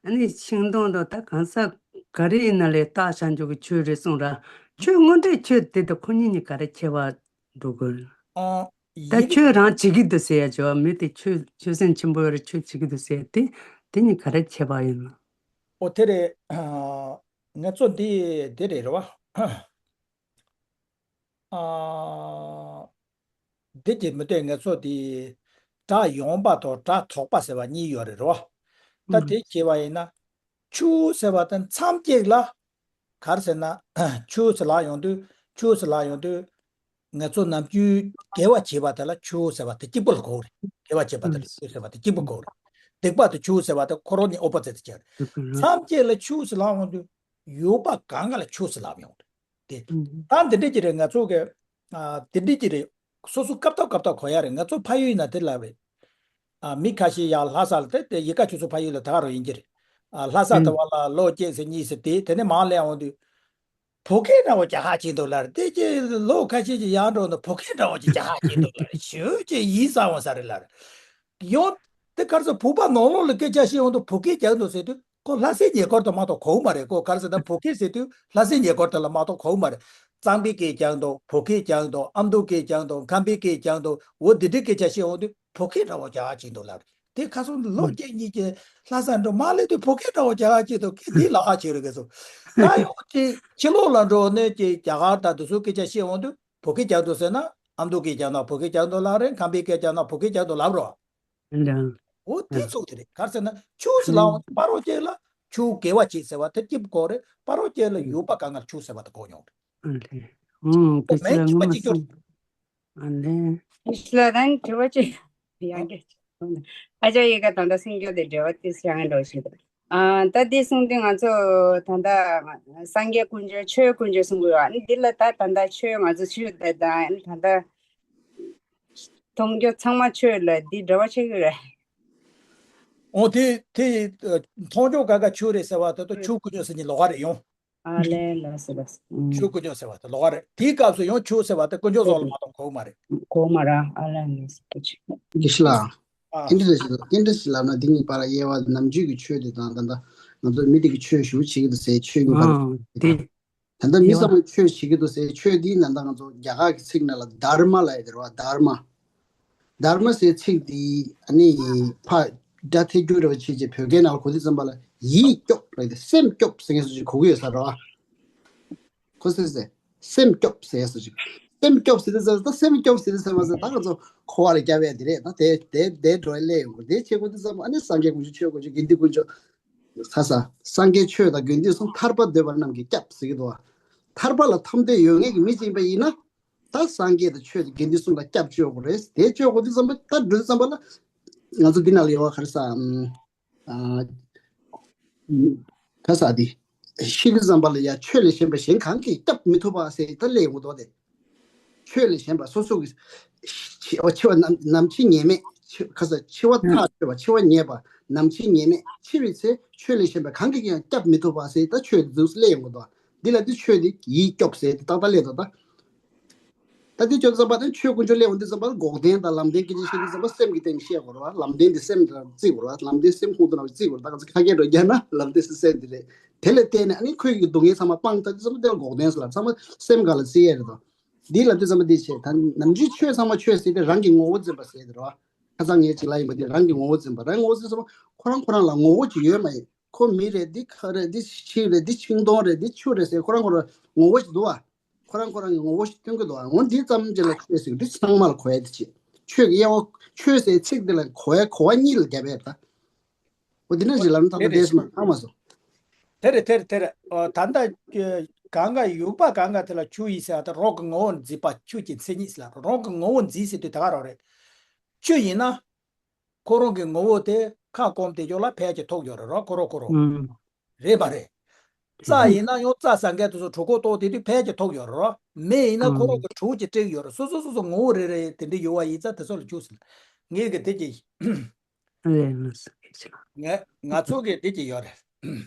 ཨ་ནི་ཤིང་སྡོང་དང་ད་གང་ཟག་ག་རེ་ཡིན་ན་ལས་རྟགས་བཞག་འཇོག་གི་ཆོས་རེད་གསུངས་ར། ཆོས་དངོས་འབྲེལ་ཆོས་དེ་དང་ཁོ་གཉིས་གཉིས་ག་རེ་ཁྱད་པར་འགྲོ་དགོས། ཨ། ད་ཡིན། ཆོས་རང་བྱེད་ཀྱི་འདུག་ཟེར་ཡ་བྱ་བ་མི་དེ་ཆོས་ཆོས་སེམས་ཆེན་པོ་ཡོད་རེད། ཆོས་བྱེད་ཀྱི་འདུག་ཟེར་ཡ་དེ་དེ་གཉིས་ག་རེ་ཁྱད་པར་ཡོད་ན། ཨོ་དེ་རེད། ཨ། ང་ཚོ་འདི་འདི་རེད་རེད་བ། ཨ། འདི་གྱི་མི་སྡོད་ང་ཚོ་འདི་སྒྲ་ཡངས་པ་དང་སྒྲ་དོག་པ་ཟེར་བ་གཉིས་ཡོད་རེད་རེད་བ། ད་ཨུམ། དེ་བྱས་པ་ཡིན་ན། ཆོས་ཟེར་བ་དེ་མཚམས་གཅིག་ལ། ག་རེ་ཟེར་ན། ཆོས་ཟེར་ལབ་ཡོང་དུས་ཆོས་ཟེར་ལབ་ཡོང་དུས། ང་ཚོ་ནམ་རྒྱུན་དགེ་བ་བྱེད་པ་དེ་ལ་ཆོས་ཟེར་བ་དེ་གཅིག་པོ་ལ་གོ་རེད། དགེ་བ་བྱེད་པ་དེ་ལ་ཆོས་ཟེར་བ་དེ་གཅིག་པོ་གོ་རེད། སྡིག་པ་དེ་ཆོས་ཟེར་བ་དེ་ཁོ་རང་གཉིས་ཨོ་པོ་ཛིཊ་བྱས་རེད། མཚམས་གཅིག་ལ་ཆོས་ཟེར་ལབ་ཡོང་དུས་ཡོད་པ་གང་ག་ལ་ཆོས་ཟེར་ལབ་ཡོང་རེད། དེ། ད་འདི་འདྲ་ཅིག་རེད། ང་ཚོ་གི། ཨ། འདི་འདྲ་ཅིག་རེད། སོ་སོ་སྐབས་ཐོག་སྐབས་ཐོག་གོ་ཡ་རེད། ང་ཚོ་ཕ་ཡུལ་ཡིན་ན་དེ་ལབ་རེད། ཨ། མི་ཁ་ཤས་ཡང་ལྷ་ས་ལ་དེ་དེ་ཡི་ག་ཆུ་ཚོད་ཕ་ཡུལ་ལ་ད་ག་རུ་ཡིན་གྱི་རེད། ཨ། ལྷ་ས་དེ་བ་ལ་ལོ་གཅིག་ཙམ་གཉིས་ཙམ་དེ་དེ་ནས་མར་སླེབས་འོང་དུས། བོད་སྐད་འདྲ་བོ་རྒྱག་ཧ་ཅིག་འདུག་ལབ་རེད། དེ་ཅི་ལོ་ཁ་ཤས་ཅིག་ཡར་འགྲོ་ན་བོད་སྐད་འདྲ་བོ་ཅིག་རྒྱག་ཧ་ཅིག་འདུག་ལབ་རེད། ཞེ་ཅིག་ཡིད་ཟ་འོང་ས་རེད་ལབ་རེད། ཡང་། དེ་ག་རེ་ཟེར། བོད་པ་ནང་ལོགས་ལ་སྐད་ཆ་བཤད་ཡོང་དུས་བོད་སྐད་རྒྱག་འདུག་ཟེར་དུས་ཁོ་ལྷ་སའི་ཉེ་འཁོར་དུ་མ་གཏོགས་གོ་གི་མ་རེད། ཁོ་ག་རེ་ཟེར་ན་བོད་སྐད་ཟེར་དུས་ལྷ་སའི་ཉེ་འཁོར་དུ་ལ་མ་གཏོགས་གོ་གི་མ་རེད། གཙང་པའི་སྐད་རྒྱག་འདུག་བོད་སྐད་རྒྱག་འདུག་ཨ་མདོའི་སྐད་རྒྱག་འདུག་མཁན་པའི་སྐད་རྒྱག་འདུག་འོ་འདི་འདྲའི་སྐད་ཆ་བཤད་ཡོང་དུས་བོད་སྐད་འདྲ་བོ་རྒྱག་ཅིག་འདུག་ལབ་རེད། དེ་ཁ་སང་ལོ་ཨུ། བརྒྱད་གཉིས་ཀྱི་ལྷ་ས་འགྲོ་མ་སླེབས་དུས་བོད་སྐད་འདྲ་བོ་རྒྱག་ཅིག་འདུག་སྐད་འདི་ལ་ཧ་ཅིག་རེད་ག་ཚོད། ད་ཡོང་ཅིག་ཕྱི་ལོགས་ལ་འགྲོ་ནས་ཅིག་རྒྱ་གར་དང་དེ་ཚོའི་སྐད་ཆ་བཤད་ཡོང་དུས། བོད་སྐད་རྒྱག་འདུག་ཟེར་ན་ཨ་མདོ་སྐད་རྒྱག་ན་བོད་སྐད་རྒྱག་འདུག་ལབ་རེད། མཁན་པའི་སྐད་རྒྱག་ན་བོད་སྐད་རྒྱག་འདུག་ལབ་རོ། འདྲ། འོ་དེ་ཨ། ཚོགས་དེ་རེད། ག་རེ་ཟེར་ན་ཆོས་ཟེར་ལབ་ཡོང་དུས་བར་རོ་གཅིག་ལ་ཆོས་དགེ་བ་བྱེད་ཟེར་བ་དེ་སྐྱིད་པོ་གོ་རེད། བར་རོ་གཅིག་ལ་ཡོད་པ་གང་ག་ལ་ཆོས་ཟེར་བ་དེ་གོ་མྱོང་རེད། ཨ་ལེ། ཨོ་ཁོ་སྐད་ཆ་མེད་ལ་སྐྱིད་པ་ངོ་མ་གཅིག་གྱུར། སོང་། ཨ་ལེ། ཨིཤ་ལ་དང་དྲི་བ་ཅིག་ཡང་གི། ཨ་ཅག་ཡི་ག་ད་ལྟ་སེང་གེ་དེ་འབྲེལ་བ་ཏིས་ཡང་འགྲོ་ཞིག་ཨ། ད་འདི་གསུངས་དུས་ང་ཚོ་ད་ལྟ་སངས་རྒྱས་དཀོན་མཆོག་ཆོས་དཀོན་མཆོག་གསུང་གི་ཡོད། ཨ་ནི་འདི་ལ་ད་ད་ལྟ་ཆོས་ང་ཚོ་ཆོས་དེ་ད་ད་ལྟ་མཐོང་རྒྱུ་ཚང་མ་ཆོས་ལ་འདི་འབྲེལ་བ་ཆགས་ཀྱི་རེད། འོ་དེ་དེ་མཐོང་རྒྱུ་ག་ག་ཆོས་རེད་ཟེར་བ་དེ་ད་ཆོས་དཀོན་མཆོག་ཟེར་མཁན་ལོགས་ཀ་རེད་ཡོང་། ཨ་ལེ་ལགས་སོ་ལགས་སོ། ཆོས་དཀོན་མཆོག་ཟེར་བ་དེ་ལོགས་ཀ་རེད། དེའི་སྐབས་སུ་ཡང་ཆོས་ཟེར་བ་དེ་དཀོན་མཆོག་ཟེར་ལ་མ་གཏོགས་གོ་མ་རེད། གོ་མ་ར། ཨ་ལེ་ལགས་སོ། དགེ་བཤེས་ལགས། ཨ། ཀེན་ཌི་ལ་ཞིག་ཀེན་ཌི་ཞིག་ལབ་ན་འདི་གཉིས་བར་ལ་དབྱེ་བ་ནམ་རྒྱུན་གྱི་ཆོས་དེ་དང་ད་ལྟ་ང་ཚོ་མི་དེ་གི་ཆོས་ཞུ་བྱེད་ཀྱི་འདུག་ཟེར་ཆོས་གཉིས་བར། ཨ། དེ། ད་ལྟ་མི་དབྱེ་བ། ཚང་མས་ཆོས་བྱེད་ཀྱི་འདུག་ཟེར་ཆོས་འདི་ད་ལྟ་ང་ཚོ་རྒྱ་གར་གྱི་ཚིག་ནང་ལ་དྷརྨ་ལབ་ཡ་དེ་རེད་བ། དྷརྨ། དྷརྨ་ཟེར་ཚིག་འདི་ཨ་ནི་ཕ། སྒྲ་ཐད་རྒྱུ་རེ་བ་བྱེད་ཅེས་བོད་སྐད་ནང་ལ་གོ་དུས་ཙམ་པ་ལ་ཡིད་སྐྱོབ་རེད་དེ། སེམས་སྐྱོབ་ཟེར་མཁན་སུ་ཞིག་གོ་གི་ཡོད་ས་རེད་བ། ཁོ་སེམས་སེ་སེམས་སྐྱོབ་ཟེར་སུ་ཞིག་སེམས་སྐྱོབ་ཟེར་དུས་ཙམ་ད་སེམས་སྐྱོབ་ཟེར་དུས་ཙམ་པ་ཟེར་ད་ང་ཚོ་འཁོར་བ་ལ་སྐྱབས་ཡས་དེ་རེད། ད་དེ་དེ་དེ་འགྲོ་ཡས་སླེབས་ཡོང་གི་རེད། དེ་བྱེད་དགོས་དུས་ཙམ་པ་ཨ་ནི་སངས་རྒྱས་དཀོན་མཆོག་ཆོས་དཀོན་མཆོག་དགེ་འདུན་དཀོན་མཆོག་ས་ས་སངས་རྒྱས་ཆོས་དང་དགེ་འདུན་གསུམ་ཐར་པ་འདོད་པ་རྣམས་ཀྱི་སྐྱབས་ཟེར་གྱི་འདུག་བ། ཐར་པ་ལ་ཐོབ་འདོད་ཡོད་མཁན་གྱི་མི་ཅིག་ཡིན་པ་ཡིན་ན། ད་སངས་རྒྱས་དང་ཆོས་དང་དགེ་འདུན་གསུམ་ལ་སྐྱབས་བཅོལ་དགོས་རེད། དེ་བཅོལ་དགོས་དུས་ཙམ་པ་ད་འགྲོ་དུས་ཙམ་པ་ལ་ང་ཚོ་འདི་ནང་ལ་ཡོད་བ། ག་རེ་ཟ་ཨམ། ཨ། ག་ཟ་འདི། ཤི་དུས་ཙམ་པ་ལ་ཡ་ཆོས་ལས་གཞན་པ་གཞན་གང་གིས་སྐྱབས་མི་ཐུབ་པ་ཟེར་ད་སླེབས་ཡོང་གི་འདུག་སྟེ། ཆོས་ལས་གཞན་པ་སོ་སོ་གི་འཆི་འཆི་བ་ནམ་ནམ་འཆི་ངེས་མེད། འཆི་ག་ཟ་འཆི་བ་ཐག་ཆོད་པ། འཆི་བ་ངེས་པ། ནམ་འཆི་ངེས་མེད། འཆི་བའི་ཚེ་ཆོས་ལས་གཞན་པ་གང་གིས་ཀྱང་སྐྱབས་མི་ཐུབ་པ་ཟེར་ད་ཆོས་འདི་ཚོ་སླེབས་ཡོང་གི་འདུག་འདི་ལ་འདི་ཆོས་འདི་ཡིད་སྐྱོབ་ཟེར་ཏེ་ཏག་ཏག་སླེབས་འདུག་ད། ད་འདི་ཆོས་བསམ་པ་དང་ཆོས་དཀོན་མཆོག་སླེབས་འོང་དུས་ཙམ་པ་འགོག་བདེན་དང་ལམ་བདེན་སྐད་ཆ་བཤད་དུས་ཙམ་པ་སེམས་ཀྱི་སྟེང་བཤད་དགོས་རེད་བ། ལམ་བདེན་འདི་སེམས་དང་བརྩི་དགོས་རེད་བ། ལམ་བདེན་སེམས་ཁོང་དུ་ན་བརྩི་དགོས་རེད། ད་ང་ཚོ་ཁ་སྐད་འགྲོ་རྒྱག་ན་ལམ་བདེན་སེམས་སེམས་འདི་རེད། དེ་ལ་བརྟེན་ནས་ཨ་ནི་ཁོས་ཀྱི་སྡུག་བསྔལ་ཚང་མ་སྤངས་ཐུབ་དུས་ཙམ་པ་དེ་ལ་འགོག་བདེན་ཟེར་ལ་ཚང་མ་སེམས་སྒང་ལ་བརྩི་ཡས་རེད་དོ། འདི་ལབ་དུས་ཙམ་པ་འདི་བྱས་ད་ནམ་རྒྱུན་ཆོས་ཚང་མ་ཆོས་ཟེར་ཏེ་རང་གི་ངོ་བོ་འཛིན་པ་ཟེར་དེ་རེད་བ། ཁ་སང་ངས་ཅིག་ལ་ཡིན་པ་འདི་རང་གི་ངོ་བོ་འཛིན་པ། རང་ངོ་བོ་འཛིན་ཙམ་པ་ཁོ་རང་ཁོ་རང་ལ་ངོ་བོ་ཅིག་ཡོད་མ་ཡིན། ཁོ་མི་རེད། འདི་ཁ་རེད། འདི་ཁྱི་རེད། འདི་ཤིང་སྡོང་རེད། འདི་ཆུ་རེད་ཟེར་ཁོ་རང་ཁོ་རང་ངོ་བོ་ཞིག་འདུག་བ། ཁོ་རང་ཁོ་རང་གི་ངོ་བོ་ཞིག་སྟོན་གྱི་འདུག་བ། འོ་འདི་ཙམ་ཅིག་ལ་ཆོས་ཟེར་འདི་ཚང་མ་ལ་གོ་ཡ་དེ་བྱེད། ཆོས་ཀྱི་དབྱེ་བ་ཆོས་ཟེར་ཚིག་འདི་ལ་གོ་ཡ་གོ་བ་གཉིས་ལ་རྒྱབ་ཡ་རེད་ད། འོ་འདི་འདྲ་ཞིག་ལབ་ན་ད་ལྟ་དེ་སུ་མ་ཧ་མ་སོ། དེ་རེད་དེ་རེད་དེ་རེད། ཨོ་ད་ལྟ་གང་ག་ཡུག་པ་གང་ག་དེ་ལ་ཆུ་ཡིན་ཟེར་བ་ད་རོགས་ཀྱི་ངོ་བོ་འཛིན་པ་ཆུ་གི་མཚན་ཉིད་ཟེར་ལ་རོགས་ཀྱི་ངོ་བོ་འཛིན་ཟེར་དུས་ད་ག་རོགས་རེད། ཆུ་ཡིན་ན། ཁོ་རང་གི་ངོ་བོ་དེ་ཁ་སྐོམ་དེ་ཅོག་ལ་ཕལ་ཆེར་ཐོགས་ཡོད་རེད་རོ། ཁོ་རོ་ཁོ་རོ། ཨུམ། རེད་མ་རེད། རྩྭ་ཡིན་ན་ཡང་རྩྭ་ཟ་མཁན་དེ་ཚོ་གྲོད་ཁོག་ལྟོགས་དེ་དུས་ཕལ་ཆེར་ཐོགས་ཡོད་རེད་རོ། མེ་ཡིན་ན་ཁོ་རང་གི་གྲོགས་ཀྱིས་སྤྲེགས་ཡོད་རེད། སོ་སོ་སོ་སོ་ངོ་བོ་རེ་རེ་དེ་འདྲ་ཡོད་བ་ཡིན་ཙང་དེ་ཚོ་ལ་ཆུ་ཟེར། ངས་གི་དེ་གི། ངས་ང་ཚོ་གི་དེ་གི་ཡོད་རེད།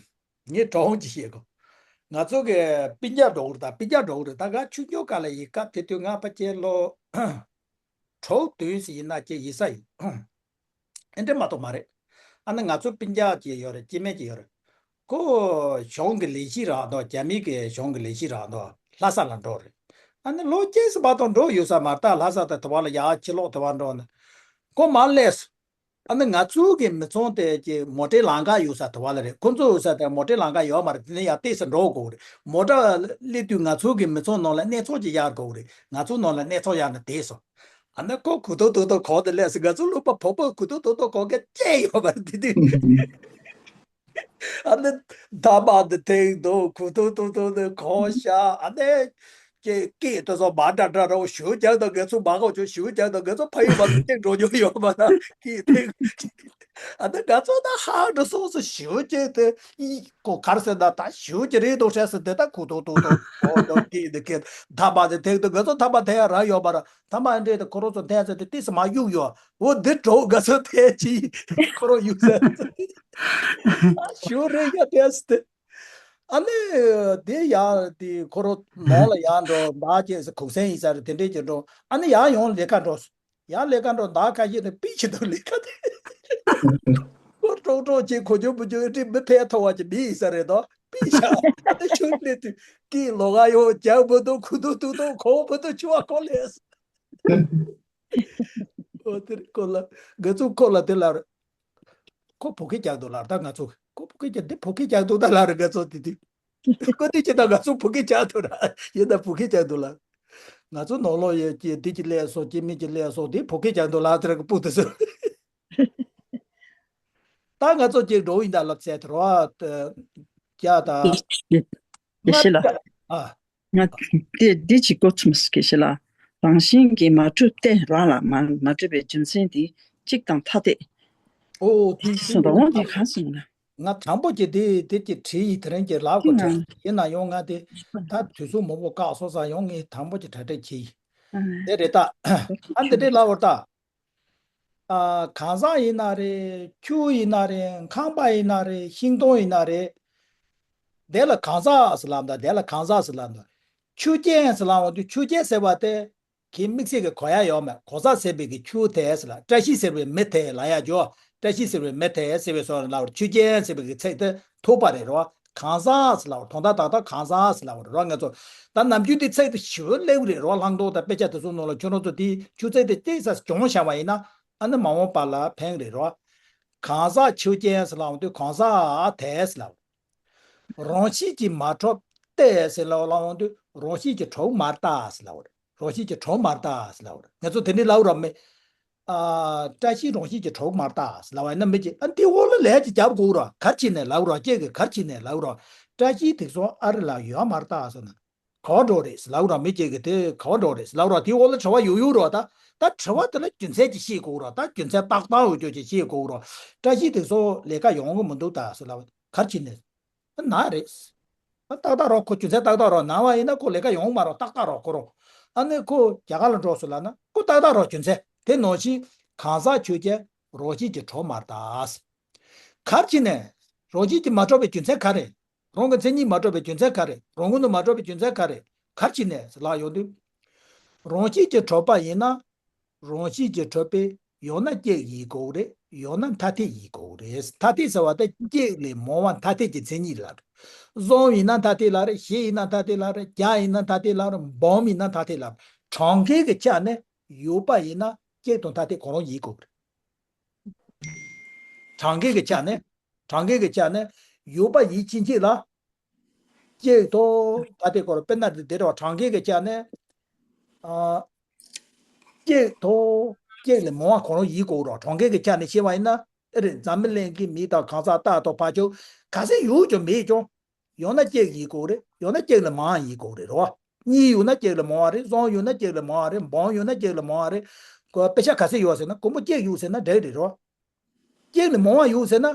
ངས་གྲོགས་ཀྱིས་བཤད་གོ། ང་ཚོ་གི་སྤུན་ཀྱག་འགྲོ་གི་རེད། ད་སྤུན་ཀྱག་འགྲོ་གི་རེད། ད་ག་ཆུ་སྐྱོར་ག་ལ་ཡི་སྐབས་དེ་དུས་ང་ཕལ་ཆེར་ལོ། དྲུག་བདུན་ཙམ་ཡིན་ན་ཅིག་ཡིན་ས་ཡིན། ཨེ་འདྲ་མ་གཏོགས་མ་རེད། ཨ་ནི་ང་ཚོ་སྤུན་ཀྱག་ཅིག་ཡོད་རེད། སྐྱེ་དམན་ཅིག་ཡོད་རེད། ཁོ་གཞུང་གི་ལས་བྱེད་རག་འདུག་རྒྱ་མི་གི་གཞུང་གི་ལས་བྱེད་རག་འདུག་ལྷ་ས་ལ་འགྲོ་རེད། ཨ་ནི་ལོ་གཅིག་ཙམ་མ་གཏོགས་འགྲོ་ཡོད་ས་མ་རེད། ད་ལྷ་ས་དང་དེ་བ་ལ་ཡར་ཕྱི་ལོགས་དེ་བ་འགྲོ་ནས་ཁོ་མར་སླེབས་སོང་། ཨ་ནི་ང་ཚོའི་གི་མི་ཚང་དེ་ཀྱི་མོ་ཊའི་ལམ་ཁ་ཡོད་ས་དེ་བ་ལ་རེད། ཁོ་ཚོ་ཡོད་ས་དེ་མོ་ཊའི་ལམ་ཁ་ཡོད་མ་རེད། དེ་ནས་ཡར་ཏོག་ཙམ་འགྲོ་དགོས་རེད། མོ་ཊ་སླེབས་དུས་ང་ཚོའི་གི་མི་ཚང་ནང་ལ་གནས་ཚང་ཅིག་གཡར་དགོས་རེད། ང་ཚོའི་ནང་ལ་གནས་ཚང་གཡར་ནས་བསྡད་སོང་། ཨ་ནི་ཁོ་གུ་དོག་དོག་དོག་གོག་དེ་སླེབས་སོང་། ང་ཚོ་ལུང་པ་བོད་པ་གུ་དོག་དོག་དོག་གོག་མཁན་ཅི་ཡོད་མ་རེད་དེ་དུས། ཨ་ནི་ཐ་མག་དེ་ཐེག་འདུག་གུ་དོག་དོག་དོག་དེ་གོག་ཤ། ཨ་ནི་ཀི་ཀི་དེ་ཚོ་མ་འདྲ་འདྲ་རོ། ཞུ་རྒྱག་དང་ང་ཚོ་མ་གོ་ཆོ། ཞུ་རྒྱག་དང་ང་ཚོ་ཕ་ཡུལ་མ་ཚོ་སྐྱེས་འགྲོ་མྱོང་ཡོད་མ་ན་ཀི་ཐེག་ཨ་ནི་ང་ཚོ་ད་ཧ་འགྲོ་སོང་སོང་། ཞུ་རྒྱག་དེ་ཡི་གོ་གར་ཟེར་ན་ད་ཞུ་རྒྱག་རེད་འདུག་ཧྲ་ཟེར་དེ་ད་གུ་དོག་དོག་དོག་གོག་དང་ཀི་དེ་ཀི་ཐ་མག་དེ་ཐེག་འདུག་ང་ཚོ་ཐ་མག་ཐེག་ཡ་རག་ཡོད་མ་རེད། ཐ་མག་འདྲེ་དང་ཁོ་རང་ཚོ་འཐེན་ཟེར་དུས་ཏོག་ཙམ་མར་གཡུག་ཡོད། འོ་འདི་གྲོགས་ང་ཚོ་འཐེན་ཅིག་ཁོ་རང་གཡུག་ཟེར། ཨ་ཞོ་རེ་ཡ་འཐེན་ཟེར་ཏེ། ཨ་ནི་དེ་ཡར་དེ་ཁོ་རང་ནང་ལ་ཡར་འགྲོ། མདའ་སྐྱེས་ཟེར། གུང་སེང་ཡིན་ས་རེད། དེ་འདྲས་ཀྱི་འགྲོ། ཨ་ནི་ཡར་ཡང་ལས་ཀ་འགྲོ། ཡར་ལས་ཀ་འགྲོ། མདའ་ཁ་ཤས་དེ་པི་ཆི་འདུག་ལས་ཀ་དེ། ཁོ་ཀྲོག་ཀྲོག་ཅིག་གོ་ཆུང་བུ་ཆུང་ཨེ་འདྲས་མི་ཕན་ཐོགས་པ་ཅིག་མི་ཡིན་ས་རེད་དོ། པི་ཤ་ཨ་ནི་ཆུ་ལས་དུས་ཀི་ལོ་ག་ཡོང་རྒྱག་མི་འདུག་གུ་འདུག་ཏུ་འདུག་གོང་མི་འདུག་ཆུ་བ་ཁོ་ལས། ཨོ་དེར་ཁོ་ལ་ང་ཚོ་ཁོ་ལ་དེ་ལར། ཁོ་བོད་སྐད་རྒྱག་འདུག་ལར། ད་ང་ཚོ་ཁོ་བོད་སྐད་རྒྱག་འདི་བོད་སྐད་རྒྱག་འདུག་ད་ལར་ང་ཚོ་དེ་དུས། ཁོ་དེ་ཅི་ད་ང་ཚོ་བོད་སྐད་རྒྱག་འདུག་ར། ཡིན་ད་བོད་སྐད་རྒྱག་འདུག་ལར། ང་ཚོ་ནང་ལོགས་ཡོད་ཀྱི་འདི་ཅི་ལས་སོ་ཀྱི་མི་ཅི་ལས་སོ་དེ་བོད་སྐད་རྒྱག་འདུག་ལར། དེ་ར་གི་སྤུ་དེ་ཚོ། ད་ང་ཚོ་ཅིག་འགྲོ་ཡིན་ད་ལབ་ཚད་དེ་རོ། རྒྱ་ད། ཡེ་ཤེས་ལགས། ཨ། ང་དེ་འདི་ཅིག་གོ་ཚུམས་སྐད་ཤེས་ལ། རང་བཞིན་གྱིས་མ་གྲུབ་སྟེ་རང་ལ་མ་མ་གྲུབ་པའི་རྒྱུ་མཚན་དེ་གཅིག་དང་ཐ་དད། ཨོ་དེ་དེ་སོང་། ད་འོང་དེ་གང་སོང་ན། ང་དང་པོ་གྱི་དེ་དེ་གྱི་བྲིས་ཡིན། དེ་རིང་གྱི་ལག་གོ་དྲན། ཡིན་ན་ཡང་ང་དེ་ད་དུས་ཚོད་མང་པོ་བཀག་སོང་ཙང་ཡང་ངས་དང་པོ་གྱི་གྲ་སྒྲིག་བྱས་ཡིན། དེ་རེད་ད། ཨ་འདི་འདྲའི་ལབ་བར་ད། ཨ། གངས་བཟང་ཡིན་ན་རེད། ཆུ་ཡིན་ན་རེད། ཁང་པ་ཡིན་ན་རེད། ཤིང་སྡོང་ཡིན་ན་རེད། དེ་ལ་གངས་བཟང་ཟེར་ལབ་ད། དེ་ལ་གངས་བཟང་ཟེར་ལབ་ད། ཆུ་རྐྱེན་ཟེར་ལབ་འོང་དུས་ཆུ་རྐྱེན་ཟེར་བ་དེ་གི་དམིགས་བསལ་གྱི་གོ་ཡ་ཡོད་མེད། གོ་ས་ཟེར་བའི་གི་ཆུ་དེ་ཟེར་ལ། བཀྲ་ཤིས་ཟེར་བའི་མི་དེ་ལ་ཡ་འཇོ། བཀྲ་ཤིས་ཟེར་བའི་མི་དེ་ཟེར་བའི་སོགས་ལ་ཆུ་རྐྱེན་ཟེར་བའི་གི་ཚིག་དེ་ཐུག་པ་རེད་རོ། གངས་བཟང་ཟེར་ལབ་པ་དོན་དག་ཏག་ཏག་གངས་བཟང་ཟེར་ལབ་པ་རེད་རོ། ང་ཚོ་ད་ནམ་རྒྱུན་དེ་ཚིག་དེ་ཞིབ་སླེབས་རེད་རོ། ལྷག་མདོག་དང་དཔེ་ཆ་དེ་ཚོ་ནང་ལ་ཁྱོད་རང་ཚོ་དེ་ཆུ་ཚིག་དེ་ཏོག་ཙམ་སྦྱོང་བཞག་པ་ཡིན་ན་ཨ་ནི་མ་འོངས་པ་ལ་ཕན་རེད་རོ། གང་ཟག་ཆོས་ཅན་ཟེར་ལབ་འོང་དུས་གང་ཟག་དེ་ཟེར་ལབ། རང་བཞིན་གྱིས་མ་གྲུབ་སྟེ་ཟེར་ལབ་ལབ་འོང་དུས་རང་བཞིན་གྱིས་གྲུབ་མ་རེད་ད་ཟེར་ལབ་རེད། རང་བཞིན་གྱིས་གྲུབ་མ་རེད་ད་ཟེར་ལབ་རེད། ང་ཚོ་དེ་འདྲའི་ལབ་ར་མེད། ཨ། བཀྲ་ཤིས་རང་བཞིན་གྱིས་གྲུབ་མ་རེད་ད་ཟེར་ལབ་པ་ཡིན་ན་མི་གཅིག་ཨ་འདི་འོག་ལ་ལས་ཀྱི་རྒྱབ་དགོས་ར་གར་ཕྱིན་ནས་ལབ་ར་སྐྱེ་གི་གར་ཕྱིན་ནས་ལབ་ར། བཀྲ་ཤིས་དེ་ཚོ་ཨ་རི་ལ་ཡོད་མ་རེད་ད་ཟེར་ན། ག་བ་འགྲོ་རེད་ལབ་ར་མི་སྐྱེ་གི་དེ་ག་བ་འགྲོ་རེད་ལབ་ར་དེའི་འོག་ལ་དྲི་བ་ཡོད་ཡོད་ར་ད། ད་དྲི་བ་དེ་ལ་རྒྱུ་མཚན་ཅིག་ཤེས་དགོས་ར་ད་རྒྱུ་མཚན་ཏག་ཏག་ཡོད་རྒྱུ་ཅིག་ཤེས་དགོས་ར། བཀྲ་ཤིས་དེ་ཚོ་ལས་ཀ་ཡོང་གི་མི་འདུག་ད་ཟེར་ལབ་གར་ཕྱིན་ནས། ན་རེད། ཏག་ཏག་རོགས་ཁོ་རྒྱུ་མཚན་ཏག་ཏག་རོགས་ན་བ་ཡིན་ན་ཁོ་ལས་ཀ་ཡོང་མ་རོགས་ཏག་ཏག་རོགས་ཁོ་རོགས། ཨ་ནི་ཁོ་རྒྱ་གར་ལ་འགྲོ་སོང་ལབ་ན་ཁོ་ཏག་ཏག་རོགས་རྒྱུ་མཚན་དེ་ནང་བཞིན་གང་ཟག་ཆོས་ཅན་རང་བཞིན་གྱིས་གྲུབ་མ་རེད་ད། གར་ཕྱིན་ནས་རང་བཞིན་གྱིས་མ་གྲུབ་པའི་རྒྱུ་མཚན་ག་རེ། རང་གི་མཚན་ཉིད་མ་གྲུབ་པའི་རྒྱུ་མཚན་ག་རེ། རང་ངོས་ནས་མ་གྲུབ་པའི་རྒྱུ་མཚན་ག་རེ། གར་ཕྱིན་ནས་ལབ་ཡོང་དུས། རང་བཞིན་གྱིས་གྲུབ་པ་ཡིན་ན། རང་བཞིན་གྱིས་གྲུབ་པས་ཡང་ན་སྐྱེ་ཡིན་དགོས་རེད་ཡང་ན་མཐའ་ཐེག་ཡིན་དགོས་རེད། མཐའ་ཐེག་ཟེར་བ་དེ་སྐྱེ་ལས་མང་བ་མཐའ་ཐེག་གི་མཚན་ཉིད་ལ་རེད། གཟུགས་ཡིན་ན་མཐའ་ཐེག་ལ་རེད། ཞེས་ཡིན་ན་མཐའ་ཐེག་ལ་རེད། རྒྱ་ཡིན་ན་མཐའ་ཐེག་ལ་རེད། འབུམ་ཡིན་ན་མཐའ་ཐེག་ལ་རེད། གྲངས་ཀའི་གི་ཆ་ནས་ཡོད་པ་ཡིན་ན་སྐྱེ་དང་མཐའ་ཐེག་གང་རུང་ཡིན་དགོས་རེད། གྲངས་ཀའི་གི་ཆ་ནས་གྲངས་ཀའི་གི་ཆ་ནས་ཡོད་པ་ཡིན་ཕྱིན་ཆད་ལ། སྐྱེ་དང་མཐའ་ཐེག་གོ་ར་དཔེར་ན་དེ་རེད་བ་གྲངས་ཀའི་གི་ཆ་ནས། ཨ། སྐྱེ་དང་སྐྱེ་ལས་མང་བ་གང་རུང་ཡིན་དགོས་ར་གྲངས་ཀའི་གི་ཆ་ནས་བཤད་པ་ཡིན་ན་ཨེ་རེད། འཛམ་བུ་གླིང་གི་མི་དང་གང་ཟག་རྟག་དང་ཕར་ཕྱོགས་ག་ཚད་ཡོད་ཀྱང་མེད་ཀྱང་། ཡང་ན་སྐྱེ་ཡིན་དགོས་རེད། ཡང་ན་སྐྱེ་ལས་མང་བ་ཡིན་དགོས་རེད་རོ། གཉིས་ཡོད་ན་སྐྱེ་ལས་མང་བ་རེད། གསུམ་ཡོད་ན་སྐྱེ་ལས་མང་བ་རེད། འབུམ་ཡོད་ན་སྐྱེ་ལས་མང་བ་རེད། དཔེ་ཆ་ག་ཚད་ཡོད་ཟེར་ན་དགོན་པོ་སྐྱེ་ཡོད་ཟེར་ན་འགྲིག་རེད་རོ། སྐྱེ་ལས་མང་བ་ཡོད་ཟེར་ན།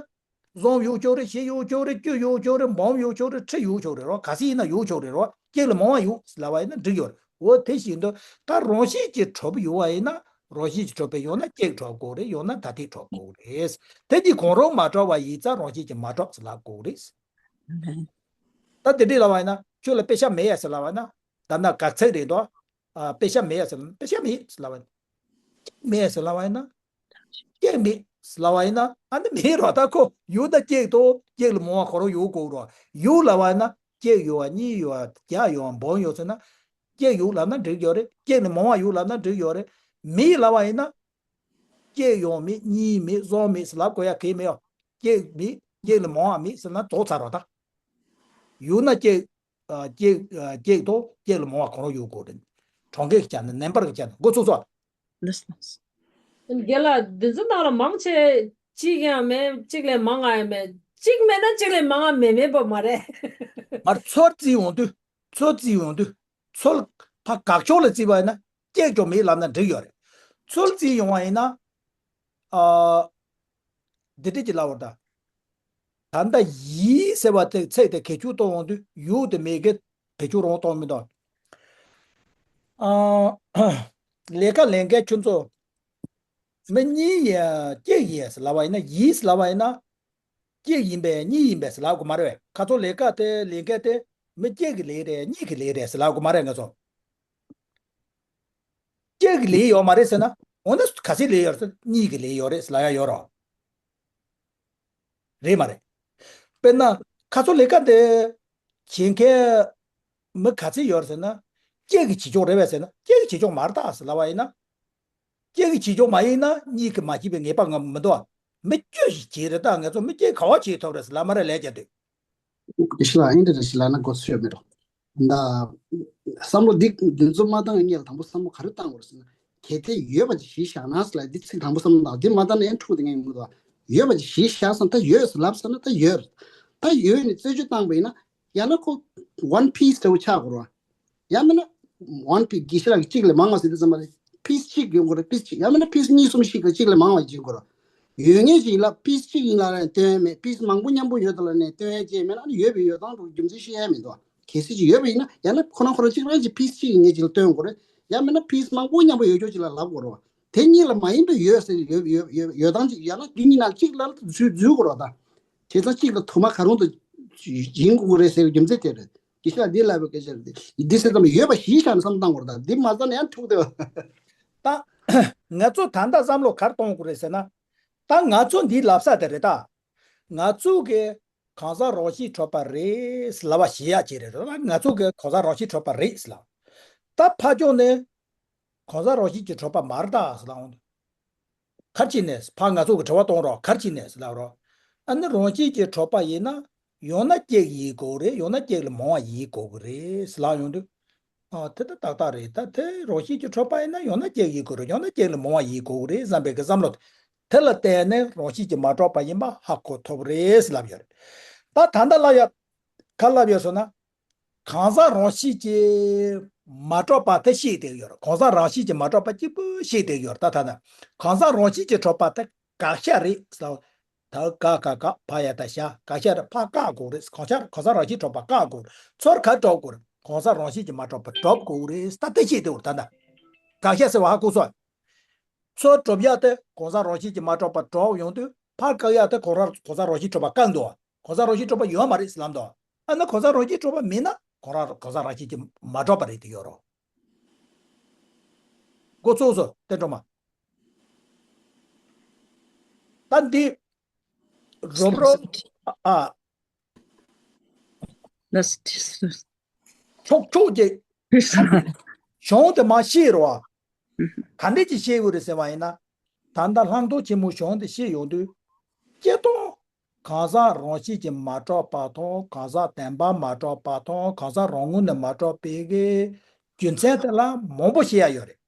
གསུམ་ཡོད་ཆོག་རེད། བཞི་ཡོད་ཆོག་རེད། བཅུ་ཡོད་ཆོག་རེད། འབུམ་ཡོད་ཆོག་རེད། ཁྲི་ཡོད་ཆོག་རེད་རོ། ག་ཚད་ཡིན་ན་ཡོད་ཆོག་རེད་རོ། སྐྱེ་ལས་མང་བ་ཡོད་ལབ་པ་ཡིན་ན་འགྲིག་ཡོད་རེད། འོ་དེ་བཞིན་དུ་ད་རང་བཞིན་གྱིས་གྲུབ་ཡོད་པ་ཡིན་ན་རང་བཞིན་གྱིས་གྲུབ་པའི་ཡང་ན་སྐྱེ་གྲུབ་དགོས་རེད། ཡང་ན་མཐའ་ཐེག་གྲུབ་དགོས་རེད། དེ་གཉིས་གང་རུང་མ་གྲུབ་པ་ཡིན་ཙང་རང་བཞིན་གྱིས་མ་གྲུབ་ཟེར་ལབ་དགོས་རེད། ད་དེ་འདྲས་ལབ་པ་ཡིན་ན་ཁྱོད་ལ་དཔེ་ཆ་མེད་ཡ་ཟེར་ལབ་པ་ཡིན་ན་ད་ན་ག་ཚད་རེད་དོ། ཨ། དཔེ་ཆ་མེད་ཡ་ཟེར་ལབ་ན་དཔེ་ཆ་མེད་ཟེར་ལབ་པ་ཡིན་ན། མེད་ཟེར་ལབ་པ་ཡིན་ན། སྐྱེ་མེད་ཟེར་ལབ་པ་ཡིན་ན་ཨ་ནི་མེད་རོ། ད་ཁོ་ཡོད་ན་སྐྱེ་དང་སྐྱེ་ལས་མང་བ་གང་རུང་ཡོད་དགོས་རོ། ཡོད་ལབ་པ་ཡིན་ན་སྐྱེ་ཡོད་པ་གཉིས་ཡོད་པ་བརྒྱ་ཡོད་པ་འབུམ་ཡོད་ཟེར་ན། སྐྱེ་ཡོད་ལབ་ན་འགྲིག་ཡོད་རེད། སྐྱེ་ལས་མང་བ་ཡོད་ལབ་ན་འགྲིག་ཡོད་རེད། མེད་ལབ་པ་ཡིན་ན། སྐྱེ་ཡོད་མེད་གཉིས་མེད་གསུམ་མེད་ཟེར་ལབ་དགོས་ཡ་གལ་མེད་ཨ། སྐྱེ་མེད་སྐྱེ་ལས་མང་བ་མེད་ཟེར་ན་རྫོགས་ཚར་རོ་ད། ཡོད་ན་སྐྱེ། ཨ། སྐྱེ། ཨ། སྐྱེ་དང་སྐྱེ་ལས་མང་བ་གང་རུང་ཡོད་དགོས་རེད། གྲངས་ཀའི་ཆ་ནས་ནམ་བར་གྱི་ཆ་ནས་འགོ་ཚུགས་སོ། ལགས་སོ། རྒན་ལགས་འདི་ཚོ་ནང་ལ་མང་ཆེ་གཅིག་ཡང་མེད། གཅིག་ལས་མང་བ་ཡང་མེད། གཅིག་མེད་ན་གཅིག་ལས་མང་བ་མེད་མེད་པ་མ་རེད། མར་ཚུར་བརྩིས་ཡོང་དུས། ཚུར་བརྩིས་ཡོང་དུས། ཚུར་ཕར་དགག་ཕྱོགས་ལ་བརྩིས་པ་ཡིན་ན་སྐྱེ་ཀྱང་མེད་ལབ་ན་འགྲིག་ཡོད་རེད། ཚུར་བརྩིས་ཡོང་བ་ཡིན་ན། ཨ། འདི་འདྲ་ཅིག་ལབ་པ་དང་། ད་ལྟ་ཡིད་ཟེར་བ་དེ་ཚིག་དེ་གལ་ཆུང་གཏོང་ཡོང་དུས་ཡུལ་དེ་མེད་ཀི་བེད་སྤྱོད་རང་གཏོང་མི་འདུག་ཨ། ལས་ཀ་ལས་མཁན་ཁྱོད་ཚོ། མི་གཉིས་ཡ་གཅིག་ཡིན་ཟེར་ལབ་པ་ཡིན་ན་ཡིད་ཟེར་ལབ་པ་ཡིན་ན། གཅིག་ཡིན་པས་གཉིས་ཡིན་པས་ཟེར་ལབ་དགོས་མ་རེད་པས། ཁ་ཚོ་ལས་ཀ་དེ་ལས་མཁན་དེ་མི་གཅིག་གི་ལས་རེད་གཉིས་ཀྱི་ལས་རེད་ཟེར་ལབ་དགོས་མ་རེད་ང་ཚོ། གཅིག་གི་ལས་ཡོད་མ་རེད་ཟེར་ན། འོ་ན་ག་ཚོད་ལས་ཡོད་རེད་ཟེར་ན་གཉིས་ཀྱི་ལས་ཡོད་རེད་ཟེར་ལབ་ཡ་ཡོད་རོ། རེད་མ་རེད། དཔེར་ན་ཁ་ཚོ་ལས་ཀ་དེ་བྱེད་མཁན་མི་ག་ཚོད་ཡོད་རེད་ཟེར་ན། གཅིག་གིས་བྱེད་ཆོག་རེད་པས་ཟེར་ན་གཅིག་གིས་བྱེད་ཆོག་མ་རེད་ད་ཟེར་ལབ་པ་ཡིན་ན། གཅིག་གིས་བྱེད་ཆོག་མ་ཡིན་ན་གཉིས་ཀྱིས་མ་བྱེད་པའི་ངེས་པ་ང་མི་འདུག་ཨ། མི་བཅུ་ཞིག་བྱེད་རེད་ད་ང་ཚོ་མི་གཅིག་ག་བ་བྱེད་ཐུབ་རེད་ཟེར་ལབ་མ་རེད་ལས་བྱ་དུས། དེ་ཤི་ལ་ཨིན་དེ་རེ་ཤི་ལ་ན་གོ་སོད་མེད་རོ། ད་བསམ་བློ་འདི་འདི་ཚོ་མ་བཏང་ངས་དང་པོ་བསམ་བློ་ག་རེ་བཏང་དགོས་རེད་ཟེར་ན། གལ་ཏེ་ཡོད་པ་ཅིག་གཞི་བཞག་ན་ཟེར་ལ་འདི་ཚིག་དང་པོ་བསམ་བློ་བཏང་འདི་མ་བཏང་ན་ཨེ་འཁྲུག་དེ་ངས་མི་འདུག་ཡོད་པ་ཅིག་གཞི་བཞག་ཟེར་ན་ད་ཡོད་ཟེར་ལབ་ཟེར་ན་ད་ཡོད་རེད། ད་ཡོད་ནས་རྩད་གཅོད་བཏང་པ་ཡིན་ན་ཡང་ན་ཁོ་ཝན་པིས་འདྲ་བོ་ཆགས་དགོས་རེད་བ། ཡང་མིན་ན་ཝན་པིས་དགེ་བཤེས་ལགས་ཀྱིས་གཅིག་ལས་མང་བ་ཟེར་དུས་ཙམ་པ་ལ་པིས་གཅིག་ཡོང་དགོས་རེད། པིས་གཅིག་ཡང་མིན་ན་པིས་གཉིས་གསུམ་ཞིག་གིས་གཅིག་ལས་མང་བ་ཡིན་དགོས་རེད། ཡོད་ངེས་ཅིག་ལ་པིས་གཅིག་ཡིན་ལ་ལ་སྟོན་ཡས་མེད། པིས་མང་པོ་མཉམ་པོ་ཡོད་དེ་ལ་ནས་སྟོན་ཡས་ཅིག་མེད་ན་ཨ་ནི་ཡོད་པའི་ཡོད་སྟངས་དེ་རྒྱུ་མཚན་ཤེས་ཡས་མི་འདུག་གལ་སྲིད་ཅིག་ཡོད་པ་ཡིན་ན་ཡང་ན་ཁོ་རང་ཁོ་རང་གཅིག་རང་གིས་པིས་གཅིག་ཡིན་ངེས་ཅིག་ལ་སྟོན་དགོས་རེད། ཡང་མིན་ན་པིས་མང་པོ་མཉམ་པོ་ཡོད་ཆོག་ཅིག་ལ་ལབ་དགོས་རེད་བ། དེ་གཉིས་ལ་མ་ཡིན་པའི་ཡོད་ཟེར་ཡོད་ཡོད་ཡོད་ཡོད་སྟངས་ཅིག་ཡང་ན་དེ་གཉིས་ནང་གཅིག་ལ་འཛུལ་འཛུལ་དགོས་རེད་བ་ད། བྱས་ཙང་གཅིག་ལ་དུ་མ་ག་རུང་དུ་ཡིན་དགོས་རེད་ཟེར་བའི་རྒྱུ་མཚན་དེ་རེད། དགེ་བཤེས་ལགས་འདི་ལབ་པའི་སྐད་ཆ་རེད་དེ། འདི་ཟེར་ཙམ་ཡོད་པ་གཞི་བཞག་ནས་བསམ་བཏང་དགོས་རེད་ད། འདི་མ་བཏང་ན་ཡང་འཁྲུག་བསྡད་པ། ད་ང་ཚོ་ད་ལྟ་བསམ་བློ་ག་རེ་གཏོང་དགོས་རེད་ཟེར་ན། ད་ང་ཚོ་འདི་ལབ་ས་དེ་རེད་ད། ང་ཚོ་གི་གང་ཟག་རང་བཞིན་གྲུབ་པ་རེད་ལབ་པ་ཞེ་ཡག་ཅིག་རེད་རེད་ང་ཚོ་གི་གང་ཟག་རང་བཞིན་གྲུབ་པ་རེད་ལབ། ད་ཕ་ཅོག་ནས་གང་ཟག་རང་བཞིན་གྱིས་གྲུབ་པ་མ་རེད་ད་ཟེར་ལབ་འོང་དུས། ག་རེ་བྱས་ནས་ཕར་ང་ཚོ་གི་དྲི་བ་གཏོང་རོགས། ག་རེ་བྱས་ནས་ལབ་རོགས། ཨ་ནི་རང་བཞིན་གྱིས་གྲུབ་པ་ཡིན་ན་ཡང་ན་གཅིག་ཡིན་དགོས་རེད། ཡང་ན་གཅིག་ལས་མང་བ་ཡིན་དགོས་ཀྱི་རེད་ལབ་ཡོང་དུས། ཨ་དེ་ད་ཏག་ཏག་རེད། ད་དེ་རང་བཞིན་གྱིས་གྲུབ་པ་ཡིན་ན་ཡང་ན་གཅིག་ཡིན་དགོས་རེད། ཡང་ན་གཅིག་ལས་མང་བ་ཡིན་དགོས་ཀྱི་རེད་བསམ་པའི་གི་བསམ་བློ་དེ་ལ་བརྟེན་ནས་རང་བཞིན་གྱིས་མ་གྲུབ་པ་ཡིན་པ་ཧ་གོ་ཐུབ་རེད་ལབ་ཡོད་རེད། ད་ད་ལྟ་ལ་ཡ་ག་ལབ་ཡོད་སོང་ན། གང་ཟག་རང་བཞིན་གྱིས་མ་གྲུབ་པ་དེ་བཤད་བསྡད་ཡོད་རེད། གང་ཟག་རང་བཞིན་གྱིས་མ་གྲུབ་པ་གཅིག་པུ་བཤད་བསྡད་ཡོད་རེད། ད་ད་ད་གང་ཟག་རང་བཞིན་གྱིས་གྲུབ་པ་དེ་དགག་བྱ་རེད་ཟེར། ད་ག་ག་ག་ཕ་ཡ་ད་ཤ་དགག་བྱ་རེད། ཕ་བཀག་དགོས་རེད། གང་ཟག་གང་ཟག་རང་བཞིན་གྲུབ་པ་བཀག་དགོས་རེད། ཚུར་ག་གྲུབ་དགོས་རེད། གང་ཟག་རང་བཞིན་གྱིས་མ་གྲུབ་པ་གྲུབ་དགོས་རེད། ད་དེ་བཤད་བསྡད་ཡོད་རེད། ད་ད་དགག་བྱ་ཟེར་བ་ཧ་གོ་སོང་། ཚུར་གྲུབ་ཡ་དེ་གང་ཟག་རང་བཞིན་གྱིས་མ་གྲུབ་པ་གྲུབ་ཡོང་དུས་ཕར་བཀག་ཡ་དེ་གང་རང་གང་ཟག་རང་བཞིན་གྲུབ་པ་བཀག་འདུག་གང་ཟག་རང་བཞིན་གྲུབ་པ་ཡོད་མ་རེད་ཟེར་ལབ་འདུག་ཨ་ནི་གང་ཟག་རང་བཞིན་གྲུབ་པ་མིན་ན་གང་རང་གང་ཟག་རང་བཞིན་གྱིས་མ་གྲུབ་པ་རེད་དེ་ཡོད་རོ། འགོ་ཚུགས་སོ་དེ་འགྲོ་མ། ད་འདི་རོབ་རོབ་ཨ། ལགས་སོ། ཕྱོགས་ཕྱོགས་ཀྱི་གཞུང་དེ་མ་ཤེས་རོ། ག་འདྲས་ཀྱི་ཤེས་དགོས་རེད་ཟེར་བ་ཡིན་ན། ད་ལྟ་ལྷག་མཐོང་ཆེན་མོའི་གཞུང་དེ་ཤེས་ཡོང་དུས། སྤྱིར་བཏང་གང་ཟག་རང་བཞིན་གྱིས་མ་གྲུབ་པ་དང་། གང་ཟག་བདེན་པར་མ་གྲུབ་པ་དང་། གང་ཟག་རང་ངོས་ནས་མ་གྲུབ་པའི་གི་རྒྱུ་མཚན་དེ་ལ་མང་པོ་བཤད་ཡ་ཡོད་རེད།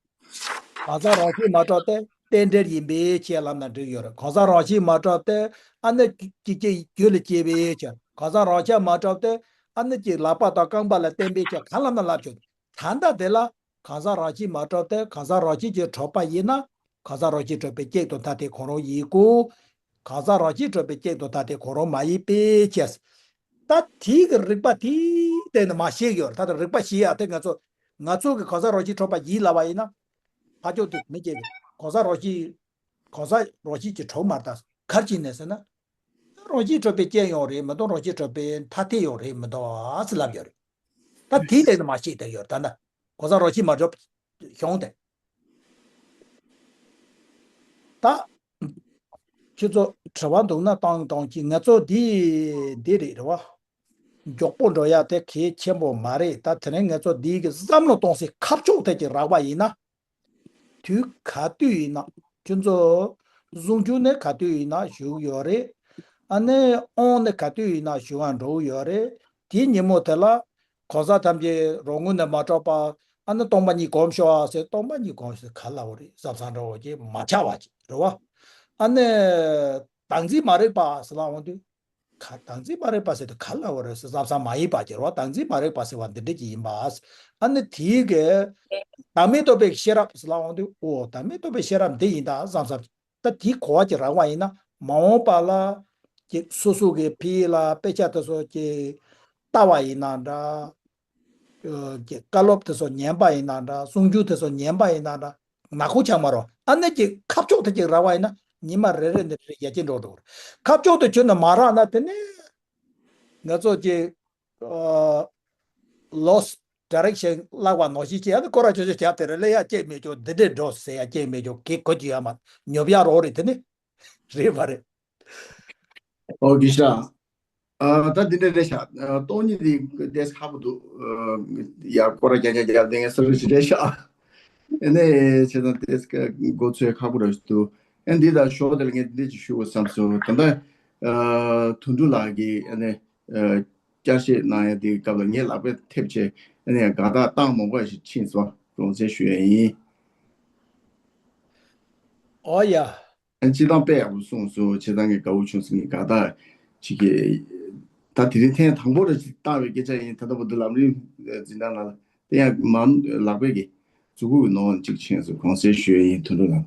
གང་ཟག་རང་བཞིན་མ་གྲུབ་དེ་རྟེན་འབྲེལ་ཡིན་པའི་ཕྱིར་ལབ་ན་འགྲིག་ཡོད་རེད། གང་ཟག་རང་བཞིན་མ་གྲུབ་དེ་ཨ་ནི་ཅིག་ཅིག་རྒྱུ་ལ་སྐྱེས་པའི་ཕྱིར། གང་ཟག་རང་བཞིན་མ་གྲུབ་དེ་ཨ་ནི་ཅིག་ལག་པ་དང་རྐང་པ་ལ་བརྟེན་པའི་ཕྱིར་གང་ལབ་ན་ལབ་ཆོག་ད་ལྟ་དེ་ལ་གང་ཟག་རང་བཞིན་མ་གྲུབ་དེ་གང་ཟག་རང་བཞིན་གྱིས་གྲུབ་པ་ཡིན་ན། གང་ཟག་རང་བཞིན་གྲུབ་པའི་གཅིག་ཏུ་ཐ་དད་གང་རུང་ཡིན་དགོས། གང་ཟག་རང་བཞིན་གྲུབ་པའི་གཅིག་ཏུ་ཐ་དད་གང་རུང་མ་ཡིན་པའི་ཕྱིར། ད་དེའི་གི་རིགས་པ་དེའི་སྟེང་ནས་མ་བཤད་ཡོད་རེད། ད་ལྟ་རིགས་པ་བཤད་ཡ་དེ་ང་ཚོ་ང་ཚོ་གི་གང་ཟག་རང་བཞིན་གྲུབ་པ་ཡིན་ལབ་པ་ཡིན་ན། ཕ་ཕྱོགས་དེ་མི་སྐྱེ་གི་གང་ཟག་རང་བཞིན་གང་ཟག་རང་བཞིན་གྱིས་གྲུབ་མ་རེད། ད་ག་རེ་བྱས་ནས་ཟེར་ན། རང་བཞིན་གྲུབ་པའི་རྐྱེན་ཡང་རེད་མི་འདུག་རང་བཞིན་གྲུབ་པའི་ཐ་དད་ཡང་རེད་མི་འདུག་ཟེར་ལབ་ཡོད་རེད། ད་དེའི་སྟེང་ནས་མ་བཤད་བསྡད་ཡོད་རེད། ད་ལྟ་གང་ཟག་རང་བཞིན་མ་གྲུབ་གཞུང་དེ། ད་ཁྱེད་ཚོ་དྲི་བ་འདུག་ན་བཏང་བཏང་གི། ང་ཚོ་འདི་འདི་རེད་རེད་བ། མགྱོགས་པོ་འགྲོ་ཡ་དེ་གལ་ཆེན་པོ་མ་རེད། ད་དེ་རིང་ང་ཚོ་འདི་གི་བསམ་བློ་གཏོང་སའི་ཁ་ཕྱོགས་དེ་ཅིག་རག་པ་ཡིན་ན། དུས་ག་དུས་ཡིན་ན་ཁྱོད་ཚོ་གཟུངས་ཆུང་ནི་ག་དུས་ཡིན་ན་ཞུ་གི་ཡོད་རེད། ཨ་ནི་དབང་ནི་ག་དུས་ཡིན་ན་ཞུ་ག་འགྲོ་གི་ཡོད་རེད། དེའི་ཉིན་མོ་དེ་ལ་གང་ཟག་ཐམས་ཅད་རང་ངོས་ནས་མ་གྲུབ་པ། ཨ་ནི་སྟོང་པ་ཉིད་གོམས་ཤོག་ཟེར། སྟོང་པ་ཉིད་གོམས་ཤོག་ག་ལབ་རེད། གཟབ་གཟབ་འདྲ་བོ་ཅིག་མ་ཆགས་པ་ཅིག་རེད་བ། ཨ་ནི་བདག་འཛིན་མ་རིག་པ་ཟེར་ལབ་འོང་དུས། ག་བདག་འཛིན་མ་རིག་པ་ཟེར་དུས་ག་ལབ་པ་རེད་ཟེར། གཟབ་གཟབ་མ་ཡིན་པ་ཅིག་རེད་བ། བདག་འཛིན་མ་རིག་པ་ཟེར་བ་འདི་འདྲ་ཅིག་ཡིན་པ། ཨ་ནི་དེའི་གི་བདག་མེད་རྟོགས་པའི་ཤེས་རབ་ཟེར་ལབ་འོང་དུས། ཨོ་བདག་མེད་རྟོགས་པའི་ཤེས་རབ་འདི་ཡིན་ད་གཟབ་གཟབ་ཅིག་ད་དེའི་གོ་བ་ཅིག་རག་པ་ཡིན་ན་མ་འོངས་པ་ལ་ཅིག་སོ་སོ་གི་ཕ་ཡུལ་ལ་དཔེ་ཆ་དེ་ཚོ་ཅིག་ལྟ་བ་ཡིན་ན་འདྲ། ཨ་ཅིག་བཀའ་སློབ་དེ་ཚོ་ཉན་པ་ཡིན་ན་འདྲ། གསུང་ཆོས་དེ་ཚོ་ཉན་པ་ཡིན་ན་འདྲ། ནག་ཁུང་ཆགས་མ་རོགས། ཨ་ནི་ཅིག་ཁ་ཕྱོགས་དེ་ཅིག་རག་པ་ཡིན་ན་ཉི་མ་རེ་རེ་ནས་རེ་རེ་ཡར་རྒྱས་འགྲོ་འགྲོ་གི་རེད། ཁ་ཕྱོགས་དེ་ཁྱོན་ནས་མ་རག་ན་དེ་ནས་ང་ཚོ་ཅིག་ཨ་lost direction བརླག་པ་ནང་བཞིན་བྱས། ཨ་ནི་སྐོར་ར་ཆོས་ཆོས་བྱས་དེ་རེད། ལས་ཡ་སྐྱེ་མེད་ཀྱོ་འདི་འདྲས་འགྲོ་ཟེར་ཡ་སྐྱེ་མེད་ཀྱོ་གེ་གོ་ཅི་ཡ་མ་ཉོབ་ཡ་རོགས་རེད། དེ་ནི་རེད་པ་རེད། ཨོ་གི་ཤ། ཨ་ད་འདི་འདྲ་རེད་ཤག་ཨ་སྟོང་ཉིད་འདི་ཏོག་ཙམ་ཁག་པོ་འདུག་ཨ་ཡ་སྐོར་ར་རྒྱག་རྒྱག་རྒྱག་དེ་ངས་ས་རུ་ཞིག་རེད་ཤག་ཨ་ནི་བྱས་ཙང་ཏོག་ཙམ་འགོ་ཚུགས་ཁག་པོ་ར་ཞིག་འདུག་ཨ་འདི་དང་ཞོགས་དེ་ལ་ངས་འདི་འདྲ་ཅིག་ཞུ་དགོས་བསམ་སོང་། ད་ལྟ་ཨ་དོན་གྲུབ་ལགས་ཀྱིས་ཨ་ནི་ཨ་བསྐྱར་བཤད་གནང་ཡ་དེའི་སྐབས་ལ་ངའི་ལག་པས་ཐེབས་བྱས་ཨ་ནི་དགའ་རྟགས་བཏང་མང་པོ་ཞིག་ཕྱིན་སོང་། རོགས་རམ་ཞུ་ཡ་ཡིན། ཨོ་ཡ། སྤྱིར་བཏང་དཔེ་ཡག་པོ་གསུངས་སོང་། བྱས་ཙང་ངས་དགའ་བོ་བྱུང་སོང་། ངས་དགའ་རྟགས་ཅིག་གི་ད་དེ་རིང་ཐེངས་དང་པོ་རེད་ཅིག་བཏང་བའི་སྐད་ཆ་ཡིན། ད་ལྟ་བར་དུ་ལམ་རིམ་འཛིན་གྲྭ་ནང་ལ་དེ་ཡང་མ་ལག་པས་ཀྱི་མཛུབ་གུ་གི་ནང་ཅིག་ཕྱིན་སོང་། གོང་གསལ་ཞུ་ཡ་ཡིན། དོན་གྲུབ་ལགས།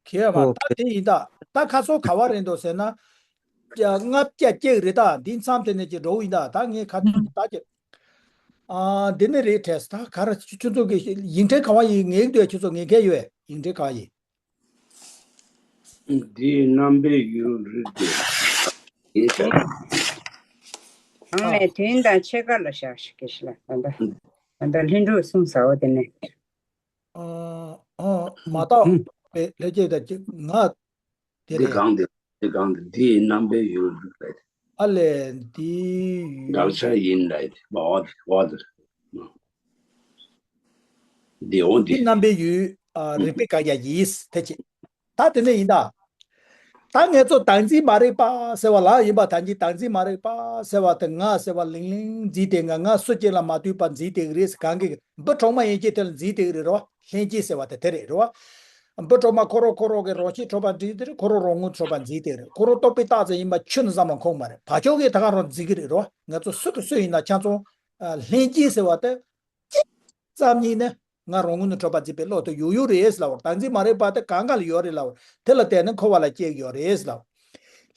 ཁྱེད་ཡ་མ་ད་དེ་ཡིན་ད། ད་ཁ་སང་ག་བ་རེད་འདུག་ཟེར་ན། ལྔ་བརྒྱ་གཅིག་རེད། ད་འདི་མཚམས་དེ་ནས་ཀྱི་འགྲོ་ཡིན་ད། ད་ངས་ཁ་ད་ཀྱི་ཨ་འདི་ནས་རེད་དྲན་སོང་། ད་ག་རེ་ཁྱོད་ཚོ་གི་ཡིག་ཕྲེང་ག་བ་ཡིན། ངས་འདོད་ཁྱོད་ཚོ་ངས་གལ་ཡོད་ཡིག་ཕྲེང་ག་བ་ཡིན། འདིའི་རྣམ་པའི་ཡུལ་རིགས་ཏེ། ཡིན་ཤག་ཨང་ལས་དོན་དང་ཕྱེད་ཀ་ལ་བཞག་ཤིག་གེ་ཤི་ལ། ད་ལྟ་ད་ལྟ་ལྷུན་གྲུབ་གསུངས་ས་འོ་དེ་ནས། ཨ་ཨ་མ་དག་པའི་ལྷས་སྐྱེས་དང་ང་དེ་འདི་རེད། གང་དེ་འདི་གང་དེ་འདིའི་རྣམ་པའི་ཡུལ་རིགས་ཏེ། ཨ་ལས་འདི་ཡུལ། དགག་བྱ་ཡིན་ལ་ཡིན་འོ་འོ་དེ། འདི་འོ་འདི་འདི། རྣམ་པའི་ཡུལ། ཨ་རིགས་པས་དགག་ཡ་ཡིས་དེ་ཅི། ད་དེ་ནས་ཡིན་ད། ད་ངས་ཚོ་བདག་འཛིན་མ་རེད་པ་ཟེར་བ་ལ་ཡིན་པ་ད་གིན་བདག་འཛིན་མ་རེད་པ་ཟེར་བ་དེ་ང་ཟེར་བ་ལིང་ལིང་འཛིན་དེ་ང་ང་སུ་གཅིག་ལ་མ་ལྟོས་པ་འཛིན་དེ་རེད་ཟེར་གང་གི་འབུ་གྲོག་མ་ཡན་ཆད་དེ་ལ་འཛིན་དེ་རེད་རོ། ལྷན་སྐྱེས་ཟེར་བ་དེ་དེ་རེད་རོ། འབུ་གྲོག་མ་ཁོ་རོ་ཁོ་རོ་གི་རོ་ཁྱི་ཁྲོ་པ་འདྲི་དེ་རེད། ཁོ་རོ་རོ་ངུ་ཁྲོ་པ་འཛིན་དེ་རེད། ཁོ་རོ་ལྟོགས་པའི་རྟགས་ཙམ་ཡིན་པ་ཆུ་ནི་བསམ་བློ་འཁོར་མ་རེད། བ་ཅོག་གིས་ད་ག་རང་འཛིན་གི་རེད་རོ། ང་ཚོ་སུ་དང་སུ་ཡིན་ན་ཆ་ཚང་ལྷན་སྐྱེས་ཟེར་བ་དེ། གཅིག་ཙམ་ཉིད་ནས་ང་རང་ངོས་ནས་གྲོད་པ་འཛིན་པའི་བློ་དེ་ཡོད་ཡོད་རེད་ཟེར་ལབ་པར། བདག་འཛིན་མ་རེད་པ་དེ་གང་ག་ལ་ཡོད་རེད་ལབ་པར། དེ་ལ་བརྟེན་ནས་འཁོར་བ་ལ་སྐྱེ་གི་ཡོད་རེད་ཟེར་ལབ།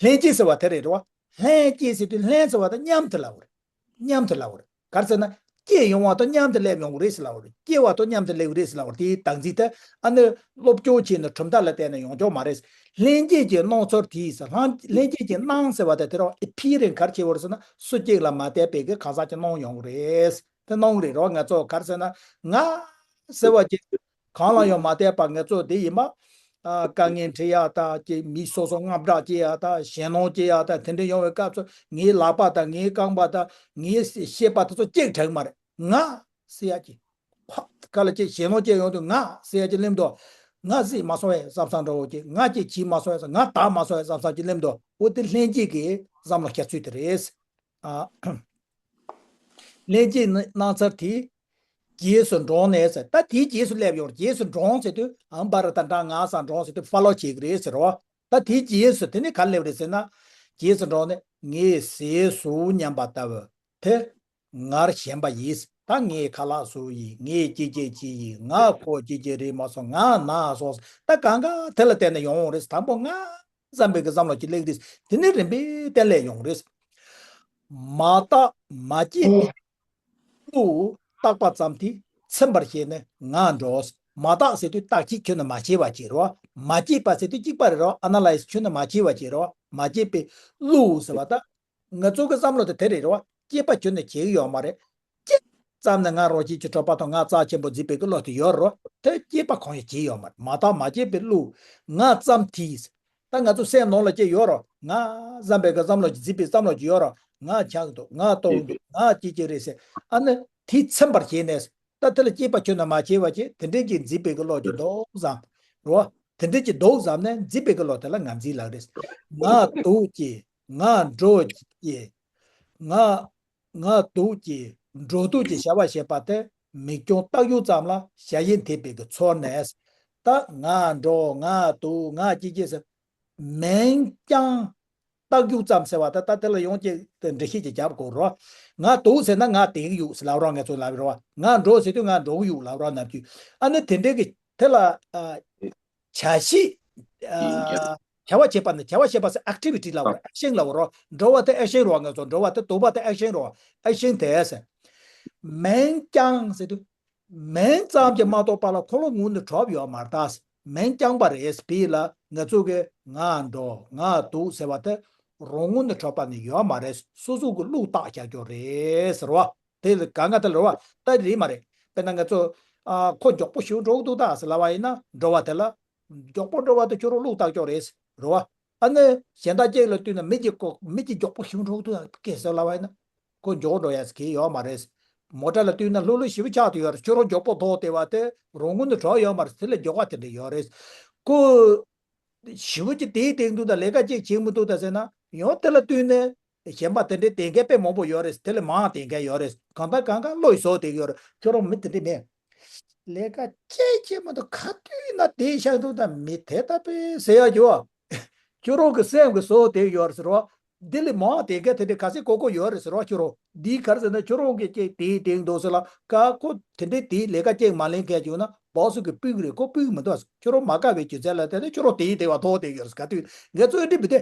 ལྷན་སྐྱེས་ཟེར་བ་དེ་རེད་རོ། ལྷན་སྐྱེས་ཟེར་དུས་ལྷན་ཟེར་བ་དེ་མཉམ་དུ་ལབ་པ་རེད། མཉམ་དུ་ལབ་པ་རེད། ག་རེ་ཟེར་ན། སྐྱེས་ཡོང་བ་དང་མཉམ་དུ་སླེབས་ཡོང་གི་རེད་ཟེར་ལབ་པ་རེད། སྐྱེ་བ་དང་མཉམ་དུ་སླེབས་ཀྱི་རེད་ཟེར་ལབ་པ་རེད། དེའི་བདག་འཛིན་དེ་ཨ་ནི་སློབ་སྦྱོང་བྱས་ནས་གྲུབ་མཐའ་ལ་བརྟེན་ནས་ཡོང་ཆོག་མ་རེད། ལྷན་སྐྱེས་ཀྱི་སྣང་ཚུལ་དེ་ཟེར། ལྷན་ལྷན་སྐྱེས་ཀྱི་སྣང་ཟེར་བ་དེ་དེ་རོ། ཨེ་ཕི་རེན་ག་རེ་བྱེད་པ་རེད་ཟེར་ན། སུ་གཅིག་ལ་མ་བལྟས་པའི་གི་གང་ཟག་ཅིག་སྣང་ཡོང་གི་རེད། དེ་སྣང་རེད་རོ། ང་ཚོ་ག་རེ་ཟེར་ན། ང་ཟེར་བ་ཅིག་གང་ལ་ཡང་མ་བལྟས་པ་ང་ཚོ་དེ་ཡིན་པ། ཨ། དཀའ་ངལ་འཕྲད་ཡག་དང་ཅིག་མི་སོ་སོ་དངངས་སྐྲག་སྐྱེ་ཡག་དང་ཞེད་སྣང་སྐྱེ་ཡག་དང་དེ་འདྲ་ཡོང་བའི་སྐབས་སུ་ངའི་ལག་པ་དང་ངའི་རྐང་པ་དང་ངའི་ཤེས་པ་དེ་ཚོ་གཅིག་དྲན་མ་རེད། ང་ཟེར་ཡག་ཅིག་ཁ་ལ་ཅིག་ཞེད་སྣང་སྐྱེ་ཡོང་དུས་ང་ཟེར་ཡག་ཅིག་སླེབས་འདུག་ང་གཟིགས་མ་སོང་བས་བསམ་བསམ་འདྲ་བོ་ཅིག་ང་ཅིག་བྱས་མ་སོང་བས། ང་བལྟས་མ་སོང་བས་བསམ་བསམ་ཅིག་སླེབས་འདུག་འོ་དེ་ལྷན་སྐྱེས་ཀྱི་བསམ་བློ་སྐྱེ་ཚུལ་དེ་རེད། ཨ། ལྷན་སྐྱེས་ནི་སྣང་ཚུལ་དེ་རྗེས་སུ་འབྲངས་ནས་ཟེར། ད་དེའི་རྗེས་སུ་སླེབས་ཡོང་། རྗེས་སུ་འབྲངས་ཟེར་དུས་ཨམ་བ་ར་ད་འདྲ་ང་ས་འབྲངས་ཟེར་དུས་ཧྥ་ལོ་བྱེད་ཀྱི་རེད་ཟེར་རོ། ད་དེའི་རྗེས་སུ་དེ་ནི་ག་རེ་སླེབས་རེད་ཟེར་ན། རྗེས་སུ་འབྲངས་ནས་ངས་ཟས་ཟོས་སྙམ་པ་ལྟ་བུ་དེ་ངར་ཞེན་པ་ཡིས། ད་ངས་ཁ་ལག་ཟོས་ཡིན། ངས་ཅི་བྱེད་ཅི་ཡིན། ང་ཁོ་ཅི་བྱེད་རེད་མ་སོང་། ང་ན་སོང་། ད་གང་ག་དེ་ལ་བརྟེན་ནས་ཡོང་རེད། དང་པོ་ང་བསམ་པའི་གི་བསམ་བློ་ཅིག་སླེབས་རེད། དེ་ནས་རིམ་པས་བརྟན་ལས་ཡོང་རེད། མ་བརྟགས་མ་དཔྱད་པའི་བློ་བརྟགས་པ་ཙམ་དེས་ཚིམ་པར་བྱས་ནས་ང་འགྲོ། མ་བརྟགས་ཟེར་དུས་བརྟག་དཔྱད་ཁྱོན་ནས་མ་བྱས་པ་ཅིག་རོ། མ་དཔྱད་པ་ཟེར་དུས་གཅིག་པ་རེད་རོ། ཨ་ན་ལའི་ཟི་ཁྱོན་ནས་མ་བྱས་པ་ཅིག་རོ། མ་དཔྱད་པའི་བློ་ཟེར་བ་ད། ང་ཚོ་གི་བསམ་བློ་དེ་དེ་རེད་རོ། དཔྱད་པ་ཁྱོན་ནས་བྱེད་ཀྱི་ཡོད་མ་རེད། གཅིག་ཙམ་ནས་ང་རང་བཞིན་གྱི་གྲོད་པ་དང་ང་རྩ་ཆེན་པོ་འཛིན་པའི་གི་བློ་དེ་ཡོད་རོ། དེ་དཔྱད་པ་གང་ཡང་བྱེད་ཀྱི་ཡོད་མ་རེད། མ་བརྟགས་མ་དཔྱད་པའི་བློ། ང་ཙམ་དེས། ད་ང་ཚོ་སེམས་ནང་ལ་ཅིག་ཡོད་རོ། ང་བསམ་པའི་གི་བསམ་བློ་ཅིག་འཛིན་པའི་བསམ་བློ་ཅིག་ཡོད་རོ། ང་ཆགས་འདུག་ང་ལྟོགས་འདུག་ང་ཅི་ཅི་རེད་ཟེར། ཨ་ནི་དེ་ཚིམ་པར་བྱས་ནས། ད་དེ་ལ་དཔྱད་པ་ཁྱོན་ནས་མ་བྱས་པ་ཅིག་དེ་འདྲའི་ཅིག་འཛིན་པའི་གི་བློ་ཅིག་འདུག་བསམ། རོ། དེ་འདྲའི་ཅིག་འདུག་བསམ་ནས་འཛིན་པའི་གི་བློ་དེ་ལ་ངར་འཛིན་ལབ་རེད། ང་སྡུག་ཅེས། ང་འགྲོ་ཅེས། ང་ང་སྡུག་ཅེས་འགྲོ་སྡུག་ཅེས་བྱ་བ་བྱེད་པ་དེ་མིག་རྒྱང་བལྟ་རྒྱུ་ཙམ་ལ་བྱ་ཡུལ་འཐད་པའི་གི་ཚོར་ནས། ད་ང་འགྲོ། ང་སྡུག་ང་ཅི་ཅི་ཟེར། མིག་རྒྱང་བལྟ་རྒྱུ་ཙམ་ཟེར་བ་ད་ད་དེ་ལ་ཡང་ཅིག་འགྲེལ་བཤད་ཅིག་རྒྱབ་དགོས་རོ། ང་སྡུག་ཟེར་ན་ང་བསྡད་ཀྱི་ཡོད་ཟེར་ལབ་རོགས། ང་ཚོ་ལབ་རོགས། ང་འགྲོ་ཟེར་དུས་ང་འགྲོ་གི་ཡོད་ལབ་རོགས་ནབ་ཀྱི། ཨ་ནི་དེ་འདྲའི་གི་དེ་ལ་ཨ། བྱ་བྱེད། ཨ། བྱ་བ་བྱེད་པ་ནི་བྱ་བ་བྱེད་པ་ཟེར་ཨེག་ཊི་བི་ཊི་ལབ་རོགས། ཨེག་ཤན་ལབ་རོགས། འགྲོ་བ་དེ་ཨེག་ཤན་རོགས། ང་ཚོ་འགྲོ་བ་དེ་འདུག་པ་དེ་ཨེག་ཤན་རོགས། ཨེག་ཤན་དེ་ཟེར། མིག་རྒྱང་ཟེར་དུས། མིག་ཙམ་གྱིས་མ་གཏོགས་པ་ལ་ཁོ་རང་ངོས་ནས་གྲོལ་ཡོད་མ་རེད་ད། མིག་རྒྱང་པ་རེད། བོད་ལ་ང་ཚོ་གི་ང་འགྲོ་ང་སྡུག་ཟེར་བ་དེ་རང་ངོས་ནས་གྲོལ་པ་ནི་ཡོད་མ་རེད། སོ་སོ་གི་བློས་བཏགས་བཞག་རྒྱུ་རེད་ཟེར་བ། དེ་ལ་གང་ག་དེ་ལ་རེད་བ། ད་རེད་མ་རེད། དཔེར་ན་ང་ཚོ་ཨ་ཁོ་མགྱོགས་པོ་ཞིག་འགྲོ་གི་འདུག་ད་ཟེར་ལབ་པ་ཡིན་ན། འགྲོ་བ་དེ་ལ་མགྱོགས་པོ་འགྲོ་བ་དེ་ཁྱོད་རང་བློས་བཏགས་རྒྱུ་རེད་ཟེར་རེད་བ། ཨ་ནི་གཞན་དག་ཅིག་ལ་བསྟུན་ན་མི་གཅིག་ཁོ་མི་གཅིག་མགྱོགས་པོ་ཞིག་འགྲོ་གི་འདུག་ད་སྐད་ཟེར་ལབ་པ་ཡིན་ན། ཁོ་མགྱོགས་འགྲོ་ཡ་ཟེར་གྱི་ཡོད་མ་རེད། མོ་ཊ་ལ་བསྟུན་ན་ལྷོད་ལྷོད་ཞེ་པོ་ཆགས་བསྡད་ཡོད་རེད། ཁྱོད་རང་མགྱོགས་པོ་ཐོག་བསྡད་པ་དེ་རང་ངོས་ནས་གྲོལ་ཡོད་མ་རེད། དེ་ལ་མགྱོགས་པ་དེ་འདྲ་ཡོད་རེད། ཁོ་ཞེ་པོ་ཅིག་དེའི་སྟེང་དུ་ད་ལས་ཀ་ཅིག་བྱེད་མི་ཐུབ་ད་ཟེར་ན་ཡང་དེ་ལ་བསྟུན་ནས་གཞན་པ་དེ་འདྲའི་དེ་འདྲའི་དཔེ་མང་པོ་ཡོད་རེད། དེ་ལས་མང་དེ་འདྲ་ཡོད་རེད། གང་ལྟར་གང་ག་བློ་ཡིས་བཟོ་བསྡད་ཡོད་རེད། ཁྱོད་རང་མི་དེ་འདྲ་མེད། ལས་ཀ་ཅིག་བྱེད་མི་ཐུབ་ག་དུས་ན་དེ་བཞག་འདུག་ད་མི་དེ་ལྟ་བུའི་ཟེར་ཡ་ཡོད། ཁྱོད་རང་གི་སེམས་ཀྱི་བཟོ་བསྡད་ཡོད་རེད་ཟེར་བ། འདི་ལས་མང་དེ་ག་དེ་འདྲའི་ག་ཚད་གོ་གོ་ཡོད་རེད་ཟེར་བ། ཁྱོད་རང་འདི་ག་རེ་ཟེར་ན་ཁྱོད་རང་གི་ཅིག་དེའི་སྟེང་འདུག་ཟེར་ལ་ཀ་ཁོ་དེ་འདྲའི་དེའི་ལས་ཀ་ཅིག་མ་ལེན་མཁན་བྱུང་ན་སྦག་སུ་གི་སྤུས་རེད། ཁོ་སྤུས་མི་འདུག་ཁྱོད་རང་མ་དགའ་བའི་རྒྱུ་མཚན་ལ་བརྟེན་ནས་ཁྱོད་རང་དེའི་དེ་བ་ཐོག་དེ་ཡོད་རེད། ག་དུས་ངས་ཚོ་འདྲི་བུ་དེ་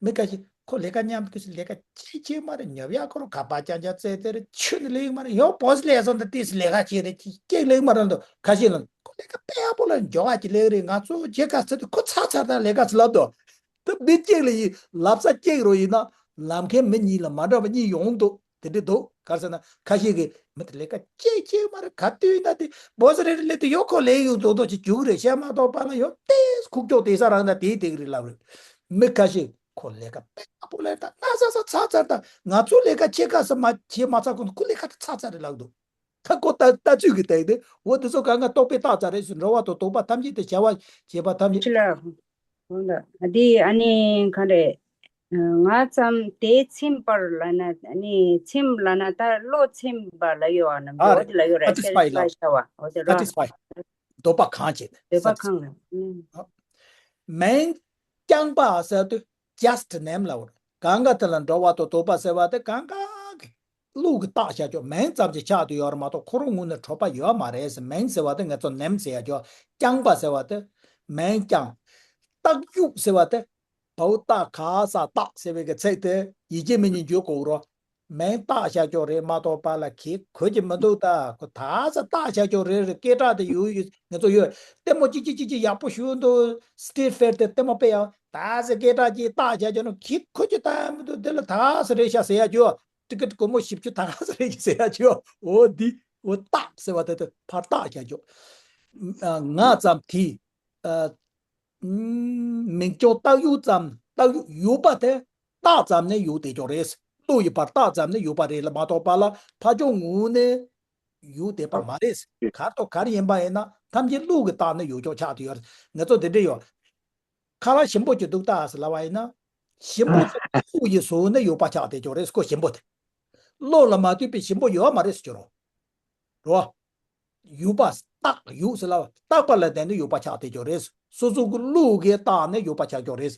མི་ཁ་ཤས་ཁོ་ལས་ཀ་མཉམ་དུ་ལས་ཀ་ཅིག་ཅིག་མ་རེད། ཉོབ་ཡག་ཁོ་རང་ག་པ་ཅང་ཅང་བཙལ་ཏེ་རེད། ཆུ་ནི་ལེགས་མ་རེད། ཡང་བོ་སི་ལས་སོང་ད་ཏིས་ལས་ཀ་ཅིག་རེད། ཅིག་ཅིག་ལེགས་མ་རེད་འདུག་ཁ་ཤས་ལ་ཁོ་ལས་ཀ་དཔེ་ཡག་པོ་ལ་མགྱོགས་པ་ཅིག་ལེགས་རེད། ང་ཚོ་རྒྱལ་ཁ་ཚ་དུས་ཁོ་ཚ་ཚ་དང་ལས་ཀ་ཚ་ལབ་འདུག་ད་མི་གཅིག་ལ་ཡིན་ལབ་ས་གཅིག་རུ་ཡིན་ན་ལབ་མཁན་མི་གཉིས་ལ་མ་འདྲ་བ་གཉིས་ཡོང་འདུག་དེ་འདྲ་འདུག་ག་རེ་ཟེར་ན་ཁ་ཤས་ཀྱིས་མི་དེ་ལས་ཀ་ཅིག་ཅིག་མ་རེད། ག་དུས་ན་དེ་བོ་སི་རེ་རེ་ལས་དེ་ཡོད་ཁོ་ལས་ཡོད་མདོག་མདོག་ཅིག་རྒྱུག་རེད། བཤད་མ་གཏོགས་པ་ལ་ཡོད་ཏེ་ཁུག་ཀྱོག་དེ་ས་རང་ད་དེའི་དེ་གི་རེད་ལབ་རེད། མི་ཁ་ཤས་ཁོ་ལས་ཀ་དཔེ་ཡག་པོ་ལས་ད་ན་ས་ས་ཚ་ཚ་ད་ང་ཚོ་ལས་ཀ་ཕྱེད་ཀ་ས་མ་བྱེད་མ་ཚར་གོང་དུ་ཁོ་ལས་ཀ་ད་ཚ་ཚ་རེད་ལབ་འདུག་ད་ཁོ་ལྟ་ལྟ་ཚུལ་གྱི་སྟེང་དེ་འོ་དེ་ཚོ་གང་ག་རྟོག་པས་བཏགས་ཙམ་རེད་ཟེར། འགྲོ་བ་དང་རྟོག་པ་ཐམས་ཅད་དེ་བྱ་བ་བྱེད་པ་ཐམས་ཅད། ཅི་ལ། འོ་ལ། འདི་ཨ་ནི་ག་རེ། ང་ཙམ་དེ་ཚིམ་པར་ལབ་ན་ཨ་ནི་ཚིམ་ལབ་ན་ད་བློ་ཚིམ་པ་ལབ་ཡོད་ཨ་ནམ། ཨ་འོ་རེད། དེ་ལབ་ཡོད་རེད། སེ་ཊི་སི་ཕའི་ལབ། ཤ་བ་འོ་དེ་རོ། སེ་ཊི་སི་ཕའི། འདོད་པ་ཁེངས་བྱས་ནས། འདོད་པ་ཁེངས་ལ། མིང་རྐྱང་པ་ཟེར་དུས་just name ལབ་པ་རེད། གང་ག་དེ་ལ་འགྲོ་བ་དང་འདོད་པ་ཟེར་བ་དེ་གང་ག་གི་གླུ་གི་རྟགས་བཞག་ཆོག་མིང་ཙམ་གྱིས་ཆགས་བསྡད་ཡོད་རེད་མ་གཏོགས་ཁོ་རང་ངོས་ནས་གྲུབ་པ་ཡོད་མ་རེད་ཟེར། མིང་ཟེར་བ་དེ་ངེད་ཚོ་name ཟེར་ཡ་ཆོག་རྐྱང་པ་ཟེར་བ་དེ་མིང་རྐྱང་། རྟགས་དབྱུག་ཟེར་བ་དེ་བའོ་ཏ་ག་ས་རྟགས་ཟེར་བའི་གི་ཚིག་དེ་ཡིད་ཆེས་མི་ཉན་རྒྱུ་གོ་རོ། མིང་བཏགས་བཞག་ཆོག་རེད་མ་གཏོགས་པ་ལ་གི་གོ་གི་མི་འདུག་ད་ཁོ་ད་ས་བཏགས་བཞག་ཆོག་རེད་རེད། སྐད་གྲགས་དེ་ཡོད་ཡོད་ངེད་ཚོ་ཡོད། ལྟད་མོ་ཅིག་ཅིག་ཅིག་ཅིག་ཡག་པོ་ཞུ་འདུག་སི་ཊེ་ཊི་ཕེར་དེ་ལྟད་མོ་དཔེ་ཡག་ད་ས་སྐད་གྲགས་ཅིག་བཏགས་བཞག་ཆོག་ནོ་གི་གོ་གི་ད་མི་འདུག་དེ་ལ་ད་ས་རེད་ཤག་ཟེར་ཡ་ཆོག་ཊི་ཀེ་ཊི་སྒོར་མོ་བཞི་བཅུ་ད་ས་རེད་ཤག་ཟེར་ཡ་ཆོག་འོ་འདི་འོ་རྟགས་ཟེར་བ་དེ་དེ་ཕར་བཏགས་བཞག་ཆོག་ང་ཙམ་དེ། མིང་ཅོག་རྟགས་དབྱུག་ཙམ་རྟགས་དབྱུག་ཡུག་པ་དེ་རྟགས་ཙམ་ནས་ཡུག་བསྡད་ཆོག་རེད། གླུ་ཡི་བར་རྟགས་ཙམ་ནས་ཡུག་པ་རེད་ལ་མ་གཏོགས་པ་ལ་ཕར་ཕྱོགས་ངོས་ནས་ཡུག་བསྡད་པ་མ་རེད། གར་དང་གར་ཡིན་པ་ཡིན་ན་ཐམས་ཅད་གླུ་གི་རྟགས་ནས་ཡུག་ཆོག་ཆགས་བསྡད་ཡོད་རེད། ངེད་ཚོ་འདི་འདྲ་ཡོད། ཁ་ལག་ཞིམ་པོ་ཅིག་འདུག་ད་ཟེར་ལབ་པ་ཡིན་ན། ཞིམ་པོ་དེ་གླུ་ཡི་ཟུར་ནས་ཡུག་པ་ཆགས་བསྡད་ཆོག་རེད། ཁོ་ཞིམ་པོ་དེ། བློ་ལ་མ་ལྟོས་པའི་ཞིམ་པོ་ཡོད་མ་རེད་ཟེར་གྱི་རོ། རོ། ཡུག་པ་རྟགས་ཡུག་ཟེར་ལ་བརྟགས་པ་ལ་བརྟེན་ནས་ཡུག་པ་ཆགས་བསྡད་ཀྱོག་རེད། སོ་སོ་གི་གླུ་གི་རྟགས་ནས་ཡུག་པ་ཆགས་ཀྱོག་རེད།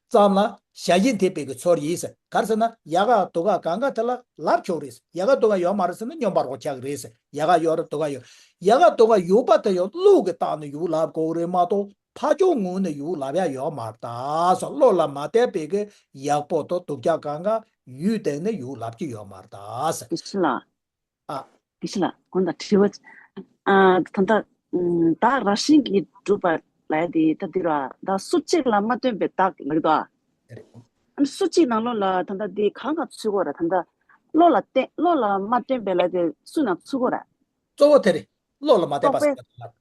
ཙམ་ལ་བྱ་བཞིན་དེད་པའི་གི་ཚོར་ཡིན་ཟེར། ག་རེ་ཟེར་ན་ཡལ་ག་དུ་ག་གང་ག་དེ་ལ་ལབ་ཆོག་རེད། ཡལ་ག་དུ་ག་ཡོད་མ་རེད་ཟེར་ན་སྨྱོན་པ་རོགས་ཆགས་ཀྱི་རེད་ཟེར། ཡལ་ག་ཡོད་རེད་དུ་ག་ཡོད། ཡལ་ག་དུ་ག་ཡོད་པ་དེ་ཡང་གླུ་གི་རྟགས་ནས་ཡུག་ལབ་དགོས་རེད་མ་གཏོགས་ཕར་ཕྱོགས་ངོས་ནས་ཡུག་ལབ་ཡ་ཡོད་མ་རེད་ད་ཟེར། བློ་ལ་མ་བརྟགས་པའི་གི་ཡག་པོ་དང་སྡུག་ཅག་གང་ག་ཡུལ་སྟེང་ནས་ཡུག་ལབ་ཀྱི་ཡོད་མ་རེད་ད་ཟེར། དེ་ཤི་ལ། ཨ། དེ་ཤི་ལ་དགོངས་དག་དྲི་བ། ཨ། ད་ལྟ་ཨམ། བདག་རང་བཞིན་གྱིས་གྲུབ་པ་ལབ་ཡ་དེ་ད་འདི་ར་ད་སུ་གཅིག་ལ་མ་བརྟེན་པའི་བདག་ལབ་ཀྱི་འདུག་ཨ། དེ་རེད། ཨ་ནི་སུ་གཅིག་ནང་ལོགས་ལ་ད་ལྟ་འདི་གང་ག་ཚུད་དགོས་ར། ད་ལྟ་བློ་ལ་བརྟེན་བློ་ལ་མ་བརྟེན་པའི་ལབ་དེ་སུ་ནང་ཚུད་དགོས་ར། གཙོ་བོ་དེ་རེད། བློ་ལ་མ་བརྟེན་པ་རྟོགས་པའི་ཟེར་བ་དེ་ལ།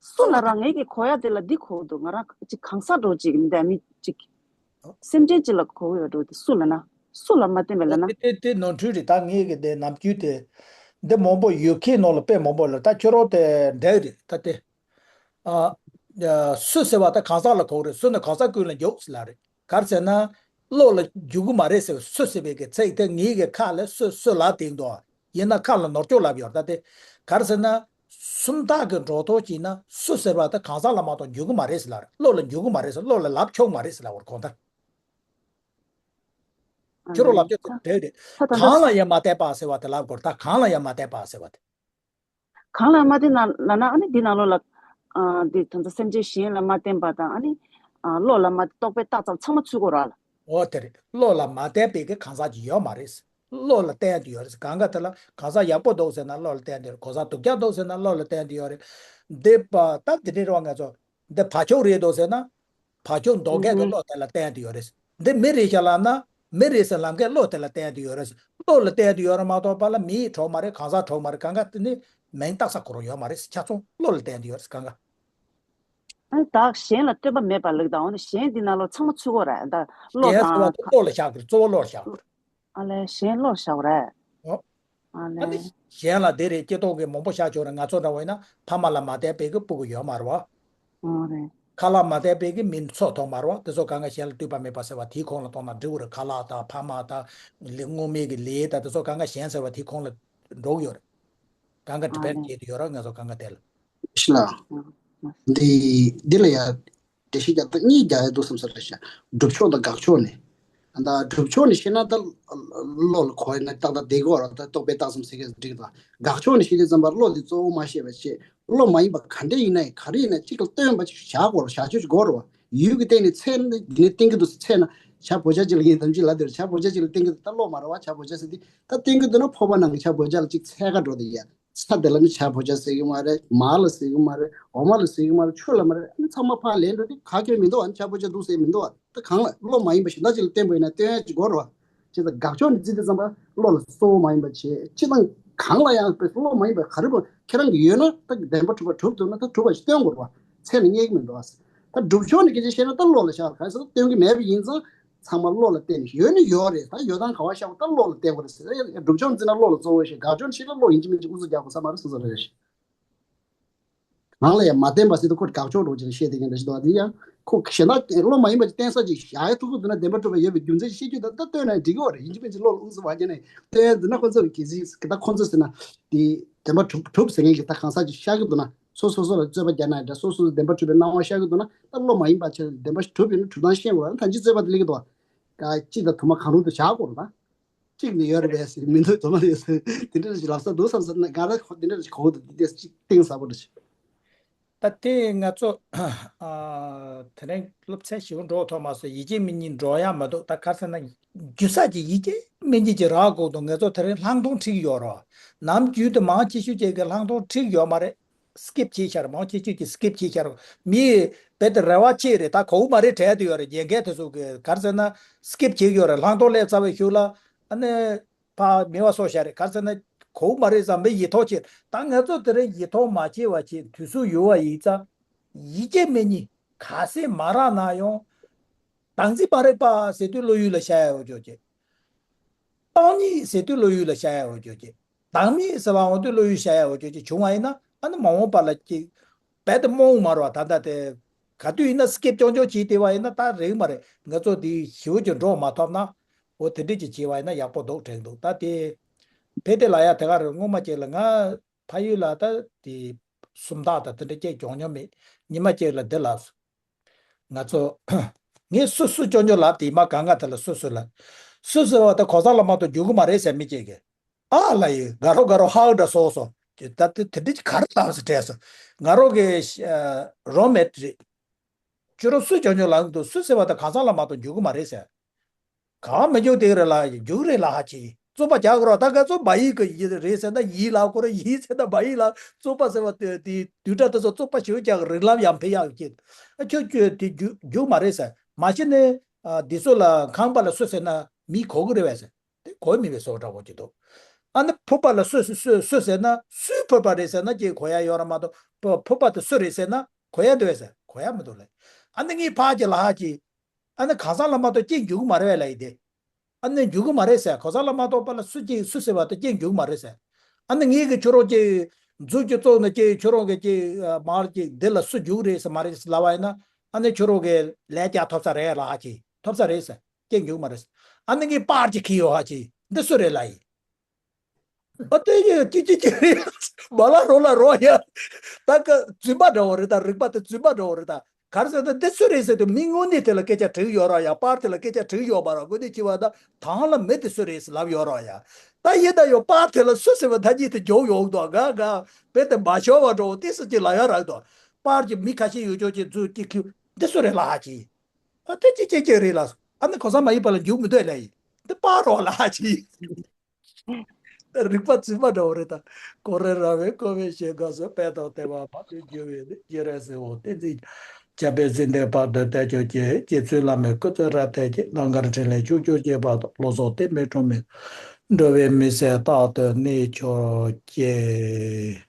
སུ་ལ་རང་ངེད་ཀྱི་གོ་ཡ་དེ་ལ་འདི་གོ་འདུག་ང་རང་ཅིག་གང་ཟག་འགྲོ་ཅིག་མི་འདའ་མི་ཅིག་སེམས་ཅན་ཅིག་ལ་གོ་གི་ཡོད་འགྲོ་དེ་སུ་ལ་ན། སུ་ལ་མ་བརྟེན་པ་ལ་ན། དེ་དེ་དེ་ནོར་འཁྲུལ་རེད། ད་ངེད་ཀྱི་དེ་ནམ་རྒྱུན་དེ་འདི་མང་པོ་ཡོད་ཁྱེད་ནང་ལ་དཔེ་མང་པོ་ལ་ད་ཁྱོད་རང་དེ་འདྲ་རེད་ད་དེ། ཨ། སུ་ཟེར་བ་ད་གང་ཟག་ལ་གོ་གི་རེད། སུ་ནི་གང་ཟག་ཀུན་ལ་འཇུག་ཟེར་ལ་རེད། ག་རེ་ཟེར་ན། བློ་ལ་འཇུག་གི་མ་རེད་ཟེར། སུ་ཟེར་བའི་གི་ཚིག་དེ་ངེད་ཀྱི་ཁ་ལ་སུ་སུ་ལབ་དེ་འདུག་ཡིན་ན་ཁ་ལ་ནོར་སྐྱོན་ལབ་ཡོད་ད་དེ། ག་རེ་ཟེར་ན། སུམ་རྟགས་ཀྱི་འགྲོ་སྟངས་བྱས་ན་སུ་ཟེར་བ་དེ་གང་ཟག་ལ་མ་གཏོགས་འཇུག་གི་མ་རེད་ཟེར་ལ་རེད། བློ་ལ་འཇུག་གི་མ་རེད་ཟེར། བློ་ལ་ལབ་ཆོག་མ་རེད་ཟེར་ལ་བར་གོང་ད། ཁྱོད་རང་ལབ་ཆོག་དེ་རེད། ད་ད་གང་ལ་ཡང་མ་བརྟེན་པ་ཟེར་བ་དེ་ལབ་དགོས་ད། གང་ལ་ཡང་མ་བརྟེན་པ་ཟེར་བ་དེ། གང་ལ་མ་བརྟེན་ན་ལབ་ན་ཨ་ནི་འདི་ནང་ལོགས་ལ། ཨ། འདི་ད་ལྟ་སེམས་ཅན་གཞན་ལ་མ་བརྟེན་པ་དང་ཨ་ནི། ཨ། བློ་ལ་མ་རྟོགས་པའི་རྟགས་ཙམ་ཚང་མ་ཚུད་དགོས་ར་ལ། འོ་དེ་རེད། བློ་ལ་མ་བརྟེན་པའི་གི་གང་ཟག་ཅིག་ཡོད་མ་རེད། བློ་ལ་བརྟེན་དུ་ཡོད་རེད། གང་ག་དེ་ལ་གང་ཟག་ཡག་པོ་འདུག་ཟེར་ན་བློ་ལ་བརྟེན་དུ་ཡོད་རེད། གང་ཟག་སྡུག་ཅག་འདུག་ཟེར་ན་བློ་ལ་བརྟེན་དུ་ཡོད་རེད། འདི་པ་ད་འདི་འདྲའི་རོ་ང་ཚོ་འདི་བ་ཕྱུགས་རེད་འདུག་ཟེར་ན། བ་ཕྱུགས་འདོད་མཁན་གྱི་བློ་དེ་ལ་བརྟེན་དུ་ཡོད་རེད། འདི་མི་རེད་ཤག་ལབ་ན་མི་རེད་ཟེར་ལབ་མཁན་བློ་དེ་ལ་བརྟེན་དུ་ཡོད་རེད། བློ་ལ་བརྟེན་དུ་ཡོད་རེད་མ་གཏོགས་པ་ལ་མི་གྲོགས་མ་རེད། གང་ཟག་གྲོགས་མ་རེད། གང་ག་དེ་ནི་མིང་བཏགས་ས་ཁོ་རང་ཡོད་མ་རེད། ཆ་ཚང་བློ་ལ་བརྟེན་དུ་ཡོད་རེད་གང་ག་ཨ་ནི་བདག་གཞན་ལ་སྟོན་པ་མེད་པ་ལགས་དང་འོ་ན་གཞན་འདི་ནང་ལོགས་ཚང་མ་ཚུད་དགོས་རེད་ད། བློ་གཞན་ཟེར་བ་དང་དེ་བློ་ལ་བཞག་དགོས་རེད། གཙོ་བོ་བློ་ལ་བཞག་དགོས་རེད། ཨ་ལས་གཞན་བློ་བཞག་རེད། ཨོ། ཨ་ཨ་ནི་ལས། གཞན་ལ་དེ་རེད་སྐྱེ་སྟོབས་ཀྱི་མང་པོ་བཞག་ཆོག་རེད། ང་ཚོ་འདྲ་བོ་ཡིན་ན་ཕ་མ་ལ་མ་བརྟེན་པའི་གི་སྤུ་གུ་ཡོད་མ་རེད་བ། ཨོ་རེད། ཁ་ལག་མ་བརྟེན་པའི་གི་མི་ཚོགས་ཐོག་མ་རེད་བ། དེ་ཚོ་གང་ག་གཞན་ལ་ལྟོས་པ་མེད་པ་ཟེར་བ་དེའི་ཁོངས་ལ་གཏོང་ན་འགྲིག་གི་རེད། ཁ་ལག་དང་ཕ་མ་དང་ལས་སྔོན་མའི་གི་ལས་དང་དེ་ཚོ་གང་ག་གཞན་ཟེར་བ་དེའི་ཁོངས་ལ་འགྲོ་གི་ཡོད་རེད། གང་ག་ཨ་ཌི་པེན་ཌི་ལས། བྱེད་དུ་ཡོད་རེད་ང་ཚོ་གང་ག་དེ་ལ། ཤི་ལ། ཨ་ཨ། འདི་འདི་ལ་ཡ། འགྲེལ་བཤད་རྒྱག་སྟངས་གཉིས་རྒྱག་ཡ་འདུག་བསམ་ས་རེད་ཤག་སྒྲུབ་ཕྱོགས་དང་དགག་ཕྱོགས་ནས། ཨ་ད་སྒྲུབ་ཕྱོགས་ནས་བཤད་ན་ད་བློ་ལ་གོ་ཡ་ན་ཏག་ཏག་བསྡད་དགོས་ར། ད་རྟོག་པས་བཏགས་ཙམ་ཟེར་མཁན་འགྲིག་གི་འདུག་དགག་ཕྱོགས་ནས་བཤད་དུས་ཙམ་པ་བློ་དེ་གཙོ་བོ་མ་བཤད་པ་བྱས་བློ་མ་ཡིན་པ་ག་འདྲ་ཡིན་ན་ཡང་ག་རེ་ཡིན་ན་གཅིག་ལ་སྟོན་པ་ཅིག་བྱ་དགོས་ར། བྱ་སྤྱོད་ཅིག་དགོས་ར་བ། ཡུལ་གྱི་སྟེང་ནས་འཚོལ་ནས་འདི་ནས་བསྟན་གྱི་འདུག་ཟེར་འཚོལ་ན་བྱ་བོ་ཅག་ཅིག་ལ་ངས་དམ་ཅིག་ལབ་དེར་བྱ་བོ་ཅག་ཅིག་ལ་བསྟན་གྱི་འདུག་ད་བློ་མ་ར་བ་བྱ་བོ་ཅག་ཟེར་དུས་ད་བསྟན་གྱི་འདུག་ན་ཕོར་པ་ནང་གི་བྱ་བོ་ཅག་ལ་ཅིག་འཚོལ་ག་འགྲོ་དེ་ཡ། ས་དེ་ལ་ནི་བྱ་བོ་ཅག་ཟེར་གི་མ་རེད། མ་ལ་ཟེར་གི་མ་རེད། འོ་མ་ལ་ཟེར་གི་མ་རེད། ཆུ་ལ་མ་རེད། ཨ་ནི་ཚང་མ་ཕར་ལེན་འགྲོ་དུས་ག་གེ་མི་འདུག་ཨ་ནི་བྱ་བོ་ཅག་འདུག་ཟེར་མི་འདུག་ཨ་ད་གང་ལ་བློ་མ་ཡིན་པ་གཞན་དག་ཅིག་ལ་བསྟན་པ་ཡིན་ན་སྟོན་ཡ་ཅིག་དགོས་རེད་བ། ཅི་ད་དགག་ཕྱོགས་ནས་བརྩི་དུས་ཙམ་པ་བློ་ལ་གཙོ་བོ་མ་ཡིན་པ་བྱེད། སྤྱི་དང་གང་ལ་ཡང་བློ་མ་ཡིན་པ་ག་རེ་བ་ཁྱེད་རང་གི་ཡོད་ན་ད་བདེན་པ་གྲུབ་པ་གྲུབ་འདུག་ན་ད་གྲུབ་པ་ཞིག་སྟོན་དགོས་རེད་བ། འཚོལ་ནས་རྙེད་ཀྱི་མི་འདུག་བ། ད་སྒྲུབ་ཕྱོགས་ནས་སྐད་ཆ་བཤད་ན་ད་བློ་ལ་བཞག་ག་རེ་ཟེར་ན་སྟོན་གྱི་མེད་པ་ཡིན་ཙང་། ཚང་མ་བློ་ལ་བརྟེན་ནས། ཡོད་ནི་ཡོད་རེད། ད་ཡོད་སྟངས་ག་བ་ཤར་བ་ད་བློ་ལ་བརྟེན་དགོས་རེད་ཟེར། སྒྲུབ་སྦྱོང་བརྩི་ན་བློ་ལ་གཙོ་བོ་ཞིག་དགག་སྦྱོང་བྱེད་ན་བློ་ཡིན་གཅིག་མིན་གཅིག་ཨུ་ཚུགས་རྒྱག་དགོས་ས་མ་རེད་ཟེར་ས་རེད། གང་ལ་ཡང་མ་བརྟེན་པ་ཟེར་དུས་ཁོ་དགག་ཕྱོགས་འགྲོ་ཅིག་བཤད་དེ་ཀྱང་འདྲ་ཞིག་འདུག་དེ་ཡང་ཁོ་གཞན་དག་བློ་མ་ཡིན་པ་ཅིག་བརྟེན་ས་ཅིག་བཞག་ཡ་ཐུག་ཐུག་འདུག་ན། བདེན་པ་གྲུབ་པའི་ཡོད་པའི་རྒྱུ་མཚན་ཅིག་ཤེས་རྒྱུ་ད་ད་བཏོན་ན་འགྲིག་གི་ཡོད་རེད། ཡིན་གཅིག་མིན་གཅིག་བློ་ལ་ཨུ་ཚུགས་བ་བྱས་ནས་བཏོན་ཡ་འདུག་ན། ཁོ་ཚོ་གི་ཟིག་ད་ཁོ་ཚོ་ཟེར་ན་དེ་བདེན་པ་གྲུབ་གྲུབ་ཟེར་མཁན་གྱི་ད་གང་ཟག་ཅིག་ཤར་གི་འདུག་ན། སོ་སོ་སོ་ལ་རྩོད་པ་རྒྱག་ན་འདྲ། སོ་སོ་སོ་བདེན་པ་གྲུབ་པའི་སྣང་བ་ཤར་གི་འདུག་ན། ད་བློ་མ་ཡིན་པ་བྱས་བདེན་པ་གྲུབ་ཡོད་ན་གྲུབ་སྟངས་ཤེས་དགོས་རེད། ད་ཅི་རྩོད་པ་དེ་ལེགས་གི་འདུག་བ། གཅིག་དང་དུ་མ་གང་རུང་དུ་བཞག་དགོས་རེད་ད། གཅིག་ནི་ཡོད་རེད་པས་ཟེར་མི་འདུག་དུ་མ་ཡོད་ཟེར་དེ་འདྲ་ཞིག་ལབ་ས་འདུག་བསམ་ས་ན། ང་རང་དེ་འདྲ་ཞིག་གོ་འདུག་དེ་གཅིག་གཏིང་ཟབ་པོ་འདྲ་ཞིག་ད་དེ་ང་ཚོ་ཨ་དེ་རིང་སློབ་ཚན་ཞིག་འགྲོ་ཐུབ་མ་སོང་། ཡིད་ཆེས་མི་གཉིས་འགྲོ་ཡ་མ་གཏོགས། ད་ག་རེ་ཟེར་ན་རྒྱུ་ས་ཀྱི་ཡིད་ཆེས་མི་གཉིས་ཀྱི་རག་དགོས་འདུག་ང་ཚོ་དེ་རིང་ལྷག་མཐོང་ཁྲིད་ཡོད་རོགས། ནམ་རྒྱུན་དུ་མང་ཆེ་ཤོས་ཅིག་གི་ལྷག་མཐོང་ཁྲིད་ཡོད་མ་རེད། སི་ཀིབ་བྱས་ཤར། མང་ཆེ་ཤོས་ཀྱིས་སི་ཀིབ་བྱས་ཤར། མིའི་རྦད་དེ་རེ་བ་ཆེ་རེད། ད་གོ་མ་རེད་དྲན་དུ་ཡོད་རེད། རྒན་རྒན་དེ་ཚོ་གི་ག་རེ་ཟེར་ན་སི་ཀིབ་བྱེད་ཀྱི་ཡོད་རེད། ལྷག་མཐོང་སླེབས་ཚར་བའི་གཞུག་ལ་ཨ་ནི་ཕ་མི་བ་སོ་ཤར་རེད། ག་རེ་ཟེར་ན་གོ་མ་རེད་བསམ་པའི་ཡིད་ཐོག་ཆེ། ད་ང་ཚོ་དེ་རིང་ཡིད་ཐོག་མ་ཆེ་བ་ཆེ་དུས་ཚོད་ཡོད་པ་ཡིན་ཙང་། ཡིད་ཆེས་མི་གཉིས་ག་ཚད་མ་རག་ན་ཡང་། བདག་འཛིན་མ་རེད་པ་ཟེར་དུས་བློ་ཡུལ་ལ་ཤར་ཡ་འོ་ཅོག་ཅེ། སྟོང་ཉིད་ཟེར་དུས་བློ་ཡུལ་ལ་ཤར་ཡ་འོ་ཅོག་ཅེ། བདག་མེད་ཟེར་བ་འོང་དུས་བློ་ཡུལ་ཤར་ཡ་འོ་ཅོག་ཅེ་བྱུང་བ་ཡིན་ན། ཨ་ནི་མ་འོངས་པ་ལ་ཅིག་རྦད་དེ་རྨོངས་མ་རེད་བ། ད་ལྟ་དེ་ག་དུས་ཡིན་ན་སི་ཀིབ་ཅོག་ཅོག་བྱས་བསྡད་པ་ཡིན་ན་ད་རེད་མ་རེད། ང་ཚོ་དེ་ཞེ་པོ་ཅིག་འགྲོ་མ་ཐུབ་ན། འོ་དེ་འདྲས་ཅིག་བྱས་པ་ཡིན་ན་ཡག་པོ་འདུག་དྲན་འདུག་ད་དེ་ཕེ་དེ་ལ་ཡ་དེ་ག་རེད། སྔོན་མ་ཅིག་ལ་ང་ཕ་ཡུལ་ལ་ད་དེ་སུམ་རྟགས་དང་དེ་འདྲ་ཅིག་གྱོང་མྱོང་མེད། ཉི་མ་ཅིག་ལ་འདི་ལ། ང་ཚོ། ངས་སུ་སུ་ཅོ་ཅོ་ལབ་དེ་མ་གང་ག་དེ་ལ་སུ་སུ་ལ། སུ་ཟེར་བ་དེ་གོ་ས་ལ་མ་གཏོགས་འཇུག་གི་མ་རེད་ཟེར་མི་གཅིག་གིས། ཨ་ལ་ཡི་དགའ་རོགས་དགའ་རོགས་ཧའུ་འདྲ་སོ་སོ། ད་དེ་དེ་འདྲ་ག་རེ་ལབ་ཟེར་དྲན་སོང་། ང་རོགས་ཀྱི་རོ་མེད་རེད། ཁྱོད་རང་སུ་ཅོ་ཅོ་ལབ་འདུག་སུ་ཟེར་བ་དེ་གང་ཟག་ལ་མ་གཏོགས་འཇུག་གི་མ་རེད་ཟེར། གང་མི་འཇུག་དེ་རེད་ལ་འཇུག་རེད་ལ་ཧ་ཅི། རྩོད་པ་རྒྱག་དགོས་ར། ད་ག་ཚོད་མ་ཡིན་གི་ཡིན་རེད་ཟེར་ན་ཡིན་ལབ་དགོས་ར། ཡིན་ཟེར་ན་མ་ཡིན་ལབ། རྩོད་པ་ཟེར་བ་དེ་དེ་བདུན་ཕྲག་དེ་ཚོ་རྩོད་པ་ཞེ་པོ་རྒྱག་རིགས་ལམ་ཡང་འཕེལ་ཡག་གི། ཨ་ཁྱོད་ཁྱོད་དེ་རྒྱུ་རྒྱུ་མ་རེད་ཟེར། མ་གཞི་ནས་ཨ་འདི་ཚོ་ལ་ཁང་པ་ལ་སུ་ཟེར་ན་མི་གོ་གི་རེད་བས་ཟེར། དེ་གོ་མི་བས་སོ་འདྲ་བོ་ཅིག་འདུག་ཨ་ནི་ཕུ་པ་ལ་སུ་སུ་སུ་སུ་ཟེར་ན་སུའི་ཕུ་པ་རེད་ཟེར་ན་ཅིག་གོ་ཡ་ཡོད་ར་མ་གཏོགས། ཕུ་ཕུ་པ་དེ་སུ་རེད་ཟེར་ན་གོ་ཡ་འདུག་བས་ཟེར། གོ་ཡ་མི་འདུག་ལེ། ཨ་ནི་ངའི་ཕ་གི་ལ་ཧ་ཅི། ཨ་ནི་གང་ཟག་ལ་མ་གཏོགས་སྐྱེ་འགྱུར་གི་མ་རེད་བས་ལ་ཡི་དེ། ཨ་ནི་འགྱུར་གི་མ་རེད་ཟེར། གང་ཟག་ལ་མ་གཏོགས་པ་ལ་སུ་སྐྱེ་སུ་ཟེར་བ་དེ་སྐྱེ་འགྱུར་གི་མ་རེད་ཟེར། ཨ་ནི་ངེད་ཀྱི་ཁྱོད་རང་ཀྱི་མཛུབ་ཀྱི་བཙུགས་ནས་ཀྱི་ཁྱོད་རང་གི་ཀྱི་མར་ཀྱི་འདི་ལ་སུ་འགྱུར་རེད་ཟེར་མ་རེད་ཟེར་ལབ་པ་ཡིན་ན། ཨ་ནི་ཁྱོད་རང་གི་ལས་ཀྱང་ཐོབ་ས་རེད་ལ་ཧ་ཅི། ཐོབ་ས་རེད་ཟེར། སྐྱེ་འགྱུར་གི་མ་རེད་ཟེར། ཨ་ནི་ངའི་པར་ཅིག་ཁྱེར་ཡོང་ཧ་ཅི། འདི་སུ་རེད་ལ་ཡི། ཨ་དེ་ཡི་ཀི་ཀི་ཀི་རེད། མ་ལ་རོ་ལ་རོ་ཡ། ད་ཀ་རྫུན་མ་འདྲ་བོ་རེད་ད། རིག་པ་དེ་རྫུན་མ་འདྲ་བོ་རེད་ད། ག་རེ་ཟེར་ན་འདི་སུ་རེད་ཟེར་དུས་མི་དངོས་གནས་དེ་ལ་སྐད་ཆ་དྲིས་ཡོད་ར་ཡ། པར་དེ་ལ་སྐད་ཆ་དྲིས་ཡོད་པ་ར། དངོས་གནས་ཅི་བ་ད་དང་ལ་མི་དེ་སུ་རེད་ཟེར་ལབ་ཡོད་ར་ཡ། ད་ཡིན་ད་ཡོད་པར་དེ་ལ་སུ་ཟེར་བ་ད་གཉིས་དེ་འཇོག་ཡོང་དོ་ག་ག་བེ་དེ་མ་ཤོར་བ་འགྲོ་དེ་སུ་ཅི་ལ་ཡ་རག་དོ། པར་གྱི་མི་ཁ་ཤས་ཡོད་ཅོག་ཅིག་མཛུབ་ཀྱི་ཁྱུ་འདི་སུ་རེད་ལ་ཧ་ཅི། ཨ་དེ་ཅི་ཅི་ཅི་རེད་ལ། ཨ་ནི་གོ་ས་མ་ཡིན་པ་ལ་འཇུག་མི་འདོད་ལ་ཡི། འདི་པར་རོ་ལ་ཧ་ཅི། རིག་པ་རྫུན་མ་འདྲ་བོ་རེད་ད། ཀོ་རེ་ར་བའི་ཀོ་བའི་ཞེས་དགའ་བསུ་དཔལ་དང་བདེ་བ་བར་དུ་འགྱུར་བའི་རྒྱུ་རེད་ཟེར་འོ་བསྟན་འཛིན། བྱ་བའི་ཟིན་ཏེ་བར་དུ་བདེ་སྐྱོང་གྱིས། རྗེ་བཙུན་བླ་མའི་སྐུ་ཚེ་རབ་བརྟན་ཅིང་། ལང་ཀར་འཕྲིན་ལས་ཕྱུག་འགྱུར་གྱིས། བར་དུ་བློ་བཟང་བསྟན་པའི་སྒྲོན་མེ། འགྲོ་བའི་མི་ཚེ་རྟག་ཏུ་གནས་གྱུར་ཅིག